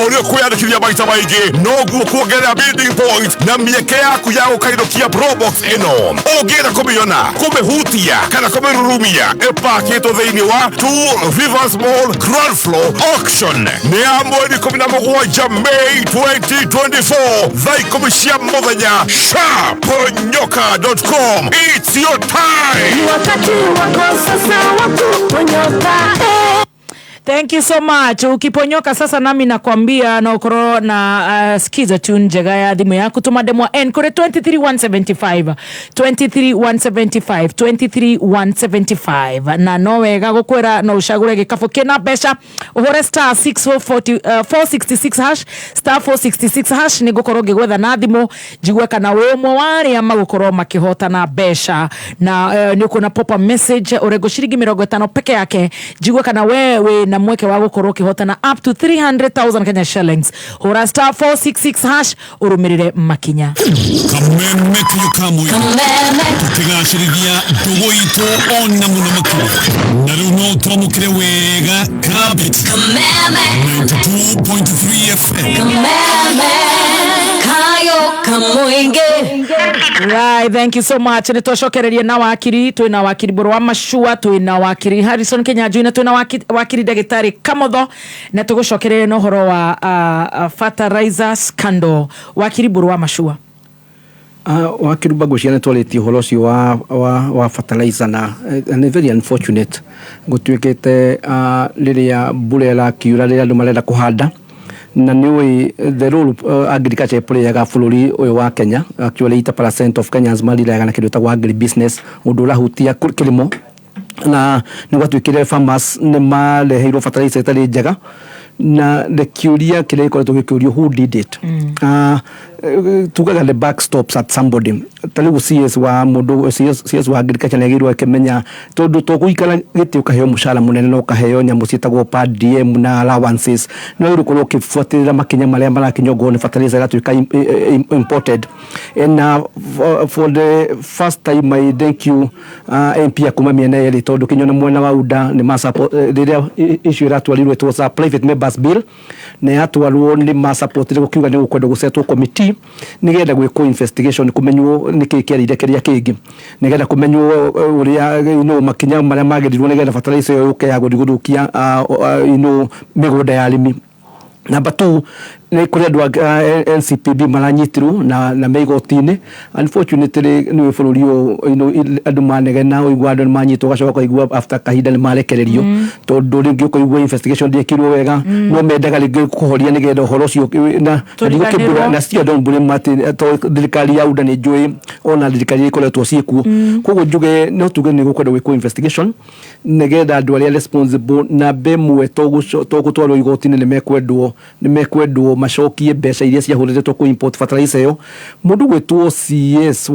ũrĩa kwĩyandĩkithia maita maingĩ, noguo kuongerera bidding point na mĩeke yaku ya gũkainũkia Probox ĩno. Ũngĩenda kũmĩona, kũmĩhutia kana kũmĩrurumia, ĩpakĩtwo thĩinĩ wa Two Rivers Mall ground floor. Auction nĩ ya mweri 17 May 2024 thaa 10 cia mũthenya. Sharp, ponyoka.com, it's your time. Ni wakati wako sasa wa kuponyoka. Thank you so much. Ukiponyoka sasa nami nakwambia na ukorwo na skiza tu njega ya thimu yaku, tuma ndemwa N kuri 23175, 23175, 23175. Na no wega gukwira no ucagure gikabu kina mbeca, uhure *640, 466#, *466#. Nĩ ngũkorwo ngĩgwetha na thimũ njigue kana wĩ ũmwe wa arĩa magũkorwo makĩhotana mbeca, na nĩ ũkuona pop up message ũrengo ciringi 50 peke yake. Njigue kana we wĩ na mweke wa gũkorwo ũkĩhotana up to 300,000 Kenya shillings. Hũra *466# ũrũmĩrĩre makinya. Kameme kayo kamwe tukigacĩrithia ndũgũ itũ ona mũno makĩria, na rĩu no twamũkĩre wega kabit 92.3 FM. Kayo Kamuinge. Right, thank you so much. Nĩ twacokereria na wakiri, twĩna wakiri Mbũrũ wa Machua, twĩna wakiri Harrison Kinyanjui na twĩna wakiri ndagĩtarĩ Kamotho, na tũgũcokereria na ũhoro wa fertilizer scandal. Wakiri Mbũrũ wa Machua. Wakirumba, ngwĩciria nĩ twarĩtie ũhoro ũcio wa fertilizer na nĩ very unfortunate gũtuĩkĩte rĩrĩa mbura ĩrakiura, rĩrĩa andũ marenda kũhanda, Na nĩ ũĩ the role agriculture ĩplayaga bũrũri ũyũ wa Kenya. Actually, 80% of Kenyans mariraga na kĩndũ gĩtagwo agri business, ũndũ ũrahutia kĩrĩmo, na nĩ gwatuĩkire farmers nĩ mareheirwo fertilizer ĩtarĩ njega, na the kĩũria kĩrĩa gĩkoretwo gĩkĩũrio, who did it? Tugaga the buck stops at somebody. Ta rĩu CS wa mũndũ, CS wa agriculture nĩ agĩrĩirwo akĩmenya, tondũ to gũikara gĩtĩ ũkaheo mũcara mũnene na ũkaheo nyamũ ciĩtagwo per diem na allowances, no wagĩrĩirwo gũkorwo ũkĩbuatĩrĩra makinya marĩa marakinya ongorwo nĩ fertilizer ĩratuĩka imported. And for the first time, I thank you, MP akuma mĩena yerĩ, tondũ kinya mwena wa UDA nĩ ma support rĩrĩa issue ĩratwarirwo. It was a private members bill, na yatwarwo nĩ ma supportire gũkiuga nĩ gũkwenda gũsetwo committee nĩgetha gwĩkwo investigation, kũmenywo nĩkĩ kĩarire kĩrĩa kĩngĩ, nĩgetha kũmenywo ũrĩa makinya marĩa magĩrĩirwo nĩgetha fertilizer ĩyo yũke ya gũthiĩ gũthũkia mĩgũnda ya arĩmi. Number two, nĩ kũrĩ andũ a NCPB maranyitirwo na me igoti-inĩ. Unfortunately, nĩ bũrũri ũyũ andũ manegena, ũigua andũ nĩ manyitwo, ũgacoka ũkaigua after kahinda nĩ marekererio, tondũ rĩngĩ ũkaigua investigation ndĩekirwo wega, no mendaga rĩngĩ kũhoria nĩgetha ũhoro ũcio na Tũriganĩrwo. Na still I don't blame atĩ to thirikari ya UDA, nĩ njũĩ ona thirikari iria ikoretwo ciĩkuo. Koguo njuge no tuge nĩ gũkwenda gwĩkwo investigation nĩgetha andũ arĩa responsible namba ĩmwe to gũtwarwo igoti-inĩ, nĩ mekwendwo macokie mbeca iria ciahũthĩrĩtwo kũ import fertilizer ĩyo. Mũndũ gwĩtwo CS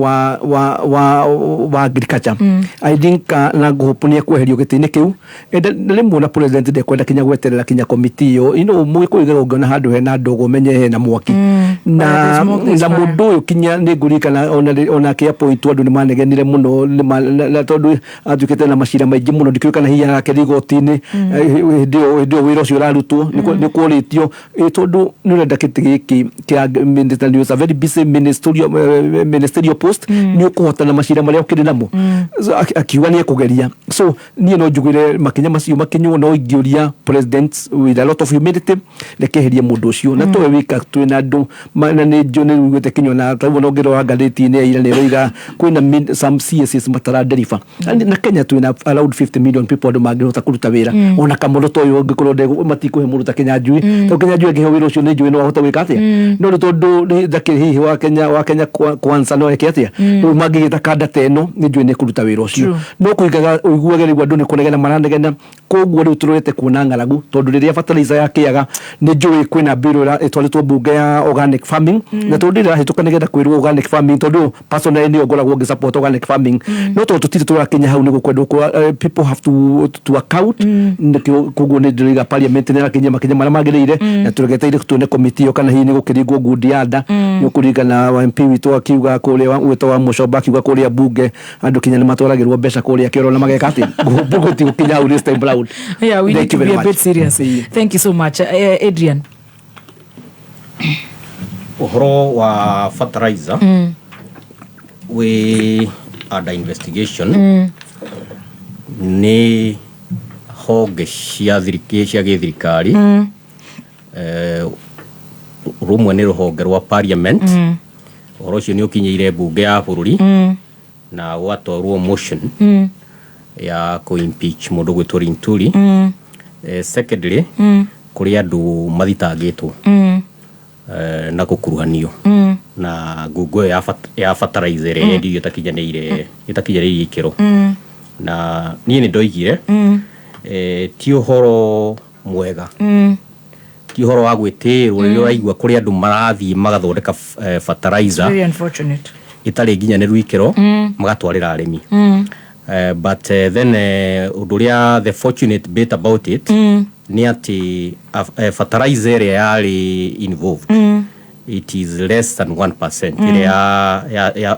wa agriculture, I think na ngũhope nĩ ekweherio gĩtĩ-inĩ kĩu. And na rĩmwe na president ndekwenda kinya gweterera kinya komiti ĩyo. Mũgĩkũyũ igera ũngĩona handũ hena ndogo ũmenye hena mwaki na na mũndũ ũyũ kinya nĩ ngũririkana ona akĩappointwo andũ nĩ manegenire mũno na tondũ atuĩkĩte na macira maingĩ mũno, ndikĩũĩ kana hihi arakĩrĩ igoti-inĩ hĩndĩ ĩyo wĩra ũcio ũrarutwo nĩ kũrĩtio, tondũ nĩ ũrenda kĩtĩ gĩkĩ kĩa minister, it's a very busy ministerial post, nĩ ũkũhota na macira marĩa ũkĩrĩ namo? So, akiuga nĩ ekũgeria. So niĩ no njugire makinya macio makinywo, no ingĩũria president with a lot of humility, reke eherie mũndũ ũcio na towe wika twĩna andũ na nĩ njũ nĩ ugĩte kinya na tarĩu ona ũngĩrora ngathĩti-inĩ ya ira nĩ ĩroiga kwĩna some CSs matara deliver. Na Kenya twĩna around 50 million people, andũ mangĩhota kũruta wĩra. Ona kamũndũ ta ũyũ ũngĩkorwo matikũhe mũndũ ta Kĩnyanjui, tondũ Kĩnyanjui angĩheo wĩra ũcio nĩ njũĩ no ahote gwĩka atĩa. No nĩ tondũ nĩ ndakĩrĩ hihi wa Kenya kwanza no eke atĩa. Rĩu mangĩgĩta kanda ta ĩno nĩ njũĩ nĩ kũruta wĩra ũcio. No kũigaga ũiguage rĩu andũ nĩ kũnegena maranegena, koguo rĩu tũrorete kuona ng'aragu, tondũ rĩrĩa fertilizer yakĩaga nĩ njũĩ kwĩna bill ĩtwarĩtwo mbunge ya organic farming, na tondũ ndĩrahĩtũka nĩgetha kwĩrwo organic farming, tondũ personally nĩyo ngoragwo ngĩ support organic farming, no tondũ tũtirĩ tũrakinya hau nĩ gũkwendwo people have to account. Nĩkĩo koguo nĩ ndĩroiga parliament nĩ ĩrakinyia makinya marĩa magĩrĩire, na tũregeteire tuone komiti ĩyo kana hihi nĩ gũkĩringwo ngundi ya nda. Nĩ ũkũririkana wa MP witũ akiuga kũrĩa wĩtwo wa Mũcomba akiuga kũrĩa bunge andũ kinya nĩ matwaragĩrwo mbeca kũrĩa kĩoro na mageka atĩa. Gũtigũkinya hau this time round. Yeah, we Thank need to you be very a bit much. serious. Thank you so much. Adrian. Ũhoro wa fertilizer wĩ under investigation nĩ honge cia cia gĩthirikari. Rũmwe nĩ rũhonge rwa parliament. Ũhoro ũcio nĩ ũkinyĩire mbunge ya bũrũri na gwatwarwo motion ya kũ impeach mũndũ gwĩtwo Linturi. Secondly, kũrĩ andũ mathitangĩtwo na gũkuruhanio na ngungo ĩyo ya fertilizer ĩrĩa yendirio ĩtakinyanĩirie ikĩro. Na niĩ nĩ ndoigire ti ũhoro mwega, ti ũhoro wa gwĩtĩĩrwo rĩrĩa ũraigua kũrĩ andũ marathiĩ magathondeka fertilizer Very unfortunate. Ĩtarĩ nginyanĩru ikĩro, magatwarĩra arĩmi. But then ũndũ ũrĩa the fortunate bit about it nĩ atĩ fertilizer ĩrĩa yarĩ involved, it is less than 1% ĩrĩa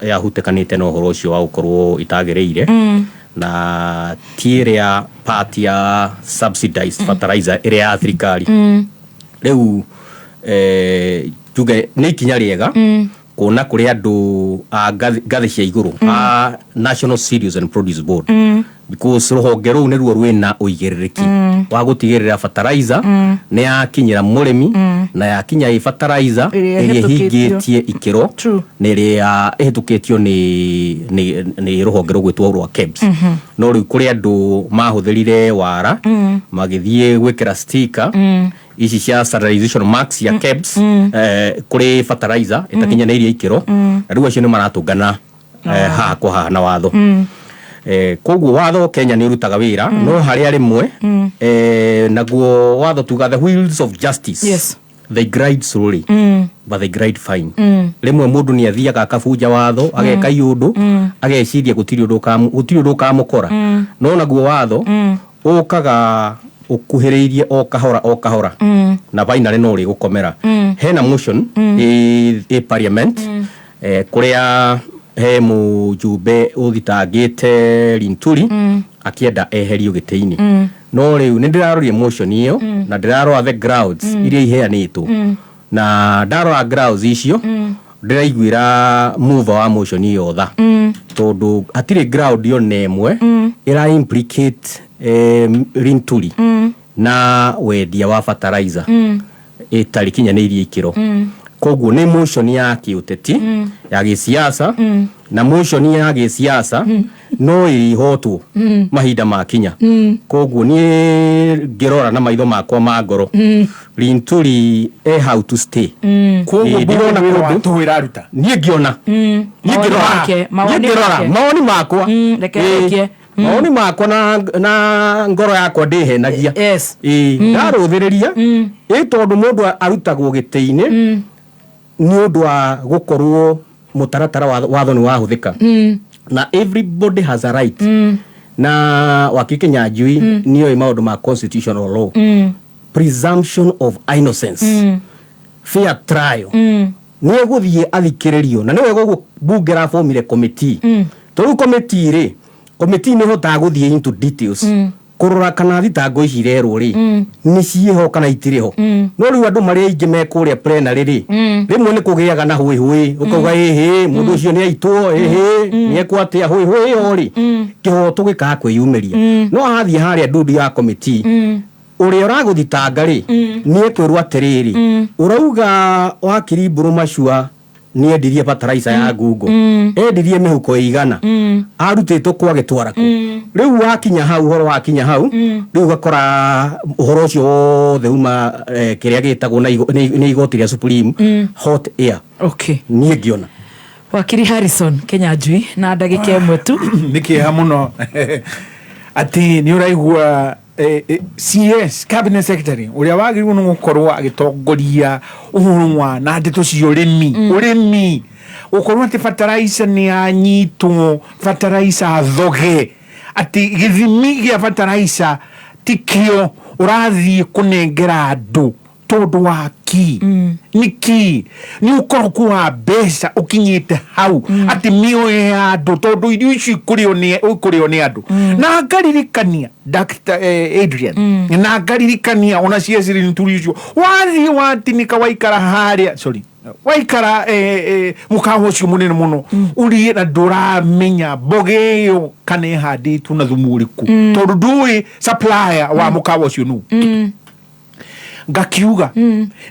yahutĩkanĩte na ũhoro ũcio wa gũkorwo itagĩrĩire, na ti ĩrĩa part ya subsidized fertilizer ĩrĩa ya thirikari. Rĩu njuge nĩ ikinya rĩega kuona kũrĩ andũ a ngathĩ cia igũrũ a National Cereals and Produce Board, because rũhonge rũu nĩruo rwĩna ũigĩrĩrĩki wa gũtigĩrĩra fertilizer nĩ yakinyĩra mũrĩmi na yakinya ĩ fertilizer ĩrĩa ĩrĩa ĩhĩtũkĩtio. ĩhingĩtie ikĩro na ĩrĩa ĩhĩtũkĩtio nĩ rũhonge rũgwĩtwo rwa KEBS. No rĩu kũrĩ andũ mahũthĩrire wara magĩthiĩ gwĩkĩra sticker. Ici cia standardization marks cia KEBS kũrĩ fertilizer ĩtakinyanĩirie ikĩro, na rĩu acio nĩ maratũngana haha kwa haha na watho. Koguo watho Kenya nĩ ũrutaga wĩra, no harĩa rĩmwe naguo watho tuga the wheels of justice, they grind slowly, but they grind fine. Rĩmwe mũndũ nĩ athiaga akabunja watho, ageka iũndũ, ageciria gũtirĩ ũndũ ũkamũkora, no naguo watho ũkaga ũkuhĩrĩirie o kahora o kahora, na finally no ũrĩgũkomera. Hena motion ĩ parliament, kũrĩa he mũjumbe ũthitangĩte Linturi akĩenda eherio gĩtĩ-inĩ. No rĩu nĩ ndĩraroria motion ĩyo na ndĩrarora the grounds iria iheanĩtwo, na ndarora grounds icio ndĩraiguĩra mover wa motion ĩyo tha, tondũ hatirĩ ground ona ĩmwe ĩra implicate Linturi na wendia wa fertilizer ĩtarĩ kinyanĩirie ikĩro. Koguo nĩ motion ya kĩũteti, ya gĩsiasa, na motion ya gĩsiasa no ĩrĩhotwo mahinda makinya. Koguo niĩ ngĩrora na maitho makwa ma ngoro, Linturi e how to stay. Koguo Ĩ, ndĩrona wĩra wa kũndũ tũhũ ĩraruta. Niĩ ngĩona, niĩ Mawoni ngĩrora, make, niĩ mawoni ngĩrora make. mawoni makwa. Reke Ĩ, arĩkie. Mawoni makwa na ngoro yakwa ndĩhenagia. Ĩ, ndarũthĩrĩria ĩ, tondũ mũndũ arutagwo gĩtĩ-inĩ nĩ ũndũ wa gũkorwo mũtaratara wa watho nĩ wahũthĩka, na everybody has a right. Na Wakiri Kinyanjui nĩoĩ maũndũ ma constitutional law, presumption of innocence, fair trial, nĩ egũthiĩ athikĩrĩrio, na nĩ wega ũguo bunge rabomire committee. To rĩu committee rĩ, committee nĩ ĩhotaga gũthiĩ into details kũrora kana thitango ici irerwo rĩ nĩ ciĩho kana itirĩ ho. No rĩu andũ marĩa aingĩ me kũrĩa plenary rĩ, rĩmwe nĩ kũgĩaga na hũĩhũĩ, ũkauga ĩhĩ mũndũ ũcio nĩ aitwo, ĩhĩ nĩ ekwo atĩa, hũĩhũĩ ĩyo rĩ, kĩhoto gĩkaga kwĩyumĩria. No athiĩ harĩa ndundu ya committee, ũrĩa ũragũthitanga rĩ nĩ ekwĩrwo atĩrĩrĩ, ũrauga Wakiri Mbũrũ Macua nĩ endirie fertilizer ya ngungo, endirie mĩhuko ĩigana, arutĩtwo kwa gĩtwara kũ. Rĩu wakinya hau, ũhoro wakinya hau, rĩu ũgakora ũhoro ũcio wothe uma kĩrĩa gĩtagwo na nĩ igoti rĩa Supreme, hot air. Niĩ ngĩona Wakiri Harrison Kinyanjui, na ndagĩka 1 tu. Nĩ kĩeha mũno atĩ nĩ ũraigua CS, cabinet secretary, ũrĩa wagĩrĩirwo nĩ gũkorwo agĩtongoria ũhoro wa na ndeto cia ũrĩmi, ũrĩmi, gũkorwo atĩ fertilizer nĩ yanyitwo, fertilizer thoge, atĩ gĩthimi gĩa fertilizer tikĩo ũrathiĩ kũnengera andũ, tondũ wa ki nĩ ki nĩ ũkoroku wa mbeca ũkinyĩte hau atĩ mĩoyo ya andũ, tondũ irio icio ikũrĩo nĩ andũ. Na ngaririkania Dr. Adrian, na ngaririkania ona CS Linturi ũcio wathiĩ watinĩka waikara harĩa, sorry, waikara mũkawa ũcio mũnene mũno ũrĩe, na ndũramenya mboga ĩyo kana ĩhandĩtwo na thumu ũrĩkũ, tondũ ndũĩ supplier wa mũkawa ũcio nũ. Ngakiuga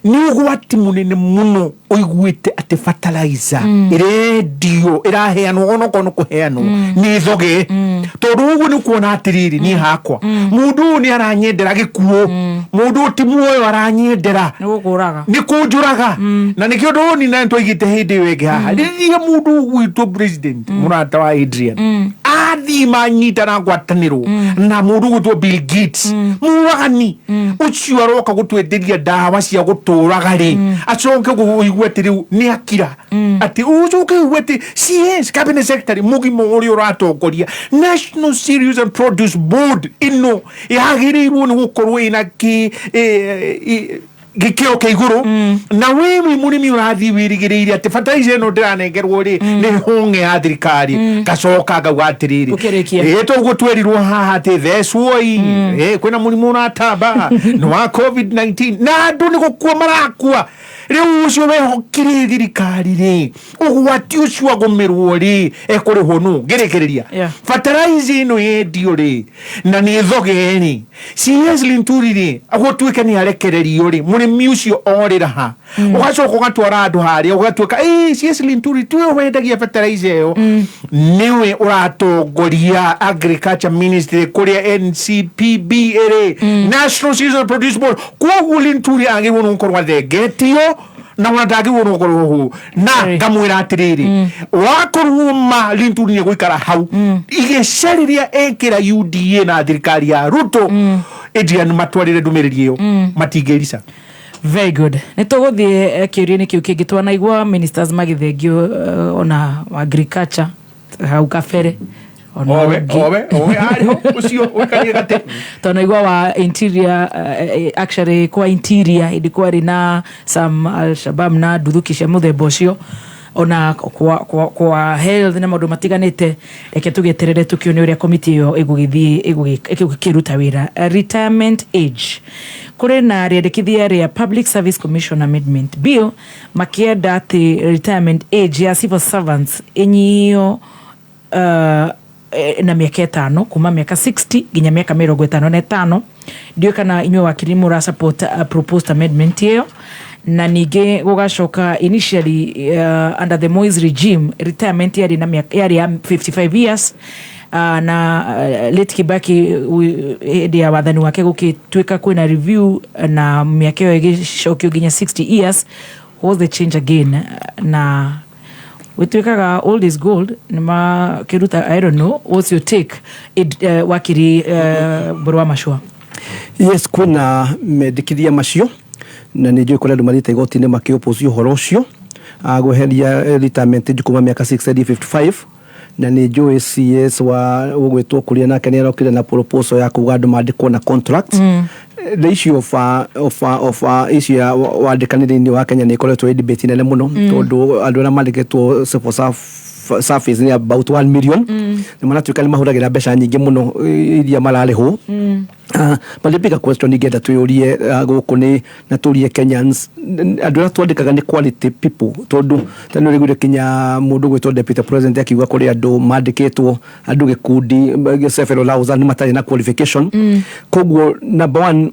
nĩ ũgwati mũnene mũno ũiguĩte atĩ fertilizer ĩrendio, ĩraheanwo, onokorwo nĩ kũheanwo, nĩ thoge, tondũ ũguo nĩ kuona atĩrĩrĩ, niĩ hakwa mũndũ ũyũ nĩ aranyendera gĩkuũ, mũndũ ũyũ ti muoyo aranyendera. Nĩ gũkũraga. Nĩ kũnjũraga. Na nĩkĩo ndoni na twaigĩte hĩndĩ ĩyo ĩngĩ haha, rĩrĩa mũndũ ũgwĩtwo president, mũrata wa Adrian, athiĩ manyita na ngwatanĩro na mũndũ ũgwĩtwo Bill Gates, mũragani ũcio aroka gũtwenderia ndawa cia gũtũraga rĩ, acoke ũigue atĩ rĩu nĩ akira, atĩ ũcoke ũigue atĩ CS, cabinet secretary mũgima ũrĩa ũratongoria National Cereals and Produce Board ĩno yagĩrĩirwo nĩ gũkorwo ĩna kĩ gĩkĩro kĩa igũrũ, na we wĩ mũrĩmi ũrathiĩ wĩrĩgĩrĩire atĩ fertilizer ĩno ndĩranengerwo rĩ nĩ honge ya thirikari. Ngacoka ngauga atĩrĩrĩ, Ũkĩrĩkia. Ĩ, toguo twerirwo haha atĩ thecwoi kwĩna mũrimũ ũratamba nĩ wa COVID-19, na andũ nĩ gũkua marakua. Rĩu ũcio wehokire thirikari rĩ, ũgwati ũcio agũmĩrwo rĩ, ekũrĩhwo nũ? Ngĩrĩkĩrĩria, fertilizer ĩno yendio rĩ, na nĩ thoge rĩ, CS Linturi rĩ, gũtuĩke nĩ arekererio rĩ, mũrĩmi Mũrĩmi ũcio orĩra ha? Ũgacoka ũgatwara andũ harĩa, ũgatuĩka ĩĩ CS Linturi tiwe wendagia fertilizer ĩyo, nĩwe ũratongoria agriculture ministry kũrĩa NCPB ĩrĩ, National Cereal Produce Board. Koguo Linturi agĩrĩirwo nĩ gũkorwo athengetio na ona ndagĩrĩirwo nĩ gũkorwo hau. Na ngamwĩra atĩrĩrĩ, wakorwo ma Linturi nĩ gũikara hau, igĩca rĩrĩa ekĩra UDA na thirikari ya Ruto, Adrian, matwarĩre ndũmĩrĩri ĩyo, matingĩrica. Very good. Nä tå gå thiä kä å ria-inä kä u kä ngä. Twanaigua ministers magĩthengio, ona agriculture hau kabere ona Owe. ũngĩ. Owe arĩ ho ũcio ũikarie gatĩ. Twanaigua wa interior, actually kwa interior hĩndĩ kwarĩ na some Alshabab na nduthũki cia mũthemba ũcio, ona kwa health na maũndũ matiganĩte. Reke tũgĩeterere tũkĩone ũrĩa komiti ĩyo ĩgũgĩthiĩ ĩgũkĩruta wĩra. Retirement age, kũrĩ na rĩendekithia rĩa Public Service Commission Amendment Bill, makĩenda atĩ retirement age ya civil servants ĩnyihio na mĩaka 5, kuma mĩaka 60 nginya mĩaka 55. Ndiũĩ kana inyuĩ wakiri mũra support proposed amendment ĩyo. Na ningĩ gũgacoka initially, under the Moi's regime, retirement yarĩ na mĩaka yarĩ ya 55 years, na late Kibaki, hĩndĩ ya wathani wake, gũgĩtuĩka kwĩna review na mĩaka ĩyo ĩgĩcokio nginya 60 years. What's the change again? Na gwĩtuĩkaga old is gold, nĩ makĩruta. I don't know what's your take, wakiri Mbũrũ wa Macua. Yes, kwĩna mendekithia macio na nĩ njũĩ kũrĩ andũ mathiĩte igoti-inĩ makĩoppose ũhoro ũcio, gweheria retirement age kuma mĩaka 60 55. Na nĩ njũĩ CS wa ũgwĩtwo kũrĩa nake nĩ arokire na proposal ya kuga andũ mandĩkwo na contract. The issue of issue ya wandĩkani thĩinĩ wa Kenya nĩ ĩkoretwo ĩ debate nene mũno, tondũ andũ arĩa mandĩkĩtwo civil service nĩ about 1 million. Nĩ maratuĩka nĩ mahũthagĩra mbeca nyingĩ mũno iria mararĩhwo. But the bigger question ingĩenda twĩyũrie gũkũ nĩ na tũrie Kenyans, andũ arĩa twandĩkaga nĩ quality people? Tondũ tene ũrĩguire kinya mũndũ gwĩtwo deputy president akiuga kũrĩ andũ mandĩkĩtwo, andũ gĩkundi several thousand matarĩ na qualification. Koguo number one,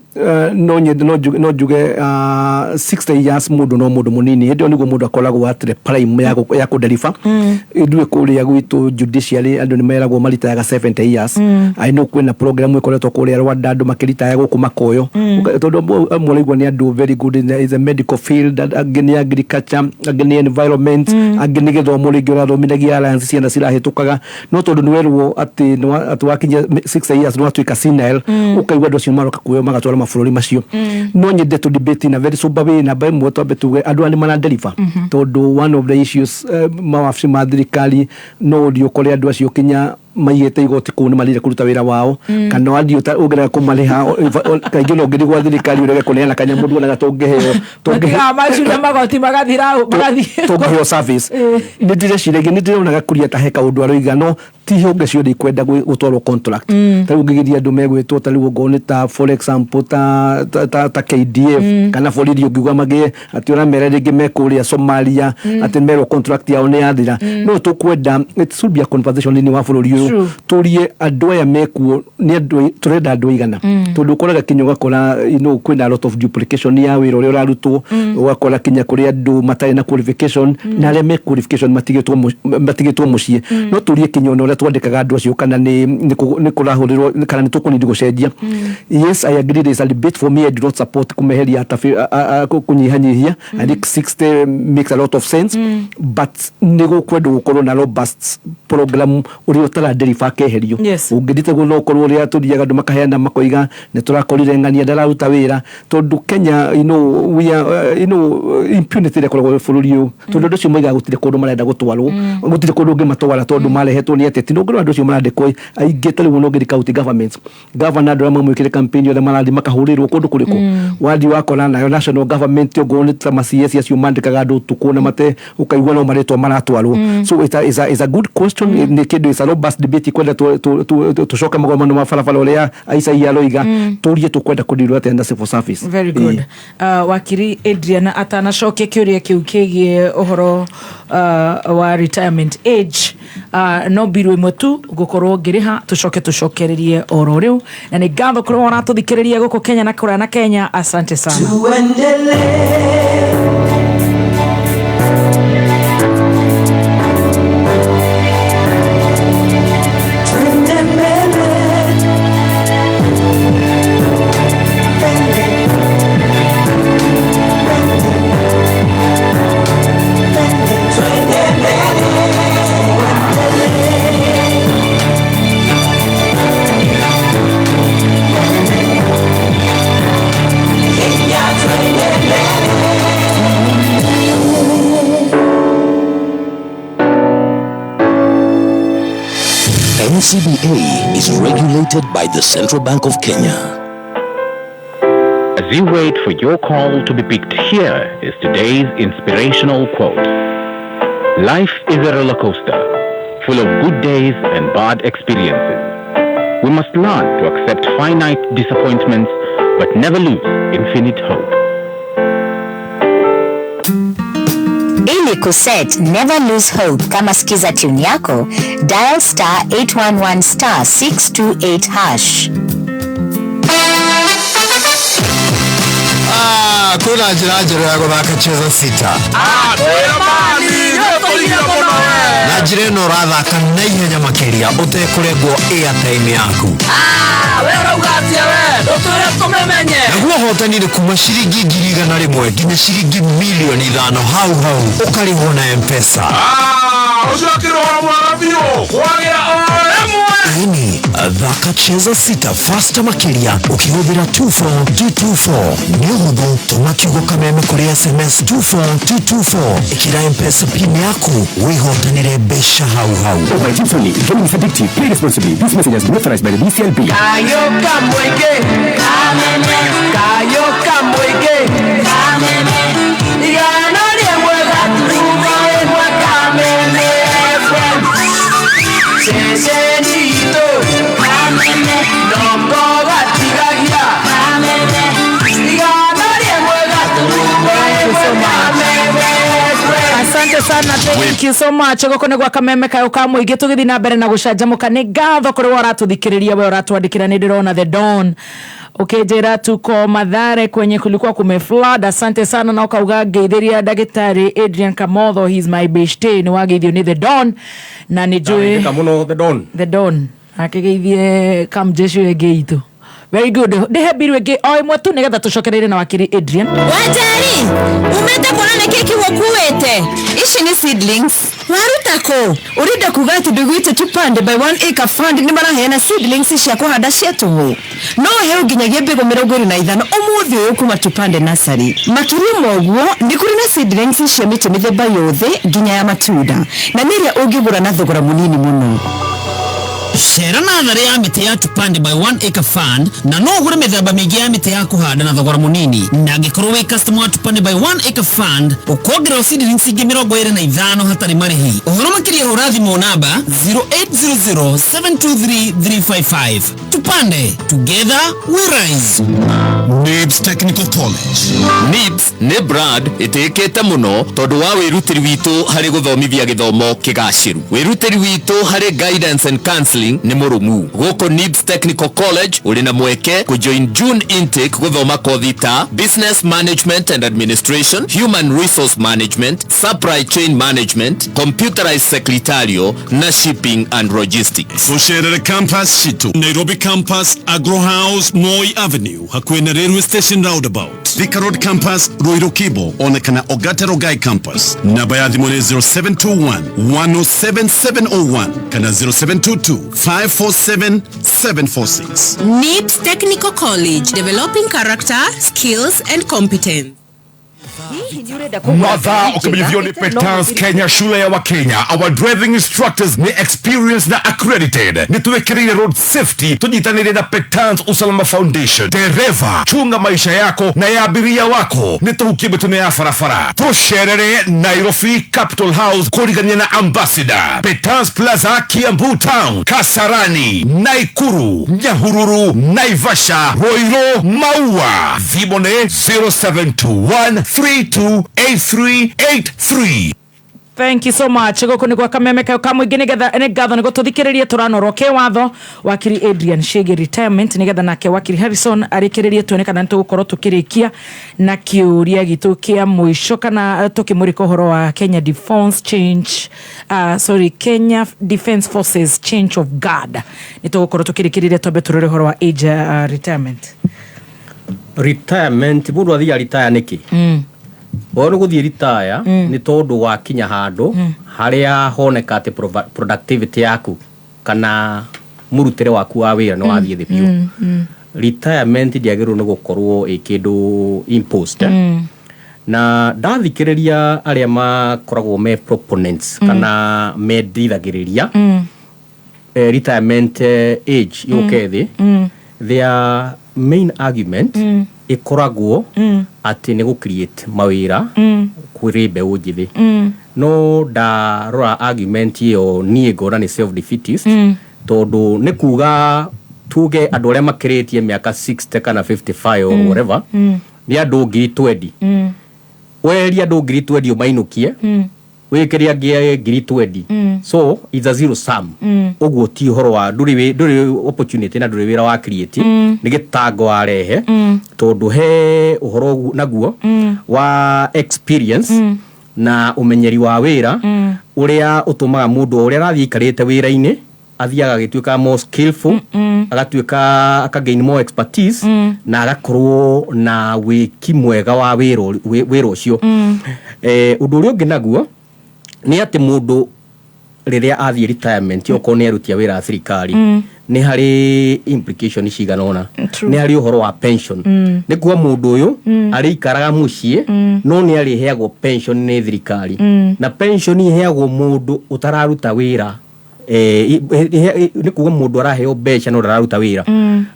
no nyende no njuge 60 years mũndũ no mũndũ mũnini, hĩndĩ ĩyo nĩguo mũndũ akoragwo at the prime ya kũdeliver. Ithuĩ kũrĩa gwitũ judiciary andũ nĩ meragwo maritayaga 70 years. I know kwĩna program ĩkoretwo kũrĩa Rwanda, andũ makĩritaya gũkũ makoyo. Tondũ amwe ũraigua nĩ andũ very good in the medical field, angĩ nĩ agriculture, angĩ nĩ environment, angĩ nĩ gĩthomo, rĩngĩ ũrathomithagia alliance ciana cirahĩtũkaga, no tondũ nĩ werwo atĩ atĩ wakinyia 60 years nĩ watuĩka senile, ũkaigua andũ acio maroka kuoywo magatwara mabũrũri macio. No nyende to debate in a very sober way. Namba ĩmwe, twambe tuge andũ aya nĩ maradeliver, tondũ one of the issues, mawabici ma thirikari no ũthiĩ ũkore andũ acio kinya maigĩte igoti kũu nĩ marire kũruta wĩra wao, kana wathiĩ ũngĩrega kũmarĩha kaingĩ no ũngĩthiĩ gwa thirikari ũrege kũneana kanyamũ nduonaga tũngĩheo Matigaga macuria magoti magathira magathiĩ. Tũngĩheo service. Nĩ ndĩreciragia, nĩ ndĩronaga kuria ta he kaũndũ aroiga, no ti honge ciothe ikwenda gũtwarwo contract. Ta rĩu ũngĩgeria andũ megwĩtwo, ta rĩu okorwo nĩ ta for example ta KDF kana borithi, ũngiuga magĩe atĩ ũramera rĩngĩ me kũrĩa Somalia, atĩ merwo contract yao nĩ yathira, no tũkwenda it should be a conversation thĩinĩ wa bũrũri ũyũ. Tũrie andũ aya mekuo nĩ andũ tũrenda andũ aigana, tondũ ũkoraga kinya ũgakora kwĩna a lot of duplication ya wĩra ũrĩa ũrarutwo. Ũgakora kinya kũrĩ andũ matarĩ na qualification na arĩa me qualification matigĩtwo mũciĩ. No tũrie kinya ona ũrĩa twandĩkaga andũ acio kana nĩ kũrahũrĩrwo kana nĩ tũkũnidi gũcenjia. Yes, I agree there is a debate. For me, I do not support kũmeheria ta kũnyihanyihia. I think 60 makes a lot of sense, but nĩ gũkwendwo gũkorwo na robust program, ũrĩa ũtaradeliver akeherio. Ũngĩthiĩ guo no ũkorwo ũrĩa tũthiaga andũ makaheana makoiga nĩ tũrakorire ng'ania ndararuta wĩra, tondũ Kenya, we are, impunity ĩrĩa ĩkoragwo bũrũri ũyũ, tondũ andũ acio moigaga gũtirĩ kũndũ marenda gũtwarwo, gũtirĩ kũndũ ũngĩmatwara tondũ marehetwo nĩ ateti. No ũngĩrora andũ acio marandĩkwo aingĩ, ta rĩu no ũngĩthiĩ county governments, governor, andũ arĩa mamwĩkĩre campaign othe marathiĩ makahũrĩrwo kũndũ kũrĩkũ. Wathiĩ wakora nayo national government, ongorwo nĩ ta ma CS acio mandĩkaga andũ ũtukũ na mate ũkaigua no marĩtwa maratwarwo. So it's a good question. Nĩ kĩndũ, it's a robust debate kwenda tũcoke magomano ma barabara ũrĩa Isaiah aroiga. Tũrie tũkwenda kũdirwo atĩa na civil service. Very good. Wakiri Adrian atanacokia kĩũria kĩu kĩgiĩ ũhoro wa retirement age, no mbirũ. Biru ĩmwe tu ngũkorwo ngĩrĩha, tũcoke tũcokererie oro rĩu, na nĩ ngatho kũrĩ ũratũthikĩrĩria gũkũ Kenya na kũraya na Kenya. Asante sana. Tuendelee. Twende mbele. Twende. Twende. Twende mbele. Kenya, twende mbele. NCBA is regulated by the Central Bank of Kenya. As you wait for your call to be picked, here is today's inspirational quote. Life is a roller coaster, full of good days and bad experiences. We must learn to accept finite disappointments, but never lose infinite hope. Ili kuset Never Lose Hope kama skiza tune yako, dial *811*628#. Ah, kwĩna njĩra njerũ ya gũthaka Cheza Sita, na njĩra ĩno ũrathaka na ihenya makĩria ũtekũrengwo airtime yaku. We ũrauga atĩa? We ndũtwĩre tũmemenye. Naguo ũhotani nĩ kuma ciringi 100,000 nginya ciringi 5,000,000 hau hau, ũkarĩhwo na M-Pesa. Ũcio akĩrũra mwega biũ kwagĩra o rĩmwe. Ĩni, thaka Cheza Sita fasta makĩria ũkĩhũthĩra 24224. Nĩ ũhũthũ, tũma kiugo Kameme kũrĩ SMS 24224, ĩkĩra M-Pesa PIN yaku, wĩhotanĩre mbeca hau hau. Over 18 only. Gaming is addictive. Play responsibly. This message has been authorized by the BCLB. Kayo kamwĩngĩ, kayo kamwĩngĩ, 101.1 Kameme FM, ceceni itũ noko gatigagia, 101.1 Kameme FM. Asante sana, thank you so much. Gũkũ nĩ gwa Kameme kayo ka mũingĩ, tũgĩthiĩ na mbere na gũcanjamũka. Nĩ ngatho kũrĩ we ũratũthikĩrĩria, we ũratwandĩkĩra. Nĩ ndĩrona The Don ũkĩnjĩra tuko Mathare kwenye kulikuwa kumeflood. Asante sana, na ũkauga ngeithĩria ndagĩtarĩ Adrian Kamotho, he's my beshte. Nĩ wageithio nĩ The Don na nĩ njũĩ Ndagĩka mũno The Don. The Don akĩgeithie kamjeshi ĩngĩ itũ. Very good. Ndĩhe mbiru ĩngĩ o ĩmwe tu nĩgetha tũcokereire na wakiri Adrian. Wanjeri, umete kuona nĩkĩ kiugo kuĩte? Ici nĩ seedlings. Waruta kũ? Ũrenda kuga atĩ ndũiguĩte Tupande by One Acre Fund nĩ maraheana seedlings cia kũhanda cia tũhũ? No ũheo nginyagia mbegũ 25 ũmũthĩ ũyũ kuma Tupande Nursery. Makĩria ma ũguo, nĩ kũrĩ na seedlings cia mĩtĩ mĩthemba yothe nginya ya matunda, na nĩ ĩrĩa ũngĩgũra na thogora mũnini mũno. Cera natharĩ ya mĩtĩ ya Tupande by One Acre Fund na no ũgũre mĩthemba mĩingĩ ya mĩtĩ ya kũhanda na thogora mũnini, na angĩkorwo wĩ customer wa Tupande by One Acre Fund, ũkongererwo seedlings ingĩ 25 hatarĩ marĩhi. Ũhoro makĩria hũra thimũ namba 0800723355. Tupande, together we rise. NIBS Technical College. NIBS nĩ brand ĩtĩĩkĩte mũno tondũ wa wĩrutĩri witũ harĩ gũthomithia gĩthomo kĩgacĩru. Wĩrutĩri witũ harĩ guidance and counseling nĩ mũrũmu. Gũkũ NIBS Technical College ũrĩ na mweke kũjoin June intake gũthoma kothi ta Business Management and Administration, Human Resource Management, Supply Chain Management, Computerized Secretarial na Shipping and Logistics. Tũcerere campus citũ: Nairobi Campus, Agro House, Moi Avenue, hakuhĩ na Railway Station roundabout; Thika Road Campus, Ruiru Kibo, ona kana Ogata Rongai Campus. Namba ya thimũ nĩ 0721 107701 kana 0722 547 746. NIBS Technical College, developing character, skills and competence. Mathaa ukimenyithio ni Petans Kenya, shule ya Wakenya. Our driving instructors ni experienced na accredited. Nĩ twĩkĩrĩire road safety tũnyitanĩire na Petans Usalama Foundation. Dereva, chunga maisha yako na ya abiria wako. Nĩ tũhukie mĩtino ya barabara. Tũcerere Nairobi Capital House kũrigania na Ambassador, Petans Plaza, Kiambu Town, Kasarani, Naikuru, Nyahururu, Naivasha, Ruiru, Maua. Thimũ nĩ 0721 328383. Thank you so much. Gũkũ nĩ gwa Kameme kayo ka mũingĩ, nĩgetha nĩ ngatho nĩ gũtũthikĩrĩria. Tũranorwo kĩwatho wakiri Adrian ciĩgiĩ retirement, nĩgetha nake wakiri Harrison arĩkĩrĩrie, tuone kana nĩ tũgũkorwo tũkĩrĩkia na kĩũria gitũ kĩa mũico, kana tũkĩmũrĩka ũhoro wa Kenya Defence Change, sorry, Kenya Defence Forces change of guard. Nĩ tũgũkorwo tũkĩrĩkĩrĩria. Twambe tũrore ũhoro wa age, retirement. Retirement, mũndũ athiaga retire nĩkĩ? Ũhoro nĩ gũthiĩ retire nĩ tondũ wakinya handũ harĩa honeka atĩ productivity yaku kana mũrutĩre waku wa wĩra nĩ wathiĩ thĩ biũ. Retirement ndĩagĩrĩirwo nĩ gũkorwo ĩ kĩndũ imposed, eh? Na ndathikĩrĩria arĩa makoragwo me proponents kana mendithagĩrĩria retirement age yũke thĩ, their main argument ĩkoragwo atĩ nĩ gũ create mawĩra kũrĩ mbeũ njĩthĩ. No ndarora argument ĩyo, niĩ ngona nĩ self defeatist, tondũ nĩ kuga tuge andũ arĩa makĩrĩtie mĩaka 60 kana 55 or whatever nĩ andũ 20,000. Weherie andũ 20,000 ũmainũkie, wĩkĩre angĩ 20,000. So it's a zero sum. Ũguo ti ũhoro wa ndũrĩ opportunity na ndũrĩ wĩra wa create. Nĩ gĩtango warehe, tondũ he ũhoro naguo wa experience na ũmenyeri wa wĩra ũrĩa ũtũmaga mũndũ o ũrĩa arathiĩ aikarĩte wĩra-inĩ athiaga agĩtuĩka more skillful, agatuĩka akagain more expertise na agakorwo na wĩki mwega wa wĩra ũcio. Ũndũ ũrĩa ũngĩ naguo nĩ atĩ mũndũ rĩrĩa athiĩ retirement, okorwo nĩ arutia wĩra wa thirikari, nĩ harĩ implication cigana ũna. Nĩ harĩ ũhoro wa pension. Nĩ kuga mũndũ ũyũ arĩikaraga mũciĩ no nĩ arĩheagwo pension nĩ thirikari. Na pension iheagwo mũndũ ũtararuta wĩra. Nĩ kuga mũndũ araheo mbeca no ndararuta wĩra.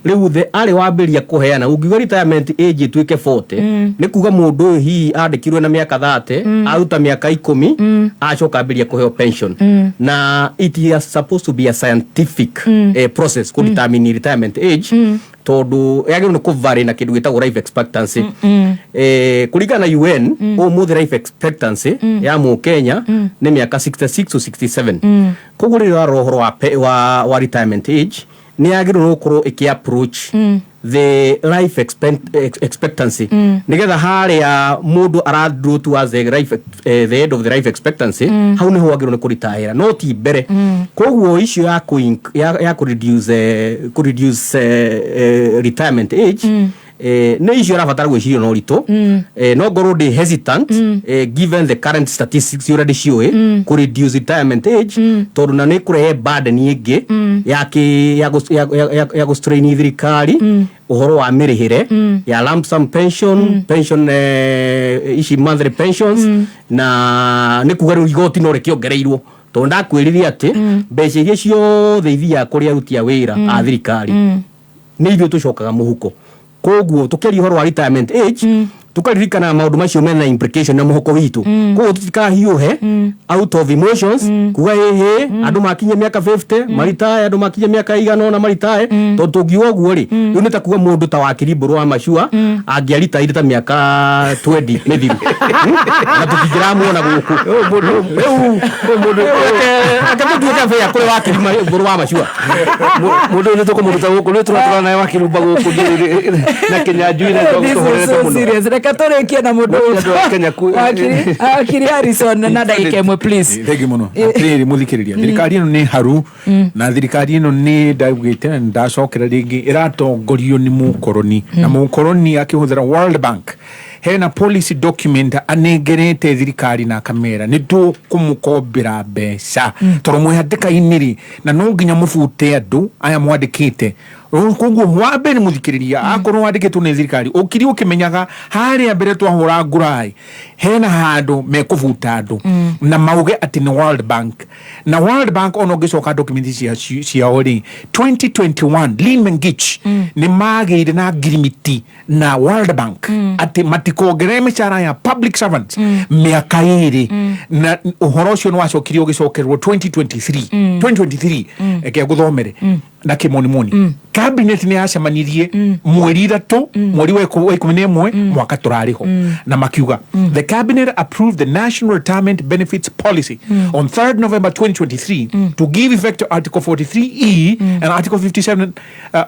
Rĩu the arĩ wambĩrĩria kũheana, ũngiuga retirement age ĩtuĩke 40, nĩ kuga mũndũ ũyũ hihi andĩkirwe na mĩaka 30, aruta mĩaka 10, acoka ambĩrĩria kũheo pension. Na it is supposed to be a scientific process kũ determine retirement age, tondũ yagĩrĩirwo nĩ kũvary na kĩndũ gĩtagwo life expectancy. Kũringana na UN, ũmũthĩ life expectancy ya mũkenya nĩ mĩaka 66 to 67. Koguo rĩrĩa ũrarora ũhoro wa retirement age, nĩ yagĩrĩirwo nĩ gũkorwo ĩkĩ approach the life expectancy, nĩgetha harĩa mũndũ aradraw towards the end of the life expectancy, hau nĩho wagĩrĩirwo nĩ kũritayĩra, no ti mbere. Koguo icio ya kũ reduce retirement age, nĩ icio arabatara gwĩcirio na ũritũ. No ngorwo ndĩ hesitant, given the current statistics ũrĩa ndĩciũĩ, kũ reduce retirement age, tondũ na nĩ kũrehe burden ĩngĩ ya kĩ ya gũ- ya- ya- ya- ya gũ-strain thirikari, ũhoro wa mĩrĩhĩre ya lump sum pension, pension ici monthly pensions. Na nĩ kuga rĩu igoti no rĩkĩongereirwo, tondũ ndakwĩrire atĩ mbeca iria ciothe ithiaga kũrĩ aruti a wĩra a thirikari nĩ ithuĩ tũcokaga mũhuko. Koguo tũkĩaria ũhoro wa retirement age, tukaririkana maũndũ macio mena implication na mũhuko witũ. Koguo tũtikahiũhe out of emotions kuga hĩhĩ andũ makinyia mĩaka 50 maritae, andũ makinyia mĩaka igana ũna maritae, tondũ tũngiuga ũguo rĩ, rĩu nĩ ta kuga mũndũ ta wakiri Mbũrũ wa Macua angĩaritaire ta mĩaka 20 mĩthiru. Na tũtingĩramuona gũkũ rĩu. Reke tũtuĩke fair kũrĩ wakiri Mbũrũ wa Macua. Mũndũ ũyũ nĩ tũkũmũruta gũkũ, nĩ tũratũra nawe wakirumba gũkũ na Kĩnyanjui na This is so serious. Reke tũrĩkie na mũndũ. Andũ a Kenya Wakiri Harrison, na ndagĩka 1, please. Thengi muno. Atirĩrĩ mũthikĩrĩria, thirikari ĩno nĩ haru, na thirikari ĩno nĩ ndaugĩte na ndacokera rĩngĩ, ĩratongorio nĩ mũkoroni, na mũkoroni akĩhũthĩra World Bank. Hena policy document anengerete thirikari na akamera nĩ tũkũmũkombera mbeca tondũ mwĩ hatĩka-inĩ rĩ, na no nginya mũbute andũ aya mwandĩkĩte. Koguo wa mbere mũthikĩrĩria, akorwo wandĩkĩtwo nĩ thirikari, ũkiri ũkĩmenyaga harĩa mbere twahũra ngurai hena handũ mekũbuta andũ na mauge atĩ nĩ World Bank. Na World Bank, ona ũngĩcoka document ciao rĩ, 2021 Lin Mengich nĩ magĩire na ngirimiti na World Bank atĩ matikongerere mĩcara ya public servants mĩaka 2. Na ũhoro ũcio nĩ wacokirio ũgĩcokerwo 2023, 2023. Reke ngũthomere. Na kimonimoni cabinet nĩ yacemanirie mweri 3 mweri wa 11 mwaka tũrarĩ ho, na makiuga, "The cabinet approved the National Retirement Benefits Policy on 3rd November 2023 to give effect to Article 43E and Article 57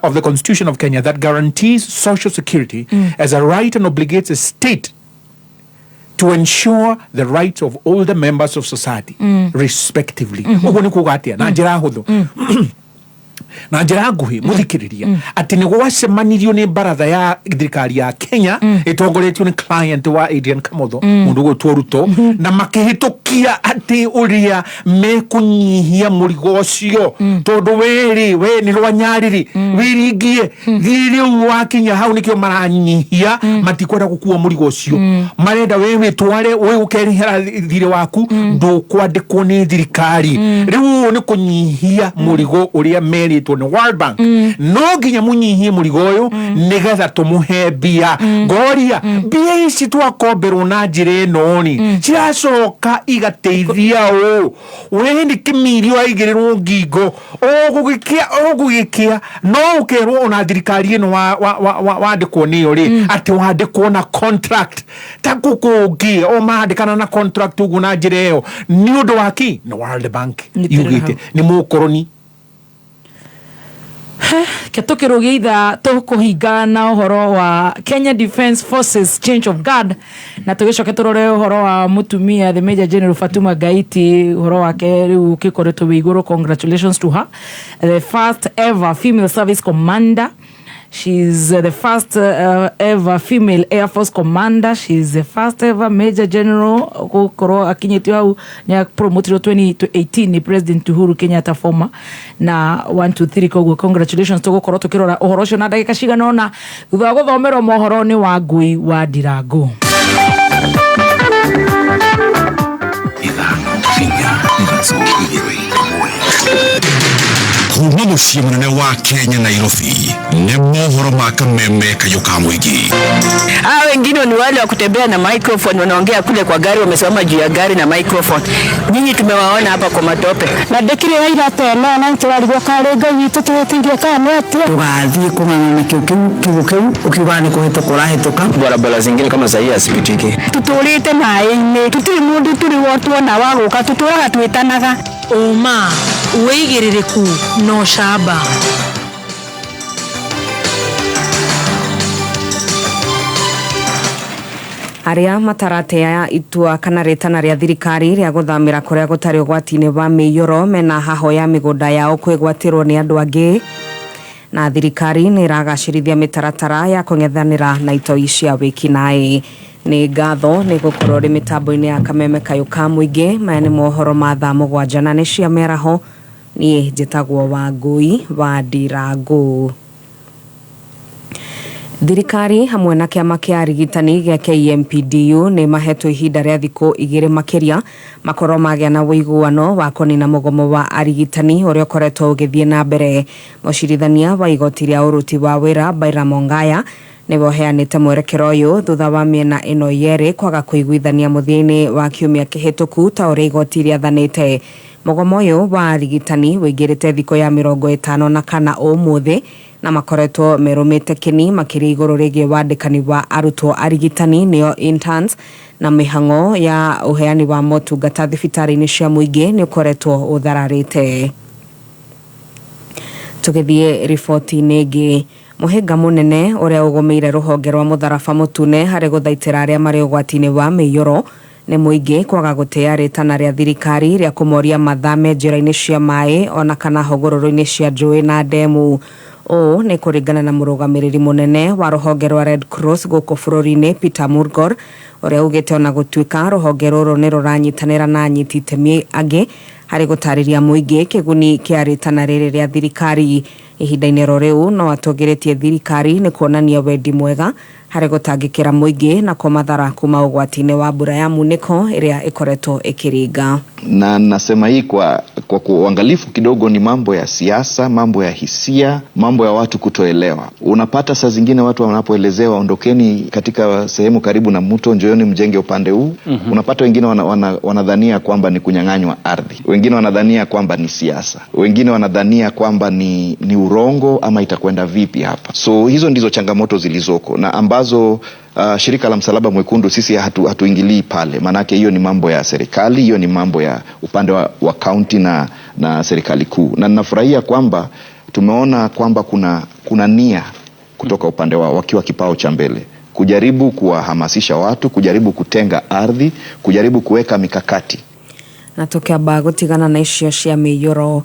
of the Constitution of Kenya that guarantees social security as a right and obligates a state to ensure the rights of older members of society respectively." Ũguo nĩ kuga atĩa na njĩra hũthũ, na njĩra nguhĩ, mũthikĩrĩria, atĩ nĩ gwacemanirio nĩ baratha ya thirikari ya Kenya ĩtongoretio nĩ client wa Adrian Kamotho, mũndũ ũgwĩtwo Ruto, na makĩhĩtũkia atĩ ũrĩa mekũnyihia mũrigo ũcio, tondũ werĩ we nĩ rwa nyarĩrĩ wĩringie thiĩ rĩu wakinya hau nĩkĩo maranyihia. Matikwenda gũkua mũrigo ũcio, marenda we wĩtware, we ũkerĩhĩra thirĩ waku, ndũkwandĩkwo nĩ thirikari. Rĩu ũũ nĩ kũnyihia mũrigo ũrĩa merĩtwo nĩ World Bank, no nginya mũnyihie mũrigo ũyũ nĩgetha tũmũhe mbia. Ngoria, mbia ici twakomberwo na njĩra ĩno rĩ, ciracoka igateithia ũũ? We nĩ kĩmiri waigĩrĩrwo ngingo ũgũgĩkĩa, ũgũgĩkĩa, no ũkerwo ona thirikari ĩno wandĩkwo nĩyo rĩ, atĩ wandĩkwo na contract ta kũkũngĩ o mandĩkana na contract ũguo na njĩra ĩyo. Nĩ ũndũ wa kĩ? Nĩ World Bank yugĩte nĩ mũkoroni. Ke tũkĩrũgia ithaa, tũkũhinga na ũhoro wa Kenya Defence Forces change of guard, na tũgĩcoke tũrore ũhoro wa mũtumia, the Major General Fatuma Gaiti. Ũhoro wake rĩu ũkĩkoretwo wĩ igũrũ. Congratulations to her, the first ever female service commander. She's the first ever female Air Force commander. She's the first ever major general gũkorwo akinyĩtio hau. Nĩ promotirwo 2018 nĩ President Uhuru Kenyatta former na 1 2 3. Koguo congratulations. Tũgũkorwo tũkĩrora ũhoro ũcio na ndagĩka cigana ũna thutha wa gũthomerwo mohoro nĩ wa ngui wa Ndirango. 5 4 3 2 1. Kuma mũciĩ mũnene wa Kenya, Nairobi, nĩ mohoro ma Kameme kayũ ka mũingĩ. Hawa wengine ni wale wa kutembea na microphone, wanaongea kule kwa gari, wamesimama juu ya gari na microphone. Nyinyi tumewaona hapa kwa matope. Na ndĩkĩrĩ wa ira ta ĩno na nĩtũrarigwo karĩ Ngai witũ tũgĩteithia kana nĩ atĩa. Tũgathiĩ kũng'ang'ana nakĩo kĩu kiugo kĩu ũkiugaga nĩ kũhĩtũka ũrahĩtũka. Barabara zingine kama sahii hazipitiki. Tũtũrĩte maĩ-inĩ, tũtirĩ mũndũ tũrĩ wotuona wa gũka, tũtũraga twĩtanaga. Ũma, wĩigĩrĩrĩku na ũcamba. Arĩa mataratea itua kana rĩtana rĩa thirikari rĩa gũthamĩra kũrĩa gũtarĩ ũgwati-inĩ wa mĩiyũro mena haho ya mĩgũnda yao kwĩgwatĩrwo nĩ andũ angĩ. Na thirikari nĩ ĩragacĩrithia mĩtaratara ya kũng'ethanĩra na itoi cia wĩkinaĩ. Nĩ ngatho nĩ gũkorwo rĩ mĩtambo-inĩ ya Kameme kayũ ka mũingĩ. Maya nĩ mohoro ma thaa 7 na nĩ cia mĩaraho. Niĩ njĩtagwo Wangui wa Ndirango. Thirikari hamwe na kĩama kĩa arigitani gĩa KMPDU nĩ mahetwo ihinda rĩa thikũ 2 makĩria makorwo magĩa na ũiguano wa kũnina mũgomo wa arigitani ũrĩa ũkoretwo ũgĩthiĩ na mbere. Mũcirithania wa igoti rĩa ũruti wa wĩra Baira Mongaya nĩwe ũheanĩte mwerekero ũyũ thutha wa mĩena ĩno yerĩ kwaga kũiguithania mũthia-inĩ wa kiumia kĩhĩtũku ta ũrĩa igoti rĩathanĩte. Mũgomo ũyũ wa arigitani ũingĩrĩte thikũ ya 54 ũmũthĩ, na makoretwo merũmĩte kĩni makĩria igũrũ rĩgiĩ wandĩkani wa arutwo arigitani, nĩo interns, na mĩhang'o ya ũheani wa motungata thibitarĩ-inĩ cia mũingĩ nĩ ũkoretwo ũthararĩte. Tũgĩthiĩ riboti-inĩ ĩngĩ, mũhĩnga mũnene ũrĩa ũgũmĩire rũhonge rwa mũtharaba mũtune harĩ gũthaitĩra arĩa marĩ ũgwati-inĩ wa mĩiyũro nĩ mũingĩ kwaga gũtĩa rĩtana rĩa thirikari rĩa kũmoria mathame njĩra-inĩ cia maĩ ona kana hũgũrũrũ-inĩ cia njũĩ na ndemu. Ũũ nĩ kũringana na mũrũgamĩrĩri mũnene wa rũhonge rwa Red Cross gũkũ bũrũri-inĩ, Peter Murgor, ũrĩa ugĩte ona gũtuĩka rũhonge rũrũ nĩ rũranyitanĩra na anyiti itemi angĩ harĩ gũtarĩria mũingĩ kĩguni kĩa rĩtana rĩrĩ rĩa thirikari, ihinda-inĩ ro rĩu no atũgĩrĩtie thirikari nĩ kuonania wendi mwega Harĩ gũtangĩkĩra mũingĩ na kũmathara kuma ũgwati-inĩ wa mbura ya munĩko ĩrĩa ĩkoretwo ĩkĩringa. Na nasema hii kwa uangalifu kidogo, ni mambo ya siasa, mambo ya hisia, mambo ya watu kutoelewa. Unapata saa zingine watu wanapoelezewa ondokeni katika sehemu karibu na mto, njooni mjenge upande huu. Unapata wengine wanadhania kwamba ni kunyang'anywa ardhi, wengine wanadhania kwamba ni siasa, wengine wanadhania kwamba ni urongo ama itakwenda vipi hapa. So hizo ndizo changamoto zilizoko na ambazo shirika la Msalaba Mwekundu sisi hatuingilii pale, maanake hiyo ni mambo ya serikali, hiyo ni mambo ya upande wa county na serikali kuu. Na ninafurahia kwamba tumeona kwamba kuna nia kutoka upande wao wakiwa kipao cha mbele kujaribu kuwahamasisha watu, kujaribu kutenga ardhi, kujaribu kuweka mikakati. Na tukiamba gutigana na icio cia mĩiyũro,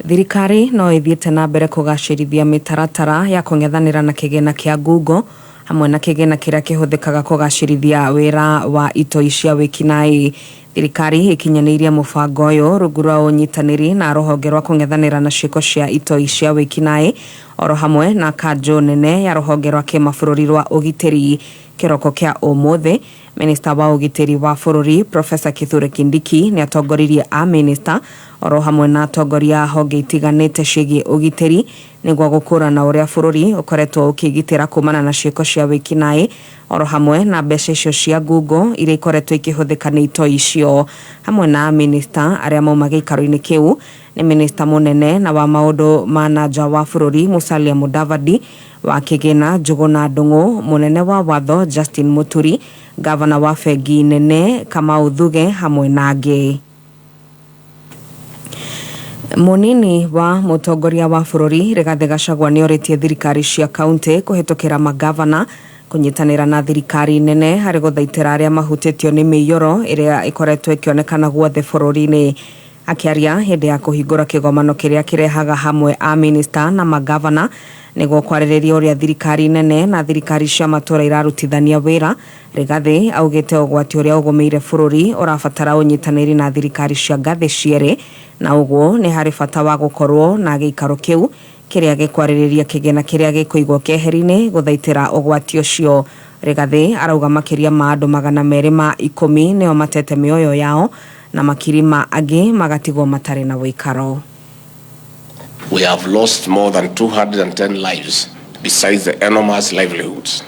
thirikari no ĩthiĩte na mbere kũgacĩrithia mĩtaratara ya kũng'ethanĩra na kĩgĩna kĩa Google hamwe na kĩgĩna kĩrĩa kĩhũthĩkaga kũgacĩrithia wĩra wa itoi cia wĩkinaĩ. Thirikari ĩkinyanĩirie mũbango ũyũ rungu rwa ũnyitanĩri na rũhonge rwa kũng'ethanĩra na ciĩko cia itoi cia wĩkinaĩ oro hamwe na kanjũ nene ya rũhonge rwa kĩmabũrũri rwa ũgitĩri. Kĩroko kĩa ũmũthĩ, Minista wa ũgitĩri wa bũrũri Profesa Kithure Kindiki nĩ atongoririe a-minista oro hamwe na atongoria a honge itiganĩte ciĩgiĩ ũgitĩri nĩguo gũkũrana ũrĩa bũrũri ũkoretwo ũkĩgitĩra kumana na ciĩko cia wĩkinaĩ oro hamwe na mbeca icio cia Google iria ikoretwo ikĩhũthĩka nĩ itoi icio. Hamwe na minista arĩa mauma gĩikaro-inĩ kĩu nĩ minista mũnene na wa maũndũ ma na nja wa bũrũri Musalia Mudavadi, wa kĩgĩna Njũgũna Ndung'u, mũnene wa watho Justin Muturi, gavana wa bengi nene Kamau Thuge hamwe na angĩ. Mũnini wa mũtongoria wa bũrũri Rigathĩ Gachagua nĩorĩtie thirikari cia kaunti kũhĩtũkĩra magavana kũnyitanĩra na thirikari nene harĩ gũthaitĩra arĩa mahutĩtio nĩ mĩiyũro ĩrĩa ĩkoretwo ĩkĩonekana guothe bũrũri-inĩ. Akĩaria hĩndĩ ya kũhingũra kĩgomano kĩrĩa kĩrehaga hamwe a minista na magavana nĩguo kwarĩrĩria ũrĩa thirikari nene na thirikari cia matũũra irarutithania wĩra, Rigathĩ augĩte ũgwati ũrĩa ũgũmĩire bũrũri ũrabatara ũnyitanĩri na thirikari cia ngathĩ cierĩ, na ũguo nĩ harĩ bata wa gũkorwo na gĩikaro kĩu kĩrĩa gĩkwarĩrĩria kĩgĩna kĩrĩa gĩkũigwo keheri-inĩ gũthaitĩra ũgwati ũcio. Rigathĩ arauga makĩria ma andũ 210 nĩo matete mĩoyo yao na makiri ma angĩ magatigwo matarĩ na wĩikaro. We have lost more than 210 lives besides the enormous livelihoods.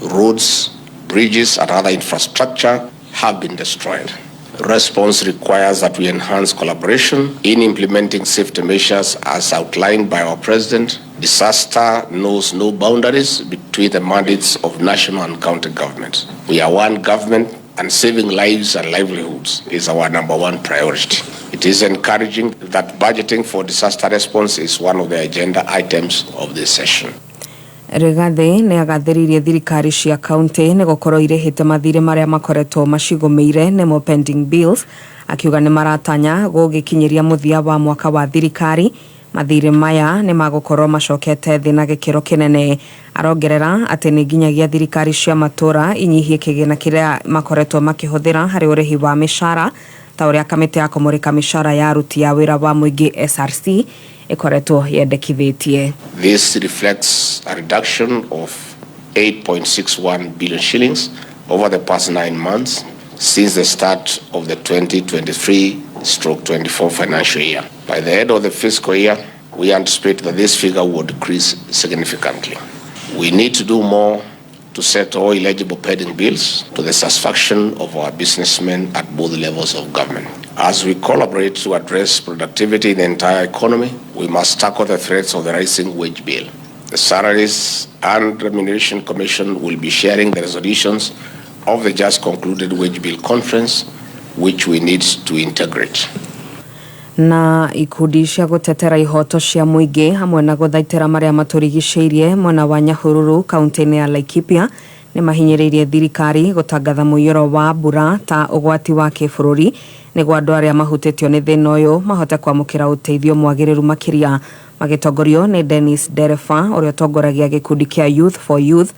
Roads, bridges and other infrastructure have been destroyed. Response requires that we enhance collaboration in implementing safety measures as outlined by our president. Disaster knows no boundaries between the mandates of national and county governments. We are one government, and saving lives and livelihoods is our number one priority. It is encouraging that budgeting for disaster response is one of the agenda items of this session. Rigathĩ nĩ agathĩrĩirie thirikari cia kaunti nĩ gũkorwo irĩhĩte mathirĩ marĩa makoretwo macigũmĩire nĩmo pending bills, akiuga nĩ maratanya gũgĩkinyĩria mũthia wa mwaka wa thirikari mathirĩ maya nĩ magũkorwo macokete thĩ na gĩkĩro kĩnene. Arongerera atĩ nĩ nginyagia thirikari cia matũũra inyihie kĩgĩna kĩrĩa makoretwo makĩhũthĩra harĩ ũrĩhi wa mĩcara ta ũrĩa kamĩtĩ ya kũmũrĩka mĩcara ya aruti a wĩra wa mũingĩ SRC ĩkoretwo yendekithĩtie. This reflects a reduction of 8.61 billion shillings over the past 9 months since the start of the 2023/24 financial year. By the end of the fiscal year, we anticipate that this figure will decrease significantly. We need to do more to settle all eligible pending bills to the satisfaction of our businessmen at both levels of government. As we collaborate to address productivity in the entire economy, we must tackle the threats of the rising wage bill. The Salaries and Remuneration Commission will be sharing the resolutions of the just concluded wage bill conference, which we need to integrate. Na ikundi cia gũtetera ihoto cia mũingĩ hamwe na gũthaitĩra marĩa matũrigicĩirie mwena wa Nyahururu kaunti-inĩ ya Laikipia nĩ mahinyĩrĩirie thirikari gũtangatha mũiyũro wa mbura ta ũgwati wa kĩbũrũri nĩguo andũ arĩa mahutĩtio nĩ thĩna ũyũ mahote kwamũkĩra ũteithio mwagĩrĩru makĩria. Magĩtongorio nĩ Dennis Dereba ũrĩa ũtongoragia gĩkundi kĩa Youth for Youth,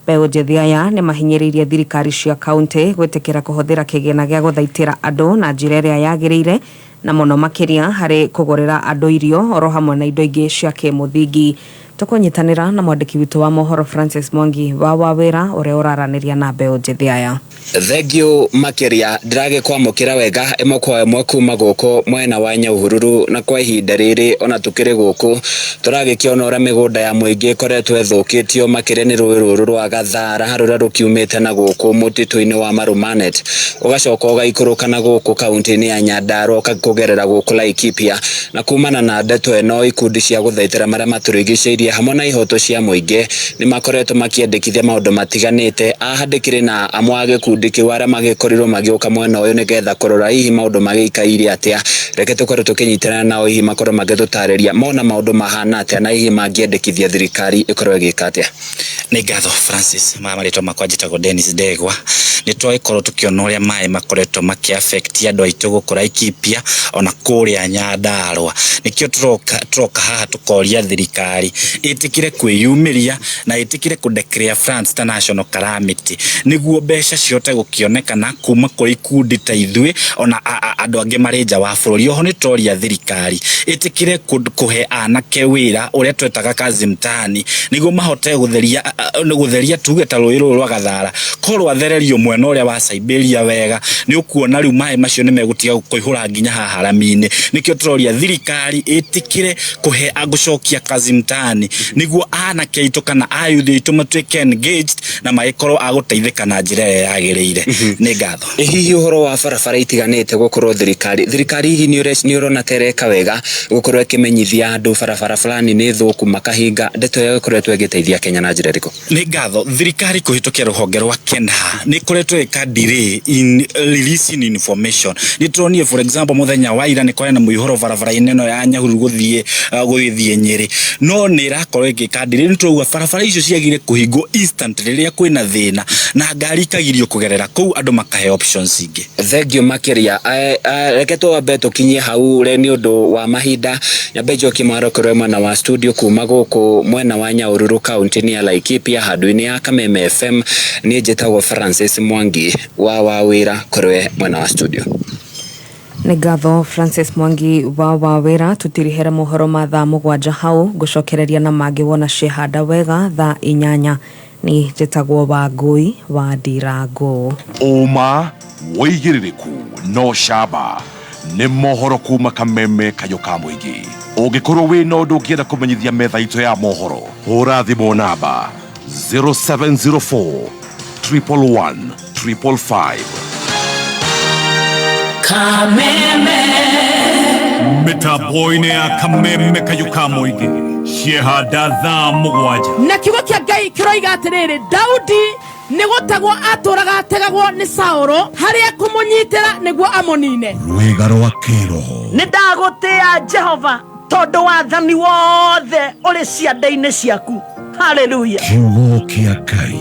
mbeũ njĩthĩ aya nĩ mahinyĩrĩirie thirikari cia kaunti gwĩtĩkĩra kũhũthĩra kĩgĩna gĩa gũthaitĩra andũ na njĩra ĩrĩa yagĩrĩire na mũno makĩria harĩ kũgũrĩra andũ irio oro hamwe na indo ingĩ cia kĩmũthingi. Tũkũnyitanĩra na mwandĩki witũ wa mohoro Francis Mwangi wa Wawĩra ũrĩa ũraranĩria na mbeũ njĩthĩ aya. Thengiũ makĩria ndĩragĩkwamũkĩra wega ĩmwe kwa ĩmwe kuma gũkũ mwena wa Nyahururu, na kwa ihinda rĩrĩ ona tũkĩrĩ gũkũ tũragĩkĩona ũrĩa mĩgũnda ya mũingĩ ĩkoretwo ĩthũkĩtio makĩria nĩ rũĩ rũrũ rwa Gathara rũrĩa rũkiumĩte na gũkũ mũtitũ-inĩ wa Marumanet ũgacoka ũgaikũrũka na gũkũ kaunti-inĩ ya Nyandarua kũgerera gũkũ Laikipia. Na kumana na ndeto ĩno, ikundi cia gũthaitĩra marĩa matũrigicĩirie hamwe na ihoto cia mũingĩ nĩ makoretwo makĩendekithia maũndũ matiganĩte. Aha ndĩkĩrĩ na amwe a gĩkundi kĩu arĩa magĩkorirwo magĩũka mwena ũyũ nĩgetha kũrora hihi maũndũ magĩikaire atĩa. Reke tũkorwo tũkĩnyitana nao hihi makorwo magĩtũtarĩria mona maũndũ mahana atĩa na hihi mangĩendekithia thirikari ĩkorwo ĩgĩka atĩa. Nĩ ngatho Francis, ma marĩtwa makwa njĩtagwo Dennis Ndegwa. Nĩ twagĩkorwo tũkĩona ũrĩa maĩ makoretwo makĩ affect andũ aitũ gũkũ Laikipia ona kũrĩa Nyandarua. Nĩkĩo tũroka haha tũkoria thirikari ĩtĩkĩre kwĩyumĩria na ĩtĩkĩre kũ declare France ta national calamity nĩguo mbeca cihote gũkĩonekana kuma kũrĩ ikundi ta ithuĩ ona andũ angĩ marĩ nja wa bũrũri. Oho nĩ tũroria thirikari ĩtĩkĩre kũhe anake wĩra ũrĩa twetaga kazi mtaani nĩguo mahote gũtheria tuge ta rũĩ rũrũ rwa Gathara korwo rwathererio mwena ũrĩa wa Siberia wega nĩ ũkuona rĩu maĩ macio nĩ megũtiga kũihũra nginya haha rami-inĩ. Nĩkĩo tũroria thirikari ĩtĩkĩre kũhe gũcokia kazi mtaani nĩguo anake aitũ kana ayuthi aitũ matuĩke engaged na magĩkorwo a gũteithĩka na njĩra ĩrĩa yagĩrĩire. Nĩ ngatho. Hihi ũhoro wa barabara itiganĩte gũkorwo thirikari hihi nĩ ũrona ta ĩreka wega gũkorwo ĩkĩmenyithia andũ barabara fulani nĩ thũku makahinga, ndeto ĩyo ĩkoretwo ĩgĩteithia Kenya na njĩra ĩrĩkũ? Nĩ ngatho. Thirikari kũhĩtũkĩra rũhonge rwa KENHA nĩ ĩkoretwo ĩka delay in releasing information. Nĩ tũronire for example mũthenya wa ira nĩ kwarĩ na mũihũro barabara-inĩ ĩno ya Nyahururu gũgĩthiĩ Nyĩrĩ, no nĩ ĩrakorwo ĩgĩka delay. Nĩ tũrauga barabara icio ciagĩrĩire kũhingwo instant rĩrĩa kwĩna thĩna na ngari ikagirio kũgerera kũu, andũ makahe options ingĩ. Thengiũ makĩria. Reke twambe tũkinyie hau re nĩ ũndũ wa mahinda. Nyambe njokie mwaro kũrĩ mwena wa studio kuma gũkũ mwena wa Nyahururu kaunti-inĩ ya Laikipia handũ-inĩ ya Kameme FM. Niĩ njĩtagwo Francis Mwangi wa Wawĩra kũrĩ mwena wa studio. Nĩ ngatho Francis Mwangi wa Wawĩra. Tũtirihere mohoro ma thaa 7 hau ngũcokereria na mangĩ wona ciehanda wega thaa 8. Ni njĩtagwo Wangũi wa Ndirango. Ũma wĩigĩrĩrĩku no camba nĩ mohoro kuma Kameme kayũ ka mũingĩ. Ũngĩkorwo wĩna ũndũ ũngĩenda kũmenyithia metha itũ ya mohoro, hũra thimũ namba 0704 111 555. Kameme. Mĩtambo-inĩ ya Kameme kayũ ka mũingĩ ciehanda thaa 7. Na kiugo kĩa Ngai kĩroiga atĩrĩrĩ, Daudi nĩ gũtegwo atũraga ategagwo nĩ Saũlũ harĩa kũmũnyitĩra nĩguo amũnine. Rwĩga rwa kĩroho. Nĩ ndagũtĩa Jehova tondũ wathani wothe ũrĩ ciande-inĩ ciaku. Hallelujah. Kiugo kĩa Ngai,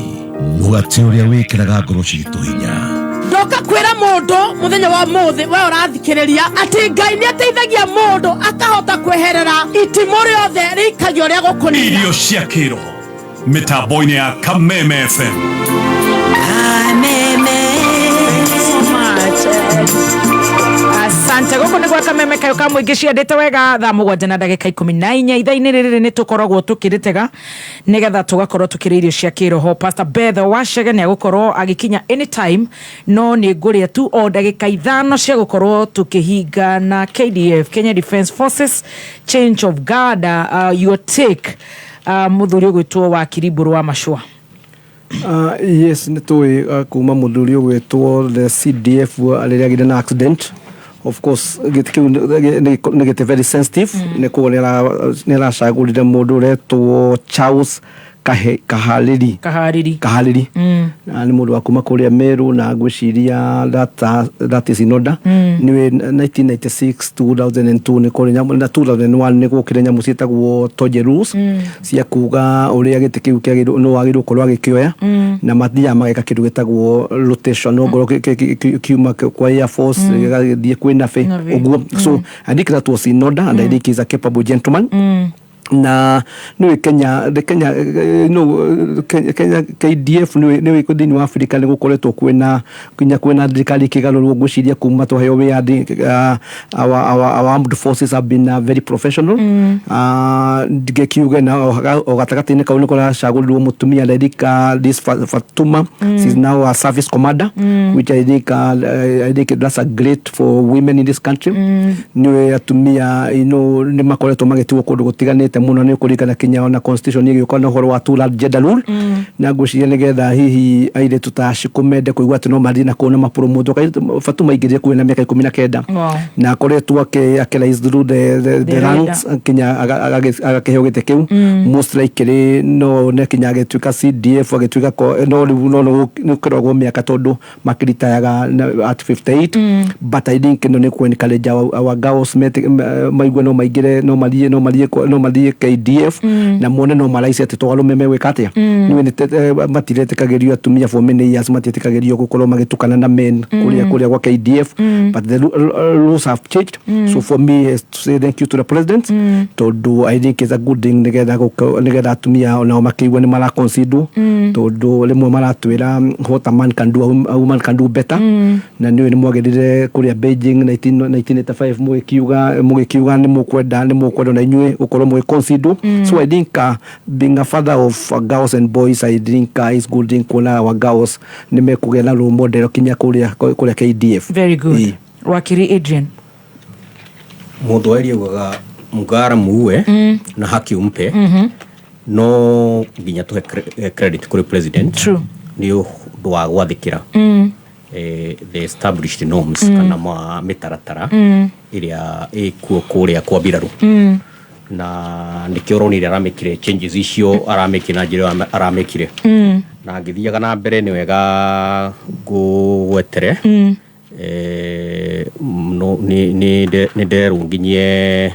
mũgate ũrĩa wĩkĩraga ngoro citũ hinya. Ndoka kwĩra mũndũ mũthenya wa mũthĩ we ũrathikĩrĩria atĩ Ngai nĩ ateithagia mũndũ akahota kweherera itimũ rĩothe rĩikagio rĩa gũkũnina. Irio cia kĩroho mĩtambo-inĩ ya Kameme FM. Kameme. Asante. Gũkũ nĩ gwa Kameme kayũ ka mũingĩ ciendete wega thaa 7 na ndagĩka 14. Ithaa-inĩ rĩrĩ nĩ tũkoragwo tũkĩrĩtega nĩgetha tũgakorwo tũkĩrĩa irio cia kĩroho. Pastor Beth Wachege nĩ agũkorwo agĩkinya anytime, no nĩ ngũrĩa tu o ndagĩka 5 cia gũkorwo tũkĩhinga na KDF, Kenya Defence Forces, change of guard, your take, mũthuri ũgwĩtwo wa Kirimbũrũ wa Machua. Yes, nĩ tũĩ kuma mũthuri ũgwĩtwo the CDF rĩrĩa agĩire na accident. Of course, gĩtĩ kĩu nĩ gĩtĩ very sensitive. Nĩ koguo nĩ aracagũrire mũndũ ũretwo Charles Kahariri. Kahariri. Kahariri. Na nĩ mũndũ wa kuma kũrĩa Meru na ngwĩciria that is in order. Nĩwe 1996, 2002 nĩ kũrĩ nyamũ, na 2001 nĩ gwokire nyamũ ciĩtagwo Toje rules cia kuga ũrĩa gĩtĩ kĩu kĩagĩrĩirwo, no wagĩrĩirwo gũkorwo agĩkĩoya. Na mathiaga mageka kĩndũ gĩtagwo rotation, no ngorwo kiuma kwa Air Force, gĩgathiĩ kwĩ Navy, Navy. ũguo. So I think that was in order and I think he's a capable gentleman. Na nĩũĩ Kenya, the Kenya, no, Kenya KDF nĩũĩ thĩinĩ wa Africa nĩ gũkoretwo kwĩna nginya kwĩna thirikari ĩkĩgarũrwo. Ngwĩciria kuma twaheo wĩyathi, our armed forces have been very professional. Ndingĩkiuge na o gatagatĩ-inĩ kau nĩ kũracagũrirwo mũtumia Lerika, this Fatuma. She's now a service commander, which I think that's a great for women in this country. Nĩũĩ atumia nĩ makoretwo magĩtigwo kũndũ gũtiganĩte mũno. Nĩ ũkũririkana kinya ona constitution ĩgĩũka na ũhoro wa two gender rule, na ngwĩciria nĩgetha hihi airĩtu ta Shiko mende kũigua atĩ no mathiĩ na kũu na mapromote. Fatuma aingĩrire kũu na mĩaka 19 na akoretwo akĩ rise through the The ranks kinya agakĩheo gĩtĩ kĩu. Most likely no ne kinya agĩtuĩka CDF, agĩtuĩka no rĩu no nĩ ũkĩrogwo mĩaka tondũ makĩritayaga at 58. But I think no nĩ kũ encourage our girls maigue no maingĩre, no mathiĩ KDF na mone no maraici atĩ to arũme megwĩka atĩa. Nĩũĩ matiretĩkagĩrio atumia for many years matietĩkagĩrio gũkorwo magĩtukana na men kũrĩa gwa KDF, but the rules have changed. So for me is to say thank you to the president, tondũ I think it's a good thing nĩgetha atumia onao makĩigua nĩ maraconsider, tondũ rĩmwe maratwĩra what a man can do, a woman can do better. Na nĩũĩ nĩ mwagĩrire kũrĩa Beijing 19 1985 mũgĩkiuga nĩ mũkwenda na inyuĩ gũkorwo mũgĩconsider. So I think being a father of girls and boys, I think it's good thing kuona our girls nĩ mekũgĩa na role model kinya kũrĩa KDF. Very good. Ĩĩ. Wakiri Adrian. Mũthwaĩri augaga mgara muue na haki umpe. No nginya tũhe credit kũrĩ president. True. Nĩ ũndũ wa gwathĩkĩra the established norms kana ma mĩtaratara ĩrĩa ĩkuo kũrĩa kwa mbirarũ, na nĩkĩo ũronire aramĩkire changes icio aramĩkire na njĩra ĩyo aramĩkire. Na ngĩthiaga na mbere, nĩ wega ngũgwetere no, nĩ nderwo nginyie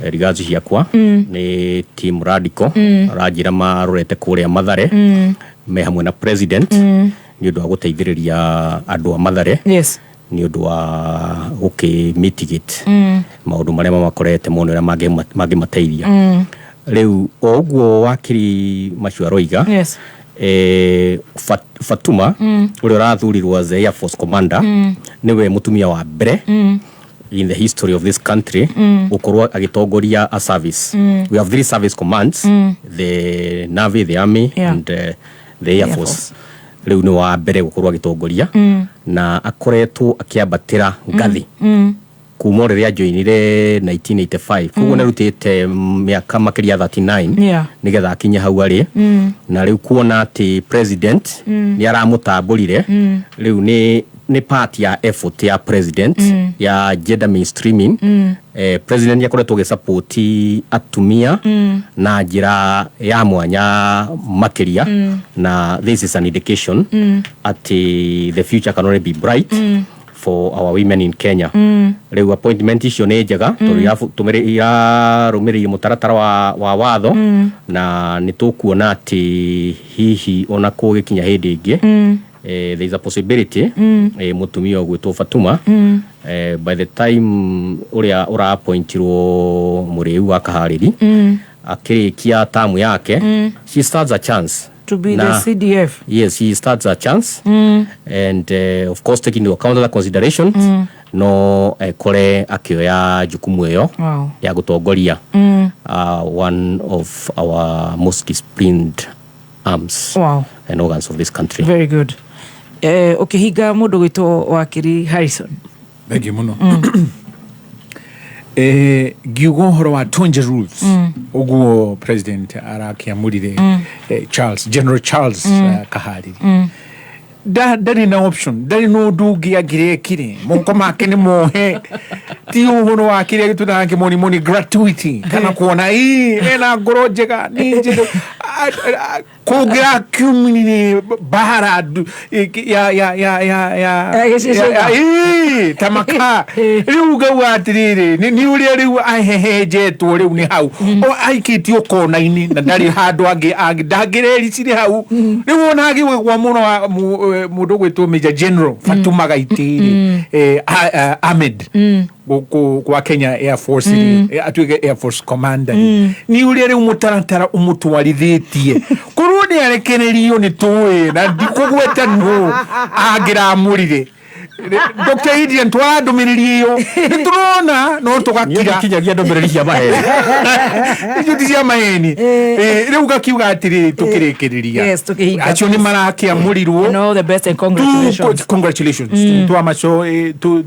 regards ciakwa nĩ team Radical. Aranjĩra marorete kũrĩa Mathare me hamwe na president nĩ ũndũ wa gũteithĩrĩria andũ a Mathare nĩ ũndũ wa gũkĩ mitigate maũndũ marĩa mamakorete mone ũrĩa mangĩmateithia. Rĩu o ũguo wakiri macio aroiga, Fatuma ũrĩa ũrathurirwo as the Air Force Commander nĩwe mũtumia wa mbere in the history of this country gũkorwo agĩtongoria a service. We have three service commands, the Navy, the Army and the Air Air Force. Rĩu nĩ wa mbere gũkorwo agĩtongoria na akoretwo akĩambatĩra ngathi kuma o rĩrĩa joinire 1985, koguo nĩ arutĩte mĩaka makĩria 39 nĩgetha akinye hau arĩ. Na rĩu kuona atĩ president nĩ aramũtambũrire, rĩu nĩ part ya effort ya president ya gender mainstreaming. President nĩ akoretwo agĩsupport atumia na njĩra ya mwanya makĩria, na this is an indication atĩ the future can only be bright for our women in Kenya. Rĩu appointment icio nĩ njega tondũ irarũmĩrĩire mũtaratara wa watho, na nĩ tũkuona atĩ hihi ona kũgĩkinya hĩndĩ ĩngĩ, there is a possibility mũtumia ũgwĩtwo Fatuma, by the time ũrĩa ũraappointirwo mũrĩu wa Kaharĩri akĩrĩkia tamu yake, she stands a chance to be the CDF. Yes, he stands a chance and of course taking into account other considerations, no ekore akĩoya jukumu ĩyo ya gũtongoria one of our most disciplined arms and organs of this country. Very good. Ũkĩhinga mũndũ gwĩtwo wakiri Harrison. Thank you muno. Ngiuga ũhoro wa Tonje rules, ũguo president arakĩamũrire Charles, General Charles Kahariri, ndarĩ na option, ndarĩ na ũndũ ũngĩ angĩrekire. Moko make nĩ mohe, ti ũhoro wa kĩrĩa gĩtwĩtaga kĩmonimoni gratuity kana kuona ĩ ena ngoro njega nĩ njega kũngĩrakiuminire mbara ya Gĩcicio. Ĩ, ta maka rĩu ngauga atĩrĩrĩ, nĩ ũrĩa rĩu ahehenjetwo rĩu nĩ hau o aikĩtio kona-inĩ na ndarĩ handũ angĩ ndangĩrericire hau. Rĩu ona agĩgwa mũno mũndũ ũgwĩtwo Major General Fatuma Gaitĩrĩ Ahmed. Gũkũ kwa Kenya Air Force rĩ, atuĩke Air Force Commander rĩ, nĩ ũrĩa rĩu mũtaratara ũmũtwarithĩtie korwo nĩ arekererio nĩ tũĩ na ndikũgweta nũ angĩramũrire. Dr. Adrian, twara ndũmĩrĩri ĩyo, nĩ tũrona no tũgakira. Kinyagia ndũmĩrĩri cia maheni. Icio ti cia maheni. Rĩu gakiuga atĩrĩrĩ, tũkĩrĩkĩrĩria, Yes, tũkĩhinga. acio nĩ marakĩamũrirwo. And all the best and congratulations. Congratulations twamaco,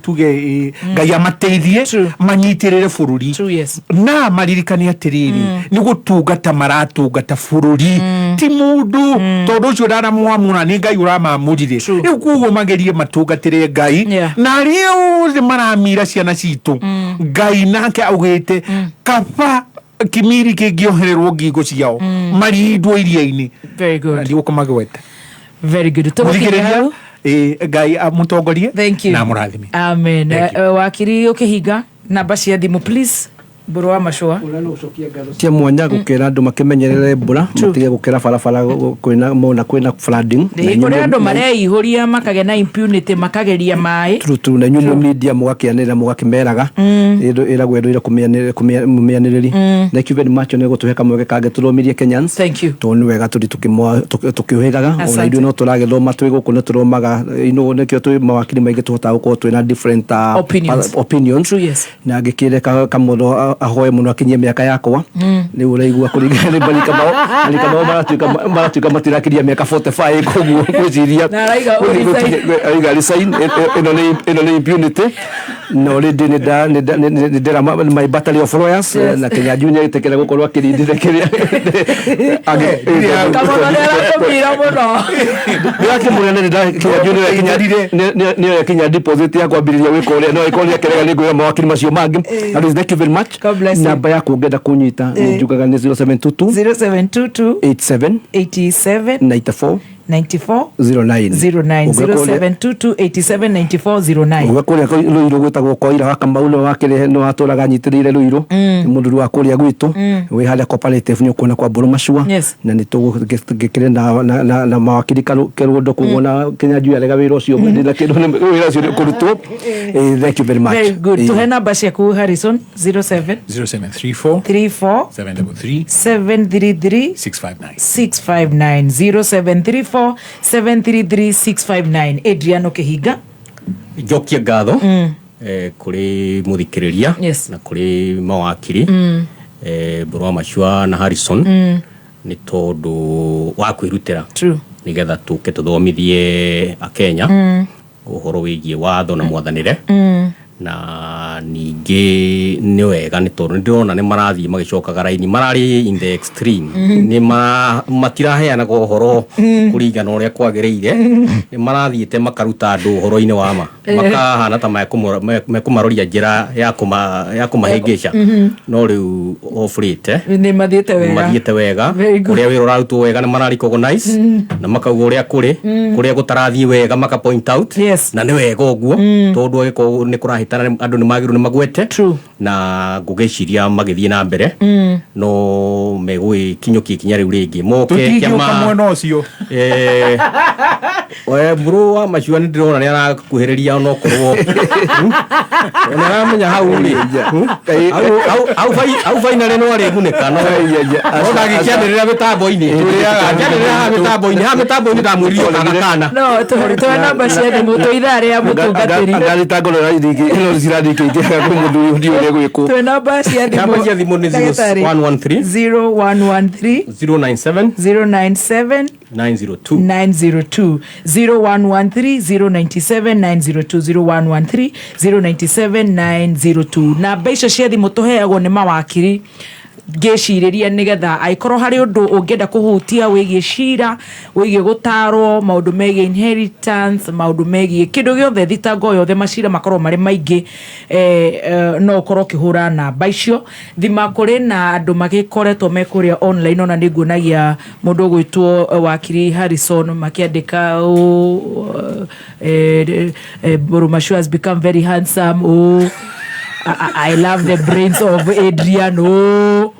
tuge Ngai amateithie manyitĩrĩre bũrũri na maririkane atĩrĩrĩ, nĩ gũtungata maratungata bũrũri, ti mũndũ, tondũ ũcio ndaramwamũra, nĩ Ngai ũramamũrire. Rĩu koguo magerie matungatĩre Ngai na arĩa othe maramira ciana citũ, Ngai nake augĩte kaba kimiri kĩngĩohererwo ngingo ciao marindwo iria-inĩ. Very good. Ndigũkũmagweta. Very good. Tũgũkinya Mũthikĩrĩria, hau. Ngai amũtongorie Thank you. na amũrathime. Amen. Wakiri, ũkĩhinga, namba cia thimũ please, mbũrũ wa macũa. Cia mwanya gukira andu makimenyerere mbura, matige gukira barabara kwina mona kwina flooding. Na kũrĩ andũ mareihũria makagĩa na impunity, makageria maĩ. True, true. Na inyuĩ mwĩ media mũgakĩanĩrĩra, mũgakĩmeraga ĩragwo ĩndũire kũmĩanĩrĩri. Thank you very much nĩ gũtũhe kamweke kangĩ tũthomirie Kenyans. Thank you. Tondũ nĩ wega tũthi tũkĩũhĩgaga ona Asante. ithuĩ no tũragĩthoma twĩ gũkũ, nĩ tũromaga nĩkĩo twĩ mawakiri maingĩ tũhotaga gũkorwo twĩna different Opinions. Opinions. True, yes. Na ngĩkĩre kamũndũ ahoe mũno akinyie mĩaka yakwa. Rĩu ũraigua kũringana nĩ marika mao maratuĩka matirakiria mĩaka 45, koguo ngwĩciria Na araiga ũresign. Araiga resign. Ĩno nĩ impunity na already nĩ ndĩra my battery of lawyers. Na Kenya Junior ĩtĩkĩra gũkorwo akĩrindire kĩrĩa. Kamono nĩ aratũmira mũno. Ndĩrakĩmũrĩa nĩ Kenya Junior nĩyo yakinya deposit ya kwambĩrĩria gwĩka ũrĩa no ĩkorwo nĩakĩrega, nĩ ngwĩra mawakiri macio mangĩ. And thank you very much. God bless you. Namba ya ũngĩenda kũnyita nĩ njugaga nĩ 0722 0722 87 87 94 94 09. 09. 0722 87 94 09. Uga kũrĩa Rũirũ gwĩtagwo Koira wa Kamau, nĩwe wakĩrehe, nĩwe watũraga anyitĩrĩire Rũirũ. Nĩ mũthuri wa kũrĩa gwitũ wĩ harĩa cooperative, nĩ ũkuona kwa Mbũrũ Macua. Na nĩ tũgũkĩrĩ na mawakiri Kĩrũndo, koguo na Kenya Njui arega wĩra ũcio ndĩna kĩndũ wĩra ũcio nĩ ũkũrutwo. Thank you very much. Very good. Tuhe namba ciaku, Harrison. 07 0734 34 733 733 659. 659. 0734 733 659. Adrian, ũkĩhinga. Njokie ngatho kũrĩ mũthikĩrĩria na kũrĩ mawakiri Mbũrũ wa Macua na Harrison nĩ tondũ wa kwĩrutĩra nĩgetha tũke tũthomithie akenya ũhoro wĩgiĩ watho na mwathanĩre. Na ningĩ nĩ wega nĩ tondũ nĩ ndĩrona nĩ marathiĩ magĩcokaga raini, mararĩ in the extreme, nĩ matiraheanaga ũhoro kũringana ũrĩa kwagĩrĩire, nĩ marathiĩte makaruta andũ ũhoro-inĩ wa ma, makahana ta mekũmaroria njĩra ya kũmahĩngĩca, no rĩu ofrĩte nĩ mathiĩte wega. Mathiĩte wega. Very good. Ũrĩa wĩra ũrarutwo wega nĩ mara recognize na makauga ũrĩa kũrĩ, kũrĩa gũtarathiĩ wega maka point out. Na nĩ wega ũguo tondũ angĩkorwo nĩ kũrahĩtana andũ nĩ magĩrĩirwo nĩ magwete na ngũgĩciria magĩthiĩ na mbere no megũgĩkinyũkia ikinya rĩu rĩngĩ moke. Tũtingĩũka mwena ũcio. We mbũrũ wa macua nĩ ndĩrona nĩ arakuhĩrĩria onokorwo nĩ aramenya hau rĩ hau finally no arĩgunĩka, no ndangĩkĩanĩrĩra mĩtambo-inĩ, akĩanĩrĩra haha mĩtambo-inĩ ndamwĩrire kana kana. No tuhe namba cia thimũ twĩ ithaa rĩa mũtungatĩri. Ngari ta ngoro ĩno cirathiĩ kwĩ mũthuri ndiũ ũrĩa gwĩkwo. Twĩ namba cia thimũ. Namba cia thimũ nĩ Ndagĩtarĩ. 0113 0113 097 097 902. 902. 0113 097 902, 0113 097 902. Namba icio cia thimũ tũheagwo nĩ mawakiri, ngĩcirĩria nĩgetha angĩkorwo harĩ ũndũ ũngĩenda kũhutia wĩgiĩ cira, wĩgiĩ gũtarwo maũndũ megiĩ inheritance, maũndũ megiĩ kĩndũ gĩothe, thitango yothe, macira makorwo marĩ maingĩ, no ũkorwo ũkĩhũra namba icio thima. Kũrĩ na andũ magĩkoretwo me kũrĩa online, ona nĩ nguonagia mũndũ ũgwĩtwo wakiri Harrison makĩandĩka ũũ, Mbũrũ has become very handsome, oh, I love the brains of Adrian, oh.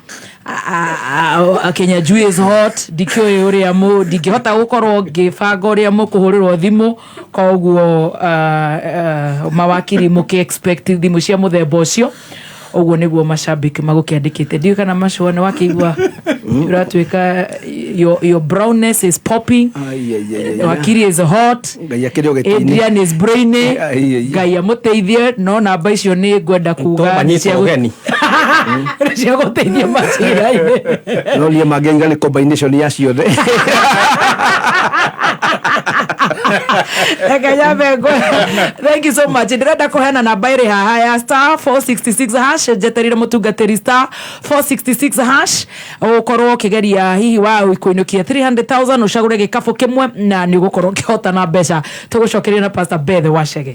Kenya Jui is hot. Ndikĩũĩ ũrĩa mũ ndingĩhota gũkorwo ngĩbanga ũrĩa mũkũhũrĩrwo thimũ, koguo mawakiri mũkĩ expect thimũ cia mũthemba ũcio. Ũguo nĩguo mashabiki magũkĩandĩkĩte. Ndiũĩ kana macũa nĩ wakĩigua ũratuĩka your brownness is popping. Wakiri is hot. Ngai akĩrĩ o gĩtĩ-inĩ. Adrian is brainy. Ai, ai. Ngai amũteithie, no namba icio nĩ ngwenda kuga nĩ ũgeni. Nĩ cia gũteithia macira-inĩ. No niĩ mangĩaiga nĩ combination ya ciothe. Reke nyambe thank you so much. Ndĩrenda kũheana namba ĩrĩ haha ya *466# njeterire mũtungatĩri *466# ũkorwo ũkĩgeria hihi wa kũinũkia 300,000, ũcagũre gĩkabũ kĩmwe na nĩ ũgũkorwo ũkĩhotana mbeca. Tũgũcokeria na Pastor Beth Wacege.